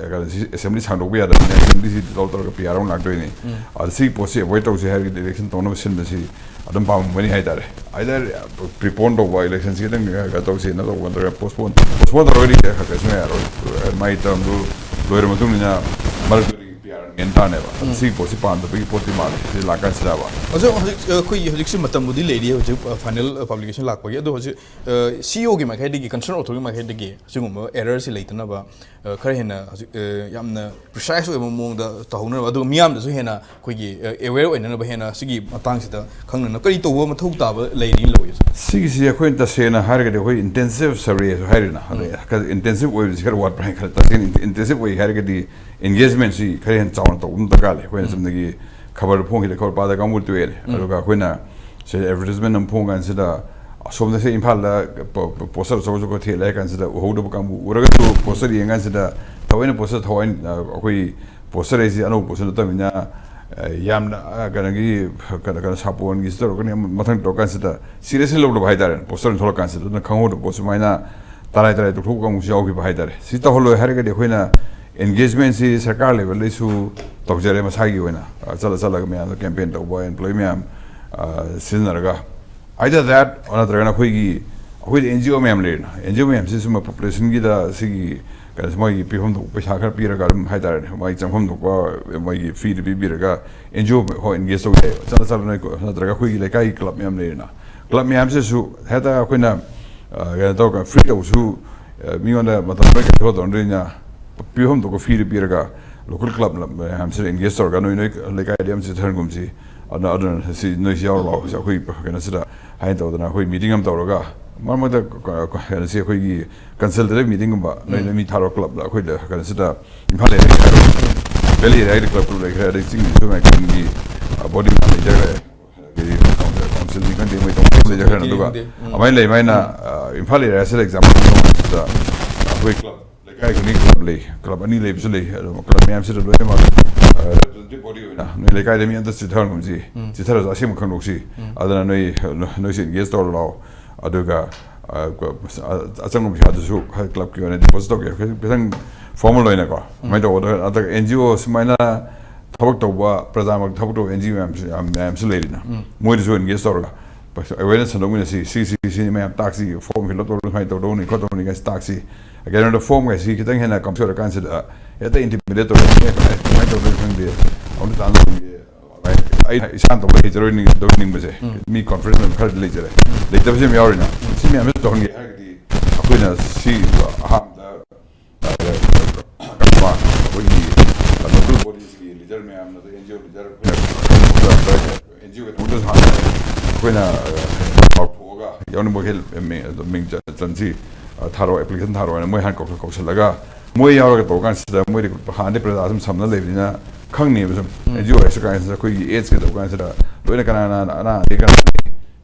ꯑꯦꯁꯦꯝꯕ꯭ꯂꯤ ꯁꯥꯡꯗꯣꯛꯄ ꯌꯥꯗꯕꯅꯤꯅ ꯑꯦꯁꯦꯝꯕ꯭ꯂꯤꯁꯤ ꯗꯤꯖꯣꯜꯕ ꯇꯧꯔꯒ ꯄꯤ ꯑꯥꯔ ꯑꯃꯨꯛ ꯂꯥꯛꯇꯣꯏꯅꯤ꯫ ꯑꯗ ꯁꯤꯒꯤ ꯄꯣꯠꯁꯤ ꯑꯦꯚꯣꯏꯗ ꯇꯧꯁꯦ ꯍꯥꯏꯔꯒꯗꯤ ꯏꯂꯦꯛꯁꯟ ꯇꯧꯅꯕ ꯁꯤꯟꯕꯁꯤ ꯑꯗꯨꯝ ꯄꯥꯝꯃꯝꯒꯅꯤ ꯍꯥꯏꯇꯥꯔꯦ꯫ ꯑꯥꯏꯗꯔ ꯄ꯭ꯔꯤꯄꯣꯟ ꯇꯧꯕ, ꯏꯂꯦꯛꯁꯟꯁꯤ ꯈꯤꯇꯪ ꯀꯩꯅꯣ ꯇꯧꯁꯦꯅ ꯇꯧꯕ ꯅꯠꯇ꯭ꯔꯒ ꯄꯣꯁꯄꯣꯟ ꯄꯣꯁꯄꯣꯟ ꯇꯧꯔꯒꯗꯤ ꯀꯩꯁꯨ ꯌꯥꯔꯣꯏ꯫ ꯃꯥꯒꯤ ꯇꯔꯝꯗꯨ ꯂꯣꯏꯔ ꯃꯇꯨꯡꯅꯤꯅ ꯃꯔꯛꯇꯨꯗꯤ ꯄꯤ ꯑꯥꯔ ꯃꯦꯟ ꯇꯥꯅꯦꯕ꯫ ꯑꯗ ꯁꯤꯒꯤ ꯄꯣꯠꯁꯤ ꯄꯥꯝꯗꯕꯒꯤ ꯄꯣꯠꯇꯤ ꯃꯥꯜꯂꯦ ꯁꯤ ꯂꯥꯛꯀꯥꯟꯁꯤꯗꯕ꯫ ꯍꯧꯖꯤꯛ ꯍꯧꯖꯤꯛ ꯑꯩꯈꯣꯏꯒꯤ ꯍꯧꯖꯤꯛꯁꯤ ꯃꯇꯝꯕꯨꯗꯤ ꯂꯩꯔꯤ, ꯍꯧꯖꯤꯛ ꯐꯥꯏꯅꯦꯜ ꯄꯕ꯭ꯂꯤꯀꯦꯁꯟ ꯂꯥꯛꯄꯒꯤ꯫ ꯑꯗꯣ ꯍꯧꯖꯤꯛ ꯁꯤ ꯏ ꯑꯣꯒꯤ ꯃꯥꯏꯀꯩꯗꯒꯤ, ꯀꯟꯁꯔꯟ ꯑꯣꯊꯣꯔꯤꯇꯤ ꯃꯥꯏꯀꯩꯗꯒꯤ ꯁꯤꯒꯨꯝꯕ ꯑꯦꯔꯔꯁꯤ ꯂꯩꯇꯅꯕ, ꯑ, ꯈꯔ ꯍꯦꯟꯅ ꯍꯧꯖꯤꯛ, ꯑ, ꯌꯥꯝꯅ ꯄ꯭ꯔꯤꯁꯥꯏꯁ ꯑꯣꯏꯕ ꯃꯑꯣꯡꯗ ꯇꯧꯍꯧꯅꯕ, ꯑꯗꯨꯒ ꯃꯤꯌꯥꯝꯗꯁꯨ ꯍꯦꯟꯅ ꯑꯩꯈꯣꯏꯒꯤ, ꯑ, ꯑꯦꯋꯦꯌꯔ ꯑꯣꯏꯅꯅꯕ ꯍꯦꯟꯅ ꯁꯤꯒꯤ ꯃꯇꯥꯡꯁꯤꯗ ꯈꯪꯅꯅꯕ ꯀꯔꯤ ꯇꯧꯕ ꯃꯊꯧ ꯇꯥꯕ ꯂꯩꯔꯤꯅ ꯂꯧꯏ, ꯁꯥꯔ? ꯁꯤꯒꯤꯁꯤ ꯑꯩꯈꯣꯏꯅ ꯇꯁꯦꯡꯅ ꯍꯥꯏꯔꯒꯗꯤ ꯑꯩꯈꯣꯏ ꯏꯟꯇꯦꯟꯁꯤꯞ ꯁꯔꯚꯦꯁꯨ ꯍꯥꯏꯔꯤꯅ, ꯑꯗꯩ ꯏꯟꯇꯦꯟꯁꯤꯞ ꯑꯣꯏꯕꯁꯤ ꯈꯔ ꯋꯥꯠꯄ꯭ꯔꯥ ꯍꯥꯏꯅ ꯈꯜꯂꯦ꯫ ꯇꯁꯦꯡꯅ ꯏꯟꯇꯦꯟꯁꯤꯞ ꯑꯣꯏ ꯍꯥꯏꯔꯒꯗꯤ ꯑꯦꯡꯒꯦꯖꯃꯦꯟꯁꯤ ꯈꯔ ꯍꯦꯟꯅ ꯆꯥꯎꯅ ꯇꯧꯕ ꯑꯃ ꯗꯔꯀꯥꯔ ꯂꯩ꯫ ꯑꯩꯈꯣꯏꯅ ꯆꯨꯝꯅꯒꯤ ꯈꯕꯔ ꯐꯣꯡꯈꯤꯗ ꯈꯕꯔ ꯄꯥꯗ ꯀꯥꯡꯕꯨ ꯇꯣꯛꯑꯦꯅꯦ꯫ ꯑꯗꯨꯒ ꯑꯩꯈꯣꯏꯅ ꯁꯤ ꯑꯦꯗꯚꯔꯇꯤꯁꯃꯦꯟ ꯑꯃ ꯐꯣꯡ ꯀꯥꯟꯁꯤꯗ ꯑꯁꯣꯝꯗ ꯁꯤ ꯏꯝꯐꯥꯜꯗ ꯄꯣ-, ꯄꯣ-, ꯄꯣꯁꯇꯔ ꯑꯆꯧ ꯑꯆꯧꯕ ꯊꯦꯠꯂꯦ ꯍꯥꯏ ꯀꯥꯟꯁꯤꯗ ꯎꯍꯧꯗꯕ ꯀꯥꯡꯕꯨ ꯎꯔꯒꯁꯨ ꯄꯣꯁꯇꯔ ꯌꯦꯡ ꯀꯥꯟꯁꯤꯗ ꯊꯑꯣꯏꯅ ꯄꯣꯁꯇꯔ ꯊꯋꯥꯏ, ꯑꯩꯈꯣꯏ ꯄꯣꯁꯇꯔ ꯍꯥꯏꯁꯤ ꯑꯅꯧꯕ ꯄꯣꯁꯇꯔ ꯅꯠꯇꯕꯅꯤꯅ, ꯑ, ꯌꯥꯝꯅ, ꯑ, ꯀꯩꯅꯣꯒꯤ, ꯀꯩꯅꯣ, ꯀꯩꯅꯣ, ꯁꯥꯄꯣꯟꯒꯤꯁꯤ ꯇꯧꯔꯛꯀꯅꯤ, ꯑꯃ ꯃꯊꯪ ꯇꯧꯔꯀꯥꯟꯁꯤꯗ ꯁꯤꯔꯤꯌꯁꯂꯤ ꯂꯧꯗꯕ ꯍꯥꯏꯇꯥꯔꯦ꯫ ꯄꯣꯁꯇꯔ ꯊꯣꯛꯂꯛꯀꯥꯟꯁꯤꯗ ꯑꯗꯨꯅ ꯈꯪꯍꯧꯗꯕ ꯄꯣꯠ ꯁꯨꯃꯥꯏꯅ ꯇꯔꯥꯏ ꯇꯔꯥꯏ ꯇꯧꯊꯣꯛꯄ ꯀꯥꯡꯕꯨꯁꯨ ꯌꯥꯎꯈꯤꯕ ꯍꯥꯏꯇꯥꯔꯦ꯫ ꯁꯤ ꯇꯧꯍꯜꯂꯣꯏ ꯍꯥꯏꯔꯒꯗꯤ ꯑꯩꯈꯣꯏꯅ ꯑꯦꯡꯒꯦꯖꯃꯦꯟꯁꯤ ꯁꯔꯀꯥꯔ ꯂꯦꯚꯦꯜꯗꯩꯁꯨ ꯇꯧꯖꯔꯦ ꯃꯁꯥꯒꯤ ꯑꯣꯏꯅ, ꯑ, ꯆꯠꯂ ꯆꯠꯂꯒ ꯃꯌꯥꯝꯗ ꯀꯦꯝꯄꯦꯟ ꯇꯧꯕ, ꯑꯦꯝꯄ꯭ꯂꯣꯌꯤ ꯃꯌꯥꯝ, ꯑ, ꯁꯤꯖꯤꯟꯅꯔꯒ, either that or ꯅꯠꯇ꯭ꯔꯒꯅ ꯑꯩꯈꯣꯏꯒꯤ, ꯑꯩꯈꯣꯏꯗꯤ ꯑꯦꯟ ꯖꯤ ꯑꯣ ꯃꯌꯥꯝ ꯂꯩꯔꯦꯅ, ꯑꯦꯟ ꯖꯤ ꯑꯣ ꯃꯌꯥꯝꯁꯤ ꯁꯨꯝꯕ ꯄꯣꯄꯨꯂꯦꯁꯟꯒꯤꯗ ꯁꯤꯒꯤ ꯀꯩꯅꯣ ꯃꯣꯏꯒꯤ ꯄꯤꯐꯝ ꯊꯣꯛꯄ ꯄꯩꯁꯥ ꯈꯔ ꯄꯤꯔꯒ ꯑꯗꯨꯝ ꯍꯥꯏꯇꯥꯔꯦꯅꯦ, ꯃꯣꯏ ꯆꯪꯐꯝ ꯊꯣꯛꯄ ꯃꯣꯏꯒꯤ ꯐꯤꯗꯨ ꯄꯤꯕꯤꯔꯒ ꯑꯦꯟ ꯖꯤ ꯑꯣ ꯍꯣꯏ ꯑꯦꯡꯒꯦꯖ ꯇꯧꯕ ꯌꯥꯏ꯫ ꯆꯠꯂ ꯆꯠꯂ ꯅꯣꯏ ꯀꯣ-, ꯅꯠꯇ꯭ꯔꯒ ꯑꯩꯈꯣꯏꯒꯤ ꯂꯩꯀꯥꯏꯒꯤ ꯀ꯭ꯂꯕ ꯃꯌꯥꯝ ꯂꯩꯔꯦꯅ, ꯀ꯭ꯂꯕ ꯃꯌꯥꯝꯁꯤꯁꯨ ꯍꯦꯛꯇ ꯑꯩꯈꯣꯏꯅ, ꯑ, ꯀꯩꯅꯣ ꯇꯧꯔꯒ ꯐ꯭ꯔꯤ ꯇꯧꯕꯁꯨ, ꯑ, ꯃꯤꯉꯣꯟꯗ ꯃꯇꯝ ꯂꯣꯏ ꯀꯩꯅꯣ ꯇꯧꯅꯗꯣꯏꯅꯤꯅ ꯄꯤꯐꯝ ꯊꯣꯛꯄ ꯐꯤꯗꯨ ꯄꯤꯔꯒ ꯂꯣꯀꯦꯜ ꯀ꯭ꯂꯕ ꯃꯌꯥꯝꯁꯤꯗ ꯑꯦꯡꯒꯦꯖ ꯇꯧꯔꯒ ꯅꯣꯏ, ꯅꯣꯏ ꯂꯩꯀꯥꯏꯗ ꯑꯃ ꯆꯤꯊꯍꯟꯒꯨꯝꯁꯤ꯫ ꯑꯗꯨꯅ, ꯑꯗꯨꯅ ꯁꯤ ꯅꯣꯏꯁꯤ ꯌꯥꯎꯔ ꯂꯥꯛꯑꯣ, ꯁꯤ ꯑꯩꯈꯣꯏ ꯀꯩꯅꯣꯁꯤꯗ ꯍꯥꯏꯅ ꯇꯧꯗꯅ ꯑꯩꯈꯣꯏ ꯃꯤꯇꯤꯡ ꯑꯃ ꯇꯧꯔꯒ ꯃꯔꯛ ꯃꯔꯛꯇ ꯀ-, ꯀ-, ꯀꯩꯅꯣꯁꯤ ꯑꯩꯈꯣꯏꯒꯤ ꯀꯟꯁꯜꯇꯦꯇꯤꯚ ꯃꯤꯇꯤꯡꯒꯨꯝꯕ ꯅꯣꯏ, ꯅꯣꯏ ꯃꯤ ꯊꯥꯔꯣ ꯀ꯭ꯂꯕꯇ ꯑꯩꯈꯣꯏꯗ ꯀꯩꯅꯣꯁꯤꯗ ꯏꯝꯐꯥꯜ ꯑꯦꯔꯤꯌꯥ ꯍꯥꯏꯔꯣ, ꯚꯦꯂꯤ ꯑꯦꯔꯤꯌꯥꯒꯤ ꯀ꯭ꯂꯕ ꯒ꯭ꯔꯨꯞ ꯂꯩꯈ꯭ꯔꯦ, ꯑꯗꯩ ꯆꯤꯡ ꯃꯤꯁꯨ ꯃꯥꯏꯀꯩꯒꯤ, ꯑ, ꯕꯣꯗꯤ ꯃꯌꯥꯝ ꯂꯩꯖꯈ꯭ꯔꯦ꯫ ꯑꯗꯒꯤ ꯀꯥꯎꯟꯁꯤꯜꯅꯤ ꯈꯪꯗꯦ, ꯃꯣꯏ ꯇꯧꯕ ꯂꯩꯖꯈ꯭ꯔꯦ꯫ ꯑꯗꯨꯒ ꯑꯗꯨꯃꯥꯏꯅ ꯂꯩ, ꯑꯗꯨꯃꯥꯏꯅ, ꯑ, ꯏꯝꯐꯥꯜ ꯑꯦꯔꯤꯌꯥꯁꯤꯗ ꯑꯦꯛꯖꯥꯝꯄꯜ ꯑꯩꯈꯣꯏ ꯀ꯭ꯂꯕ ꯂꯩꯀꯥꯏ ꯈꯨꯗꯤꯡꯒꯤ ꯀ꯭ꯂꯕ ꯂꯩ, ꯀ꯭ꯂꯕ ꯑꯅꯤ ꯂꯩꯕꯁꯨ ꯂꯩ꯫ ꯑꯗꯨ ꯀ꯭ꯂꯕ ꯃꯌꯥꯝꯁꯤꯗ ꯂꯣꯏꯅꯃꯛ, ꯑ, ꯔꯦꯄ꯭ꯔꯦꯖꯦꯟꯇꯦꯇꯤꯚ ꯕꯣꯗꯤ ꯑꯣꯏꯅ ꯅꯣꯏ ꯂꯩꯀꯥꯏꯗ ꯃꯤ ꯑꯝꯇ ꯆꯤꯊꯍꯟꯒꯨꯝꯁꯤ, ꯆꯤꯊꯔꯁꯨ ꯑꯁꯦꯡꯕ ꯈꯪꯗꯣꯛꯁꯤ꯫ ꯑꯗꯨꯅ ꯅꯣꯏ, ꯅꯣꯏꯁꯨ ꯑꯦꯡꯒꯦꯖ ꯇꯧꯔ ꯂꯥꯛꯑꯣ꯫ ꯑꯗꯨꯒ ꯑ, ꯀ-, ꯑ-, ꯑꯆꯪꯕ ꯄꯩꯁꯥꯗꯨꯁꯨ ꯍꯥꯏ ꯀ꯭ꯂꯕꯀꯤ ꯑꯣꯏꯅ ꯗꯤꯄꯣꯖꯤꯠ ꯇꯧꯒꯦ꯫ ꯈꯤꯇꯪ, ꯈꯤꯇꯪ ꯐꯣꯔꯃꯦꯜ ꯑꯣꯏꯅꯀꯣ꯫ ꯎꯝ꯫ ꯁꯨꯃꯥꯏꯅ ꯇꯧꯕꯗ, ꯑꯗ ꯑꯦꯟ ꯖꯤ ꯑꯣ ꯁꯨꯃꯥꯏꯅ ꯊꯕꯛ ꯇꯧꯕ, ꯄ꯭ꯔꯖꯥꯃꯛ ꯊꯕꯛ ꯇꯧꯕ ꯑꯦꯟ ꯖꯤ ꯑꯣ ꯃꯌꯥꯝꯁꯨ, ꯌꯥꯝ, ꯃꯌꯥꯝꯁꯨ ꯂꯩꯔꯤꯅ꯫ ꯎꯝ꯫ ꯃꯣꯏꯗꯁꯨ ꯑꯦꯟꯒꯦꯖ ꯇꯧꯔꯒ ꯑꯦꯋꯦꯔꯅꯦꯁ ꯁꯟꯗꯣꯛꯃꯤꯟꯅꯁꯤ, ꯁꯤ, ꯁꯤ, ꯁꯤ ꯃꯌꯥꯝ ꯇꯥꯛꯁꯤ, ꯐꯣꯔꯝ ꯐꯤꯜ ꯑꯞ ꯇꯧꯔꯒ ꯁꯨꯃꯥꯏꯅ ꯇꯧꯗꯧꯅꯤ, ꯈꯣꯠꯇꯧꯅꯤ ꯀꯥꯏꯁꯤ ꯇꯥꯛꯁꯤ꯫ ꯀꯩꯅꯣꯗ ꯐꯣꯔꯝ ꯀꯥꯏꯁꯤ ꯈꯤꯇꯪ ꯍꯦꯟꯅ ꯀꯝꯄ꯭ꯂꯤꯠ ꯑꯣꯏꯔꯀꯥꯟꯁꯤꯗ ꯍꯦꯛꯇ ꯏꯟꯇꯤꯃꯤꯗꯦꯠ ꯇꯧꯔꯒ, "ꯑꯦ, ꯀꯃꯥꯏ-, ꯀꯃꯥꯏꯅ ꯇꯧꯗꯣꯏꯅꯣ ꯈꯪꯗꯦ, ꯑꯃꯨꯛꯇ ꯇꯥꯟꯅ ꯈꯪꯗꯦ"꯫ ꯑꯩ ꯏꯁꯥꯅ ꯇꯧꯕ ꯍꯩꯖꯔꯣꯏ ꯅꯤꯡ-, ꯇꯧꯅꯤꯡꯕꯁꯦ, ꯎꯝ꯫ ꯃꯤ ꯀꯣꯟꯐꯤꯗꯦꯟꯁ ꯈꯔꯗꯤ ꯂꯩꯖꯔꯦ꯫ ꯎꯝ꯫ ꯂꯩꯇꯕꯁꯨ ꯌꯥꯝ ꯌꯥꯎꯔꯤꯅ꯫ ꯎꯝ꯫ ꯁꯤ ꯃꯌꯥꯝꯁꯦ ꯇꯧꯍꯟꯒꯦ ꯍꯥꯏꯔꯒꯗꯤ ꯑꯩꯈꯣꯏꯅ ꯁꯤ ꯑꯍꯥꯟꯕꯗ, ꯑ, ꯑꯩꯈꯣꯏꯒꯤ ꯂꯣꯀꯦꯜ ꯕꯣꯗꯤꯁꯀꯤ ꯂꯤꯗꯔ ꯃꯌꯥꯝ, ꯅꯠꯇ꯭ꯔꯒ ꯑꯦꯟ ꯖꯤ ꯑꯣ ꯂꯤꯗꯔ ꯑꯩꯈꯣꯏꯅ, ꯑꯦꯟ ꯖꯤ ꯑꯣꯒꯤꯗꯃꯛꯇꯁꯨ ꯍꯥꯟꯅ ꯑꯩꯈꯣꯏꯅ, ꯑ, ꯄꯥꯎꯊꯣꯛꯑꯒ ꯌꯥꯎꯅꯤꯡꯕ ꯃꯈꯩ ꯃꯤꯡ, ꯑꯗꯨꯝ ꯃꯤꯡ ꯆ-, ꯆꯟꯁꯤ, ꯑ, ꯊꯥꯔꯛꯑꯣ, ꯑꯦꯄ꯭ꯂꯤꯀꯦꯁꯟ ꯊꯥꯔꯛꯑꯣ ꯍꯥꯏꯅ ꯃꯣꯏ ꯍꯥꯟꯅ ꯀꯧ-, ꯀꯧꯁꯜꯂꯒ, ꯃꯣꯏ ꯌꯥꯎꯔꯒ ꯇꯧꯕ ꯀꯥꯟꯁꯤꯗ ꯃꯣꯏꯗꯤ ꯍꯥꯟꯅꯗꯤ ꯄ꯭ꯔꯖꯥ ꯁꯨꯝ ꯁꯝꯅ ꯂꯩꯕꯅꯤꯅ ꯈꯪꯅꯦꯕ ꯁꯨꯝ꯫ ꯎꯝ꯫ ꯑꯦꯟ ꯖꯤ ꯑꯣ ꯍꯥꯏꯔꯁꯨ ꯀꯥꯟꯁꯤꯗ ꯑꯩꯈꯣꯏꯒꯤ ꯑꯦꯖꯀꯤ ꯇꯧꯕ ꯀꯥꯟꯁꯤꯗ ꯂꯣꯏꯅ ꯀꯅꯥ ꯀꯅꯥ ꯑꯅꯥ ꯑꯌꯦꯛ ꯀꯅꯥ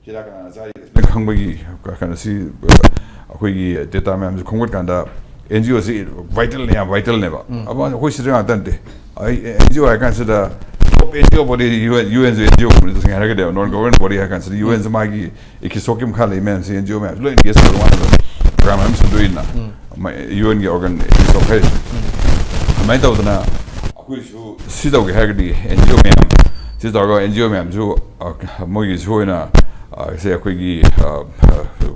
ꯍꯤꯗꯥꯛ ꯀꯅꯥꯅ ꯆꯥꯔꯤ ꯂꯣꯏ ꯈꯪꯕꯒꯤ ꯀꯩꯅꯣꯁꯤ, ꯑꯩꯈꯣꯏꯒꯤ ꯗꯦꯇꯥ ꯃꯌꯥꯝꯁꯤ ꯈꯣꯝꯒꯠꯀꯥꯟꯗ ꯑꯦꯟ ꯖꯤ ꯑꯣꯁꯤ ꯚꯥꯏꯇꯜꯅꯦ, ꯌꯥꯝ ꯚꯥꯏꯇꯜꯅꯦꯕ꯫ ꯎꯝ꯫ ꯑꯃ ꯑꯩꯈꯣꯏ ꯁꯤꯗ ꯉꯥꯛꯇ ꯅꯠꯇꯦ꯫ ꯑꯩ ꯑꯦꯟ ꯖꯤ ꯑꯣ ꯍꯥꯏ ꯀꯥꯟꯁꯤꯗ top N G O body U N, U ꯑꯦꯟꯁꯨ ꯑꯦꯟ ꯖꯤ ꯑꯣ ꯒꯨꯝꯕꯅꯤ, ꯇꯁꯦꯡꯅ ꯍꯥꯏꯔꯒꯗꯤ ꯅꯣꯟ ꯒꯣꯕꯔꯃꯦꯟ ꯕꯣꯗꯤ ꯍꯥꯏ ꯀꯥꯟꯁꯤꯗ ꯌꯨ ꯑꯦꯟꯁꯨ ꯃꯥꯒꯤ ꯏꯀꯤꯁꯣꯛꯀꯤ ꯃꯈꯥ ꯂꯩ ꯃꯌꯥꯝꯁꯤ ꯑꯦꯟ ꯖꯤ ꯑꯣ ꯃꯌꯥꯝꯁꯤ ꯂꯣꯏ ꯑꯦꯟꯒꯦꯖ ꯇꯧꯔꯒ ꯃꯥꯅ ꯄ꯭ꯔꯣꯒ꯭ꯔꯥꯝ ꯑꯃ ꯁꯟꯗꯣꯛꯏꯅ꯫ ꯎꯝ꯫ ꯌꯨ ꯑꯦꯟꯒꯤ ꯑꯣꯔꯒꯅꯥꯏꯖꯦꯁꯟ ꯍꯥꯏꯔꯤꯁꯦ꯫ ꯎꯝ꯫ ꯑꯗꯨꯃꯥꯏꯅ ꯇꯧꯗꯅ ꯑꯩꯈꯣꯏꯁꯨ ꯁꯤ ꯇꯧꯒꯦ ꯍꯥꯏꯔꯒꯗꯤ ꯑꯦꯟ ꯖꯤ ꯑꯣ ꯃꯌꯥꯝ, ꯁꯤ ꯇꯧꯔꯒ ꯑꯦꯟ ꯖꯤ ꯑꯣ ꯃꯌꯥꯝꯁꯨ, ꯑ, ꯃꯣꯏꯒꯤꯁꯨ ꯑꯣꯏꯅ, ꯑ, ꯁꯦ ꯑꯩꯈꯣꯏꯒꯤ, ꯑ, ꯑ,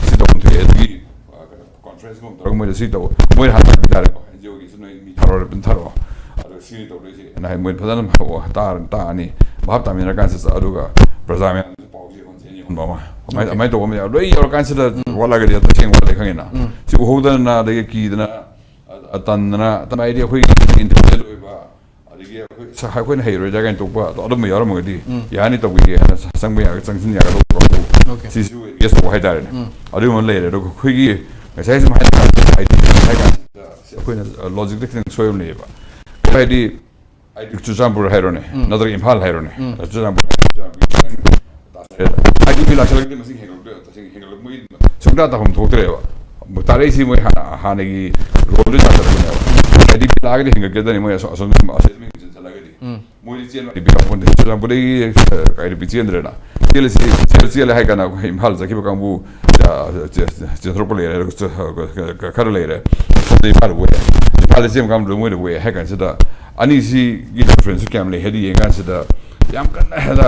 ꯁꯤ ꯇꯧꯐꯝ ꯊꯣꯛꯑꯦ, ꯑꯗꯒꯤ, ꯑ, ꯀꯩꯅꯣ, ꯀꯣꯟꯐ꯭ꯔꯦꯟꯁꯀꯨꯝꯕ ꯇꯧꯔꯒ ꯃꯣꯏꯗ ꯁꯤ ꯇꯧ, ꯃꯣꯏꯅ ꯍꯥꯟꯅ ꯇꯥꯛꯄꯤ ꯇꯥꯔꯦꯀꯣ, ꯑꯦꯟ ꯖꯤ ꯑꯣꯒꯤꯁꯨ ꯅꯣꯏ ꯃꯤ ꯊꯥꯔꯛꯑꯣ, ꯑꯗꯨꯝ ꯊꯥꯔꯛꯑꯣ, ꯑꯗꯨꯒ ꯁꯤꯅꯤ ꯇꯧꯗꯣꯏꯁꯦ꯫ ꯅ ꯍꯥꯏ ꯃꯣꯏ ꯐꯖꯅ ꯍꯧ-, ꯇꯥꯔ-, ꯇꯥꯛꯑꯅꯤ꯫ ꯚꯥꯞ ꯇꯥꯃꯤꯟꯅꯔ ꯀꯥꯟꯁꯤꯗ ꯑꯗꯨꯒ ꯄ꯭ꯔꯖꯥ ꯃꯌꯥꯝꯁꯨ ꯄꯥꯎꯁꯦ ꯌꯦꯡꯍꯟꯁꯦ, ꯌꯦꯡꯍꯟꯕ ꯑꯃ꯫ ꯑꯗꯨꯃꯥꯏꯅ, OK꯫ ꯑꯗꯨꯃꯥꯏꯅ ꯇꯧꯕ ꯑꯃ ꯌꯥꯎ-, ꯂꯣꯏ ꯌꯧꯔꯀꯥꯟꯁꯤꯗ ꯎꯝ꯫ ꯋꯥꯠꯂꯒꯗꯤ ꯑꯇꯩ ꯁꯦꯡ ꯋꯥꯠꯂꯦ ꯈꯪꯉꯤꯅ꯫ ꯎꯝ꯫ ꯁꯤ ꯎꯍꯧꯗꯅ ꯑꯗꯒꯤ ꯀꯤꯗꯅ, ꯑ-, ꯇꯟꯗꯅ, ꯇꯟꯕ ꯍꯥꯏꯗꯤ ꯑꯩꯈꯣꯏꯒꯤ ꯏꯟꯇꯔꯦꯁꯇꯦꯠ ꯑꯣꯏꯕ, ꯑꯗꯒꯤ ꯑꯩꯈꯣꯏ ꯁ-, ꯑꯩꯈꯣꯏꯅ ꯍꯩꯔꯣꯏꯗ꯭ꯔꯥ ꯀꯥꯏꯅ ꯇꯣꯛꯄ ꯑꯗꯣ ꯑꯗꯨꯝꯕ ꯌꯥꯎꯔꯝꯃꯒꯗꯤ ꯎꯝ꯫ ꯌꯥꯅꯤ ꯇꯧꯕꯤꯒꯦ ꯍꯥꯏꯅ ꯆꯪꯕ ꯌꯥ-, ꯆꯪꯁꯤꯟ ꯌꯥꯒꯗꯧꯕ ꯀꯥꯡꯕꯨ꯫ OK꯫ ꯁꯤꯁꯨ ꯑꯦꯟꯒꯦꯖ ꯇꯧꯕ ꯍꯥꯏꯇꯥꯔꯦꯅꯦ꯫ ꯎꯝ꯫ ꯑꯗꯨꯒꯨꯝꯕ ꯂꯩꯔꯦ꯫ ꯑꯗꯨꯒ ꯑꯩꯈꯣꯏꯒꯤ ꯉꯁꯥꯏ ꯁꯨꯝ ꯍꯥꯏ ꯀꯥꯟꯁꯤꯗ, ꯍꯥꯏ ꯀꯥꯟꯁꯤꯗ ꯑꯩꯈꯣꯏꯅ, ꯑ, ꯂꯣꯖꯤꯛꯇ ꯈꯤꯇꯪ ꯁꯣꯏꯕ ꯂꯩꯌꯦꯕ꯫ ꯍꯥꯏꯗꯤ ꯍꯥꯏꯗꯤ ꯆꯨꯔꯆꯥꯟꯄꯨꯔ ꯍꯥꯏꯔꯣꯅꯦ, ꯎꯝ꯫ ꯅꯠꯇ꯭ꯔꯒ ꯏꯝꯐꯥꯜ ꯍꯥꯏꯔꯣꯅꯦ, ꯎꯝ꯫ ꯆꯨꯔꯆꯥꯟꯄꯨꯔ, ꯆꯨꯔꯆꯥꯟꯄꯨꯔ ꯈꯤꯇꯪ ꯇꯥꯊꯔꯦ꯫ ꯑꯥꯏ ꯗꯤ ꯄꯤ ꯂꯥꯛꯁꯜꯂꯒꯗꯤ ꯃꯁꯤꯡ ꯍꯦꯟꯒꯠꯂꯛꯇꯣꯏꯔꯣ? ꯇꯁꯦꯡꯅ ꯍꯦꯟꯒꯠꯂꯛꯄꯒꯤ ꯁꯨꯡꯇꯥ ꯇꯥꯐꯝ ꯊꯣꯛꯇ꯭ꯔꯦꯕ꯫ ꯇꯥꯔꯛꯏꯁꯤ ꯃꯣꯏ ꯍꯥꯟꯅ, ꯍꯥꯟꯅꯒꯤ ꯔꯣꯜꯗꯨ ꯁꯥꯟꯅꯔꯛꯄꯅꯦꯕ꯫ ꯑꯥꯏ ꯗꯤ ꯄꯤ ꯂꯥꯛꯑꯒꯗꯤ ꯍꯦꯟꯒꯠꯀꯗꯅꯤ ꯃꯣꯏ ꯑꯁꯣ-, ꯑꯁꯣꯝ ꯑꯁꯦꯁꯃꯦꯟ ꯆꯦꯟꯁꯤꯜꯂꯒꯗꯤ꯫ ꯎꯝ꯫ ꯃꯣꯏꯗꯤ ꯆꯦꯟꯕ ꯍꯥꯏꯗꯤ ꯄꯤꯔꯛꯄ ꯅꯠꯇꯦ꯫ ꯆꯨꯔꯆꯥꯟꯄꯨꯔꯗꯒꯤ, ꯑ, ꯀꯥꯏꯗ ꯄꯤ ꯆꯦꯟꯗ꯭ꯔꯦꯅ꯫ ꯆꯦꯜꯂꯁꯤ, ꯆꯦꯜ-, ꯆꯦꯜꯂꯦ ꯍꯥꯏ ꯀꯥꯟꯗ ꯑꯩꯈꯣꯏ ꯏꯝꯐꯥꯜ ꯆꯠꯈꯤꯕ ꯀꯥꯡꯕꯨ, ꯆꯦꯟꯊꯣꯔꯛꯄ ꯂꯩꯔꯦ, ꯑꯗꯨꯒ ꯈꯔ ꯂꯩꯔꯦ꯫ ꯑꯗꯩ ꯏꯝꯐꯥꯜꯗ ꯋꯦ, ꯏꯝꯐꯥꯜꯗ ꯆꯦꯟꯕ ꯀꯥꯟꯗ ꯃꯣꯏꯗ ꯋꯦ ꯍꯥꯏ ꯀꯥꯟꯁꯤꯗ, ꯑꯅꯤꯁꯤꯒꯤ ꯗꯤꯐ꯭ꯔꯦꯟꯁꯁꯨ ꯀꯌꯥꯝ ꯂꯩ ꯍꯥꯏꯗꯤ ꯌꯦꯡ ꯀꯥꯟꯁꯤꯗ, ꯌꯥꯝ ꯀꯟꯅ ꯍꯦꯟꯅ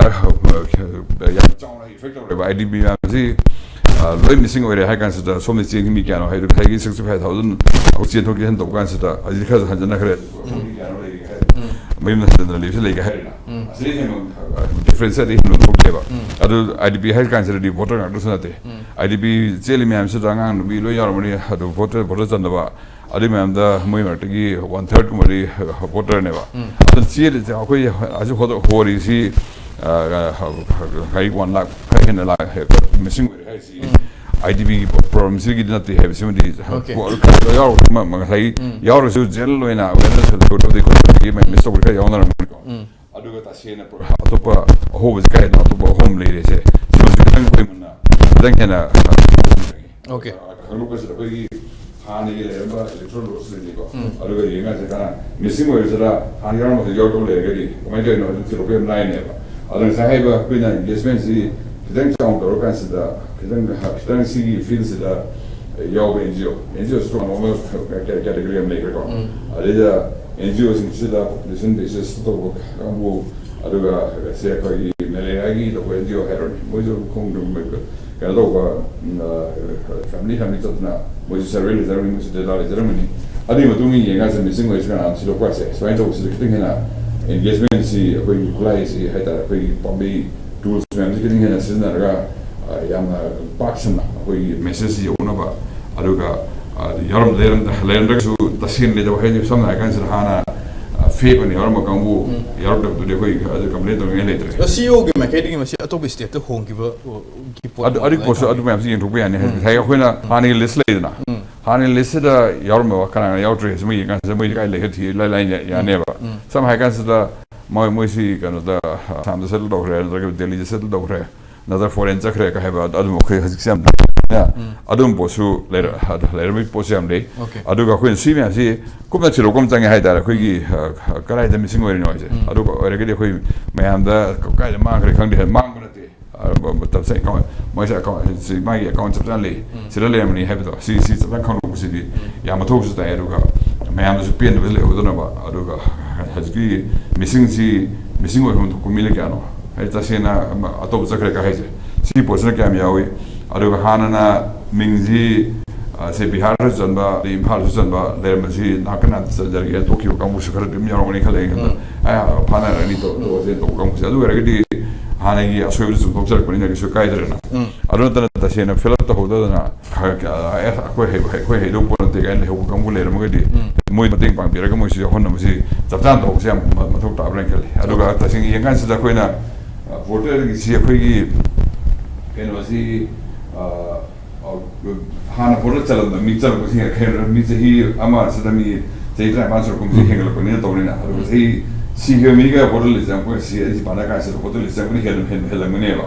ꯌꯥꯝ ꯆꯥꯎꯅ ꯏꯐꯦꯛ ꯇꯧꯔꯦꯕ꯫ ꯑꯥꯏ ꯗꯤ ꯕꯤ ꯃꯌꯥꯝꯁꯤ ꯂꯣꯏ ꯃꯤꯁꯤꯡ ꯑꯣꯏꯔꯦ ꯍꯥꯏ ꯀꯥꯟꯁꯤꯗ, ꯁꯣꯝꯗ ꯆꯦꯟꯈꯤ ꯃꯤ ꯀꯌꯥꯅꯣ ꯍꯥꯏꯗꯣ, ꯉꯁꯥꯏꯒꯤ ꯁꯤꯛꯁꯇꯤ ꯐꯥꯏꯚ ꯊꯥꯎꯖꯟ ꯑꯩꯈꯣꯏ ꯆꯦꯟꯊꯣꯛ ꯆꯦꯟꯁꯤꯟ ꯇꯧꯕ ꯀꯥꯟꯁꯤꯗ ꯍꯧꯖꯤꯛ ꯈꯔꯁꯨ ꯍꯟꯖꯟꯅꯈ꯭ꯔꯦ꯫ ꯃꯤ ꯀꯌꯥꯅꯣ ꯂꯩꯒꯦ ꯍꯥꯏ, ꯃꯌꯨꯝꯗ ꯍꯟꯖꯟꯅ ꯂꯩꯕꯁꯤ ꯂꯩꯒꯦ ꯍꯥꯏꯔꯤꯅ, ꯑꯁꯤꯗꯩ ꯍꯦꯟꯅ ꯗꯤꯐ꯭ꯔꯦꯟꯁ ꯑꯗꯩ ꯍꯦꯟꯅ ꯊꯣꯛꯇꯦꯕ꯫ ꯑꯗꯨ ꯑꯥꯏ ꯗꯤ ꯕꯤ ꯍꯥꯏꯔ ꯀꯥꯟꯁꯤꯗꯗꯤ ꯚꯣꯇꯔ ꯉꯥꯛꯇꯁꯨ ꯅꯠꯇꯦ꯫ ꯑꯥꯏ ꯗꯤ ꯕꯤ ꯆꯦꯜꯂꯤ ꯃꯌꯥꯝꯁꯤꯗ ꯑꯉꯥꯡ ꯅꯨꯄꯤ ꯂꯣꯏ ꯌꯥꯎꯔꯝꯃꯅꯤ, ꯑꯗꯨ ꯚꯣꯇꯔ, ꯚꯣꯇꯔ ꯆꯟꯗꯕ꯫ ꯑꯗꯨꯏ ꯃꯌꯥꯝꯗ ꯃꯣꯏ ꯃꯔꯛꯇꯒꯤ ꯋꯥꯟ ꯊꯥꯔꯠꯀꯨꯝꯕꯗꯤ ꯚꯣꯇꯔꯅꯦꯕ꯫ ꯑꯗꯨ ꯆꯦꯜꯂꯤꯁꯦ ꯑꯩꯈꯣꯏ ꯍꯧꯖꯤꯛ ꯍꯣ-, ꯍꯣꯔꯤꯁꯤ, ꯑ, ꯉꯁꯥꯏ ꯋꯥꯟ ꯂꯥꯈ ꯈꯔ ꯍꯦꯟꯅ ꯂꯥꯛ-, ꯃꯤꯁꯤꯡ ꯑꯣꯏꯔꯦ ꯍꯥꯏꯔꯤꯁꯤ ꯑꯥꯏ ꯗꯤ ꯕꯤꯒꯤ ꯄ꯭ꯔꯣꯕ꯭ꯂꯦꯝꯁꯤꯒꯤꯗꯤ ꯅꯠꯇꯦ ꯍꯥꯏꯕꯁꯤꯃꯗꯤ ꯌꯥꯎꯔ-, ꯉꯁꯥꯏ ꯌꯥꯎꯔꯁꯨ ꯖꯦꯅꯔꯦꯜ ꯑꯣꯏꯅ ꯑꯋꯦꯔꯅꯦꯁ ꯈꯔ ꯂꯩꯍꯧꯗꯕꯗꯒꯤ ꯃꯥꯏ ꯃꯤꯁ ꯇꯧꯕ ꯈꯔ ꯌꯥꯎꯅꯔꯝꯒꯅꯤꯀꯣ꯫ ꯑꯗꯨꯒ ꯇꯁꯦꯡꯅ ꯑꯇꯣꯞꯄ ꯑꯍꯣꯕꯁꯤ ꯀꯥꯏꯗꯅꯣ, ꯑꯇꯣꯞꯄ ꯑꯍꯣꯕ ꯂꯩꯔꯤꯁꯦ, ꯁꯤꯃꯁꯨ ꯈꯤꯇꯪ ꯑꯩꯈꯣꯏ ꯃꯨꯟꯅ ꯈꯤꯇꯪ ꯍꯦꯟꯅ ꯑꯣꯀꯦ꯫ ꯈꯪꯗꯣꯛꯄꯁꯤꯗ ꯑꯩꯈꯣꯏꯒꯤ ꯍꯥꯟꯅꯒꯤ ꯂꯩꯔꯝꯕ ꯏꯂꯦꯛꯇꯣꯔꯦꯜ ꯔꯣꯜꯁ ꯂꯩꯅꯤꯀꯣ꯫ ꯑꯗꯨꯒ ꯌꯦꯡꯉꯀꯥꯟꯁꯤꯗ ꯃꯤꯁꯤꯡ ꯑꯣꯏꯕꯁꯤꯗ ꯍꯥꯟꯅ ꯌꯥꯎꯔꯝꯕꯁꯤ ꯌꯥꯎꯔꯛꯇꯕ ꯂꯩꯔꯒꯗꯤ ꯀꯃꯥꯏꯅ ꯇꯧꯔꯤꯅꯣ ꯍꯥꯏꯕꯗꯨ ꯊꯤꯗꯣꯛꯄ ꯌꯥꯝ ꯂꯥꯏꯅꯦꯕ꯫ ꯑꯗꯣ ꯉꯁꯥꯏ ꯍꯥꯏꯔꯤꯕ ꯑꯩꯈꯣꯏꯅ ꯏꯟꯒꯦꯖꯃꯦꯟꯁꯤ ꯈꯤꯇꯪ ꯆꯥꯎꯅ ꯇꯧꯔꯀꯥꯟꯁꯤꯗ ꯈꯤꯇꯪ, ꯈꯤꯇꯪ ꯁꯤꯒꯤ ꯐꯤꯜꯁꯤꯗ ꯌꯥꯎꯕ ꯑꯦꯟ ꯖꯤ ꯑꯣ, ꯑꯦꯟ ꯖꯤ ꯑꯣꯁꯨ ꯇꯣꯉꯥꯟꯕ ꯑꯃ ꯀꯦ-, ꯀꯦꯇꯦꯒꯣꯔꯤ ꯑꯃ ꯂꯩꯈ꯭ꯔꯦꯀꯣ꯫ ꯑꯗꯩꯗ ꯑꯦꯟ ꯖꯤ ꯑꯣꯁꯤꯡꯁꯤꯗ ꯄꯣꯄꯨꯂꯦꯁꯟ ꯕꯦꯁꯤꯁꯇ ꯇꯧꯕ ꯀꯥꯡꯕꯨ, ꯑꯗꯨꯒ ꯁꯦ ꯑꯩꯈꯣꯏꯒꯤ ꯃꯦꯂꯦꯔꯤꯌꯥꯒꯤ ꯇꯧꯕ ꯑꯦꯟ ꯖꯤ ꯑꯣ ꯍꯥꯏꯔꯣꯅꯦ, ꯃꯣꯏꯁꯨ ꯈꯣꯡ-, ꯀꯩꯅꯣ ꯇꯧꯕ, ꯎꯝ, ꯑ, ꯐꯦꯃꯤꯂꯤ ꯐꯦꯃꯤꯂꯤ ꯆꯠꯇꯅ ꯃꯣꯏꯁꯨ ꯁꯔꯚꯦ ꯂꯩꯖꯔꯝꯒꯅꯤ, ꯃꯣꯏꯁꯨ ꯗꯦꯇꯥ ꯂꯩꯖꯔꯝꯒꯅꯤ꯫ ꯑꯗꯨꯒꯤ ꯃꯇꯨꯡ ꯏꯟꯅ ꯌꯦꯡꯉꯀꯥꯟꯁꯤꯗ ꯃꯤꯁꯤꯡ ꯑꯣꯏꯔꯤꯁꯤ ꯀꯅꯥꯅ ꯊꯤꯗꯣꯛꯄ ꯍꯥꯏꯁꯦ, ꯁꯨꯃꯥꯏꯅ ꯇꯧꯕꯁꯤꯗ ꯈꯤꯇꯪ ꯍꯦꯟꯅ ꯑꯦꯟꯒꯦꯖꯃꯦꯟꯁꯤ ꯑꯩꯈꯣꯏꯒꯤ ꯈꯨꯠꯂꯥꯏꯁꯤ ꯍꯥꯏ ꯇꯥꯔꯦ, ꯑꯩꯈꯣꯏꯒꯤ ꯄꯥꯝꯕꯩ ꯇꯨꯜꯁ ꯃꯌꯥꯝꯁꯤ ꯈꯤꯇꯪ ꯍꯦꯟꯅ ꯁꯤꯖꯤꯟꯅꯔꯒ, ꯑ, ꯌꯥꯝꯅ ꯄꯥꯛ ꯁꯟꯅ ꯑꯩꯈꯣꯏꯒꯤ ꯃꯦꯁꯦꯖꯁꯤ ꯌꯧꯅꯕ, ꯑꯗꯨꯒ, ꯑ, ꯌꯥꯎꯔꯝ-, ꯂꯩꯔꯝ-, ꯂꯩꯔꯝꯗ꯭ꯔꯒꯁꯨ ꯇꯁꯦꯡꯅ ꯂꯩꯇꯕ ꯍꯥꯏꯗꯤ ꯁꯝꯅ ꯍꯥꯏꯔ ꯀꯥꯟꯁꯤꯗ ꯍꯥꯟꯅ, ꯑ, ꯐꯦꯛ ꯑꯣꯏꯅ ꯌꯥꯎꯔꯝꯕ ꯀꯥꯡꯕꯨ ꯌꯥꯎꯔꯛꯇꯕꯗꯨꯗꯤ ꯑꯩꯈꯣꯏ ꯑꯗꯨ ꯀꯝꯄ꯭ꯂꯦꯟ ꯇꯧꯅꯤꯡꯉꯥꯏ ꯂꯩꯇ꯭ꯔꯦ꯫ ꯁꯤ ꯏ ꯑꯣꯒꯤ ꯃꯥꯏꯀꯩꯗꯒꯤ ꯃꯁꯤ ꯑꯇꯣꯞꯄ ꯁ꯭ꯇꯦꯠꯇ ꯍꯣꯡꯈꯤꯕ, ꯑꯣ, ꯒꯤ ꯄꯣꯠ ꯑꯗꯨ, ꯑꯗꯨꯒꯤ ꯄꯣꯠꯁꯨ ꯍꯥꯏꯇꯥꯔꯦ꯫ ꯑꯗꯨ ꯃꯌꯥꯝꯁꯤ ꯌꯦꯡꯊꯣꯛꯄ ꯌꯥꯅꯤ꯫ ꯉꯁꯥꯏ ꯑꯩꯈꯣꯏꯅ ꯍꯥꯟꯅꯒꯤ ꯂꯤꯁ ꯂꯩꯗꯅ, ꯍꯥꯟꯅꯒꯤ ꯂꯤꯁꯁꯤꯗ ꯌꯥꯎꯔꯝꯃꯕ ꯀꯅꯥ ꯀꯅꯥ ꯌꯥꯎꯗ꯭ꯔꯦ ꯍꯥꯏꯁꯤ ꯃꯣꯏ ꯌꯦꯡꯀꯥꯟꯁꯤꯗ ꯃꯣꯏꯗꯤ ꯀꯥꯏ ꯂꯩꯈ꯭ꯔ ꯊꯤ ꯏꯂꯥꯏ ꯂꯥꯏꯅ ꯌꯥꯅꯦꯕ꯫ ꯁꯝꯅ ꯍꯥꯏ ꯀꯥꯟꯁꯤꯗ ꯃꯣꯏ, ꯃꯣꯏꯁꯤ ꯀꯩꯅꯣꯗ, ꯑꯁꯥꯝꯗ ꯁꯦꯇꯜ ꯇꯧꯈ꯭ꯔꯦ, ꯅꯠꯇ꯭ꯔꯒ ꯗꯦꯜꯂꯤꯗ ꯁꯦꯇꯜ ꯇꯧꯈ꯭ꯔꯦ, ꯅꯠꯇ꯭ꯔꯒ ꯐꯣꯔꯦꯟ ꯆꯠꯈ꯭ꯔꯦ ꯀ ꯍꯥꯏꯕ ꯑꯗꯨꯝ ꯑꯩꯈꯣꯏ ꯍꯧꯖꯤꯛꯁꯦ ꯌꯥꯝ ꯂꯩꯕꯅꯤꯅ ꯑꯗꯨꯝꯕ ꯄꯣꯠꯁꯨ ꯂꯩꯔ-, ꯑꯗꯨ ꯂꯩꯔꯝꯕꯒꯤ ꯄꯣꯠꯁꯨ ꯌꯥꯝ ꯂꯩ꯫ ꯑꯣꯀꯦ꯫ ꯑꯗꯨꯒ ꯑꯩꯈꯣꯏꯅ ꯁꯤ ꯃꯌꯥꯝꯁꯤ ꯀꯨꯞꯅ ꯊꯤꯗꯣꯛꯄ ꯑꯃ ꯆꯪꯉꯦ ꯍꯥꯏꯇꯥꯔꯦ꯫ ꯑꯩꯈꯣꯏꯒꯤ, ꯑ, ꯀꯗꯥꯏꯗ ꯃꯤꯁꯤꯡ ꯑꯣꯏꯔꯤꯅꯣ ꯍꯥꯏꯁꯦ꯫ ꯑꯗꯨꯒ ꯑꯣꯏꯔꯒꯗꯤ ꯑꯩꯈꯣꯏ ꯃꯌꯥꯝꯗ ꯀ-, ꯀꯥꯏꯗ ꯃꯥꯡꯈ꯭ꯔꯦ ꯈꯪꯗꯦ, ꯃꯥꯡꯕ ꯅꯠꯇꯦ, ꯑ, ꯃ-, ꯃꯇꯝꯁꯦ account, ꯃꯣꯏꯁꯦ account, ꯁꯤ ꯃꯥꯒꯤ account ꯆꯞ ꯆꯥꯅ ꯂꯩ, ꯎꯝ꯫ ꯁꯤꯗ ꯂꯩꯔꯝꯃꯅꯤ ꯍꯥꯏꯕꯗꯣ, ꯁꯤ, ꯁꯤ ꯆꯞ ꯆꯥꯅ ꯈꯪꯗꯣꯛꯄꯁꯤꯗꯤ ꯎꯝ꯫ ꯌꯥꯝ ꯃꯊꯧꯁꯨ ꯇꯥꯏ꯫ ꯑꯗꯨꯒ ꯃꯌꯥꯝꯗꯁꯨ ꯄꯦꯟꯗꯕ ꯂꯩꯍꯧꯗꯅꯕ꯫ ꯑꯗꯨꯒ ꯍꯧꯖꯤꯛꯀꯤ ꯃꯤꯁꯤꯡꯁꯤ, ꯃꯤꯁꯤꯡ ꯑꯣꯏꯐꯝ ꯊꯣꯛꯄ ꯃꯤꯅ ꯀꯌꯥꯅꯣ? ꯍꯥꯏꯗꯤ ꯇꯁꯦꯡꯅ ꯑꯃ ꯑꯇꯣꯞꯄ ꯆꯠꯈ꯭ꯔꯦ ꯀ ꯍꯥꯏꯁꯦ, ꯁꯤ ꯄꯣꯠꯁꯤꯅ ꯀꯌꯥꯝ ꯌꯥꯎꯏ? ꯑꯗꯨꯒ ꯍꯥꯟꯅꯅ ꯃꯤꯡꯁꯤ, ꯑ, ꯁꯦ ꯕꯤꯍꯥꯔꯗꯁꯨ ꯆꯟꯕ, ꯑꯗꯩ ꯏꯝꯐꯥꯜꯗꯁꯨ ꯆꯟꯕ ꯂꯩꯔꯝꯕꯁꯤ ꯅꯥꯀꯟ ꯅꯥꯀꯟꯗ ꯆꯟꯖꯔꯒꯦ ꯊꯣꯛꯈꯤꯕ ꯀꯥꯡꯕꯨꯁꯨ ꯈꯔꯗꯤ ꯑꯗꯨꯝ ꯌꯥꯎꯔꯝꯒꯅꯤ ꯈꯜꯂꯦ꯫ ꯑꯩꯉꯣꯟꯗ ꯎꯝ꯫ ꯑꯩ ꯐꯥꯅꯔꯅꯤ ꯇꯧ-, ꯇꯧꯔꯁꯦ ꯇꯧꯕ ꯀꯥꯡꯕꯨꯁꯦ꯫ ꯑꯗꯨ ꯑꯣꯏꯔꯒꯗꯤ ꯍꯥꯟꯅꯒꯤ ꯑꯁꯣꯏꯕꯗꯨ ꯆꯨꯝꯊꯣꯛꯆꯔꯛꯄꯅꯤꯅ ꯀꯩꯁꯨ ꯀꯥꯏꯗ꯭ꯔꯦꯅ꯫ ꯎꯝ꯫ ꯑꯗꯨ ꯅꯠꯇꯅ ꯇꯁꯦꯡꯅ fill up ꯇꯧꯍꯧꯗꯗꯅ ꯈꯔ ꯀ-, ꯑꯦ, ꯑꯩꯈꯣꯏ ꯍꯩ-, ꯑꯩꯈꯣꯏ ꯍꯩꯗꯧ ꯄꯣꯠ ꯅꯠꯇꯦ ꯀꯥꯏꯅ ꯂꯩꯍꯧꯕ ꯀꯥꯡꯕꯨ ꯂꯩꯔꯝꯃꯒꯗꯤ ꯎꯝ꯫ ꯃꯣꯏ ꯃꯇꯦꯡ ꯄꯥꯡꯕꯤꯔꯒ ꯃꯣꯏꯁꯨ ꯌꯥꯎꯍꯟꯅꯕꯁꯤ ꯆꯞ ꯆꯥꯅ ꯇꯧꯕꯁꯦ ꯌꯥꯝ ꯃ-, ꯃꯊꯧ ꯇꯥꯕ꯭ꯔꯥ ꯍꯥꯏꯅ ꯈꯜꯂꯤ꯫ ꯑꯗꯨꯒ ꯇꯁꯦꯡꯅ ꯌꯦꯡꯀꯥꯟꯁꯤꯗ ꯑꯩꯈꯣꯏꯅ, ꯑ, voterꯒꯤꯁꯤ ꯑꯩꯈꯣꯏꯒꯤ ꯀꯩꯅꯣꯁꯤ, ꯑ, ꯑ, ꯍꯥꯟꯅ voter ꯆꯜꯂꯝꯗ ꯃꯤ ꯆꯜꯂꯛꯄꯁꯤ ꯍꯦꯟꯅ ꯃꯤ ꯆꯍꯤ ꯑꯃꯁꯤꯗ ꯃꯤ ꯆꯍꯤ ꯇꯔꯥꯅꯤꯄꯥꯟ ꯁꯨꯔꯛꯄ ꯃꯤꯁꯤ ꯎꯝ꯫ ꯍꯦꯟꯒꯠꯂꯛꯄꯅꯤꯅ ꯇꯧꯕꯅꯤꯅ꯫ ꯑꯗꯨꯒ ꯎꯝ꯫ ꯆꯍꯤ ꯁꯤꯈꯤꯕ ꯃꯤꯒ voter list ꯆꯪꯉꯛꯄ ꯁꯤ ꯑꯩꯁꯤ ꯄꯥꯟꯅ ꯀꯥꯟꯁꯤꯗ voter list ꯆꯪꯉꯛꯄꯅ ꯍꯦꯟꯅ, ꯍꯦꯟꯅ ꯍꯦꯜꯂꯝꯒꯅꯦꯕ꯫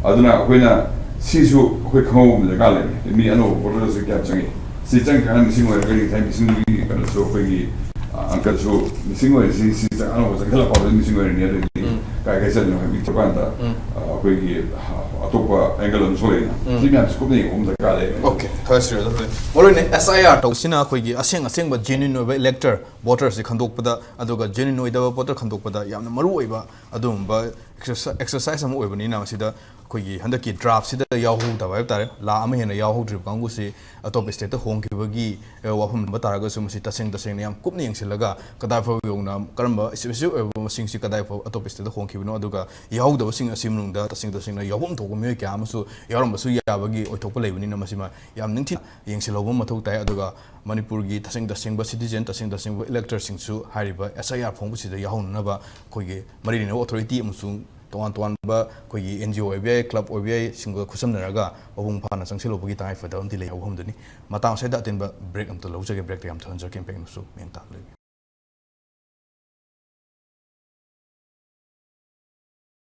ꯑꯗꯨꯅ ꯑꯩꯈꯣꯏꯅ ꯁꯤꯁꯨ ꯑꯩꯈꯣꯏ ꯈꯪꯍꯧꯕ ꯑꯃ ꯗꯔꯀꯥꯔ ꯂꯩ꯫ ꯃꯤ ꯑꯅꯧꯕ voter list ꯀꯌꯥꯝ ꯆꯪꯉꯤ? ꯁꯤ ꯆꯪꯉꯀꯥꯟꯗ ꯃꯤꯁꯤꯡ ꯑꯣꯏꯔꯒꯗꯤ ꯉꯁꯥꯏ ꯃꯤꯁꯤꯡꯗꯨꯒꯤ ꯀꯩꯅꯣꯁꯨ ꯑꯩꯈꯣꯏꯒꯤ, ꯑ, ꯑꯪꯀꯁꯨ ꯃꯤꯁꯤꯡ ꯑꯣꯏꯔꯤꯁꯤ, ꯁꯤ ꯆꯪ-, ꯑꯅꯧꯕ ꯆꯪꯁꯤꯜꯂꯛꯄ ꯍꯧꯔꯗꯤ ꯃꯤꯁꯤꯡ ꯑꯣꯏꯔꯅꯤ꯫ ꯑꯗꯨꯗꯤ ꯎꯝ꯫ ꯀꯥꯏ ꯀꯥꯏ ꯆꯠꯂꯤꯅꯣ ꯍꯥꯏꯕꯒꯤ ꯊꯧꯀꯥꯟꯗ, ꯎꯝ꯫ ꯑ, ꯑꯩꯈꯣꯏꯒꯤ, ꯑ, ꯑꯇꯣꯞꯄ angle ꯑꯃ ꯊꯣꯛꯂꯛꯏꯅ꯫ ꯎꯝ꯫ ꯁꯤ ꯃꯌꯥꯝꯁꯤ ꯀꯨꯞꯅ ꯌꯦꯡꯕ ꯑꯃ ꯗꯔꯀꯥꯔ ꯂꯩ꯫ Okay, ꯊꯥꯒꯠꯆꯔꯤ ꯑꯗꯨ꯫ ꯃꯔꯨꯑꯣꯏꯅ S I R ꯇꯧꯕꯁꯤꯅ ꯑꯩꯈꯣꯏꯒꯤ ꯑꯁꯦꯡ ꯑꯁꯦꯡꯕ genuine ꯑꯣꯏꯕ elector, voterꯁꯤ ꯈꯟꯗꯣꯛꯄꯗ, ꯑꯗꯨꯒ genuine ꯑꯣꯏꯗꯕ voter ꯈꯟꯗꯣꯛꯄꯗ ꯌꯥꯝꯅ ꯃꯔꯨꯑꯣꯏꯕ ꯑꯗꯨꯒꯨꯝꯕ exerci-, exercise ꯑꯃ ꯑꯣꯏꯕꯅꯤꯅ, ꯃꯁꯤꯗ ꯑꯩꯈꯣꯏꯒꯤ ꯍꯟꯗꯛꯀꯤ draftꯁꯤꯗ ꯌꯥꯎꯍꯧꯗꯕ ꯍꯥꯏꯕ ꯇꯥꯔꯦ, ꯂꯥꯈ ꯑꯃ ꯍꯦꯟꯅ ꯌꯥꯎꯍꯧꯗ꯭ꯔꯤꯕ ꯀꯥꯡꯕꯨꯁꯤ ꯑꯇꯣꯞꯄ stateꯇ ꯍꯣꯡꯈꯤꯕꯒꯤ, ꯑ, ꯋꯥꯐꯝ ꯅꯝꯕ ꯇꯥꯔꯒꯁꯨ, ꯃꯁꯤ ꯇꯁꯦꯡ ꯇꯁꯦꯡꯅ ꯌꯥꯝ ꯀꯨꯞꯅ ꯌꯦꯡꯁꯤꯜꯂꯒ ꯀꯗꯥꯏ ꯐꯥꯎ ꯌꯧꯅ ꯀꯔꯝꯕ specific ꯑꯣꯏꯕ ꯃꯁꯤꯡꯁꯤ ꯀꯗꯥꯏ ꯐꯥꯎ ꯑꯇꯣꯞꯄ stateꯇ ꯍꯣꯡꯈꯤꯕꯅꯣ, ꯑꯗꯨꯒ ꯌꯥꯎꯍꯧꯗꯕꯁꯤꯡ ꯑꯁꯤ ꯃꯅꯨꯡꯗ ꯇꯁꯦꯡ ꯇꯁꯦꯡꯅ ꯌꯥꯎꯐꯝ ꯊꯣꯛꯄ ꯃꯤꯑꯣꯏ ꯀꯌꯥ ꯑꯃꯁꯨ ꯌꯥꯎꯔꯝꯕꯁꯨ ꯌꯥꯕꯒꯤ ꯑꯣꯏꯊꯣꯛꯄ ꯂꯩꯕꯅꯤꯅ, ꯃꯁꯤꯃ ꯌꯥꯝ ꯅꯤꯡꯊꯤꯅ ꯌꯦꯡꯁꯤꯜꯍꯧꯕ ꯃꯊꯧ ꯇꯥꯏ꯫ ꯑꯗꯨꯒ ꯃꯅꯤꯄꯨꯔꯒꯤ ꯇꯁꯦꯡ ꯇꯁꯦꯡꯕ citizen, ꯇꯁꯦꯡ ꯇꯁꯦꯡꯕ electorꯁꯤꯡꯁꯨ ꯍꯥꯏꯔꯤꯕ S I R ꯐꯣꯡꯕꯁꯤꯗ ꯌꯥꯎꯍꯟꯅꯅꯕ ꯑꯩꯈꯣꯏꯒꯤ ꯃꯔꯤ ꯂꯩꯅꯕ authority ꯑꯃꯁꯨꯡ ꯇꯣꯉꯥꯟ ꯇꯣꯉꯥꯟꯕ ꯑꯩꯈꯣꯏꯒꯤ N G O ꯑꯣꯏꯕ ꯌꯥꯏ, club ꯑꯣꯏꯕ ꯌꯥꯏ, ꯁꯤꯡꯒ ꯈꯨꯠꯁꯝꯅꯔꯒ ꯃꯄꯨꯡ ꯐꯥꯅ ꯆꯪꯁꯤꯜꯍꯧꯕꯒꯤ ꯇꯉꯥꯏ ꯐꯗꯕ ꯑꯃꯗꯤ ꯂꯩ ꯍꯥꯏꯕ ꯋꯥꯐꯝꯗꯨꯅꯤ꯫ ꯃꯇꯥꯡ ꯑꯁꯤꯗ ꯑꯇꯦꯟꯕ break ꯑꯃꯇ ꯂꯧꯖꯒꯦ꯫ Breakꯇ ꯌꯥꯝ ꯊꯨꯍꯟꯖꯔꯛꯀꯦ꯫ Impactꯅꯁꯨ ꯃꯤꯠꯌꯦꯡ ꯇꯥꯍꯜꯂꯤꯕꯤꯌꯨ꯫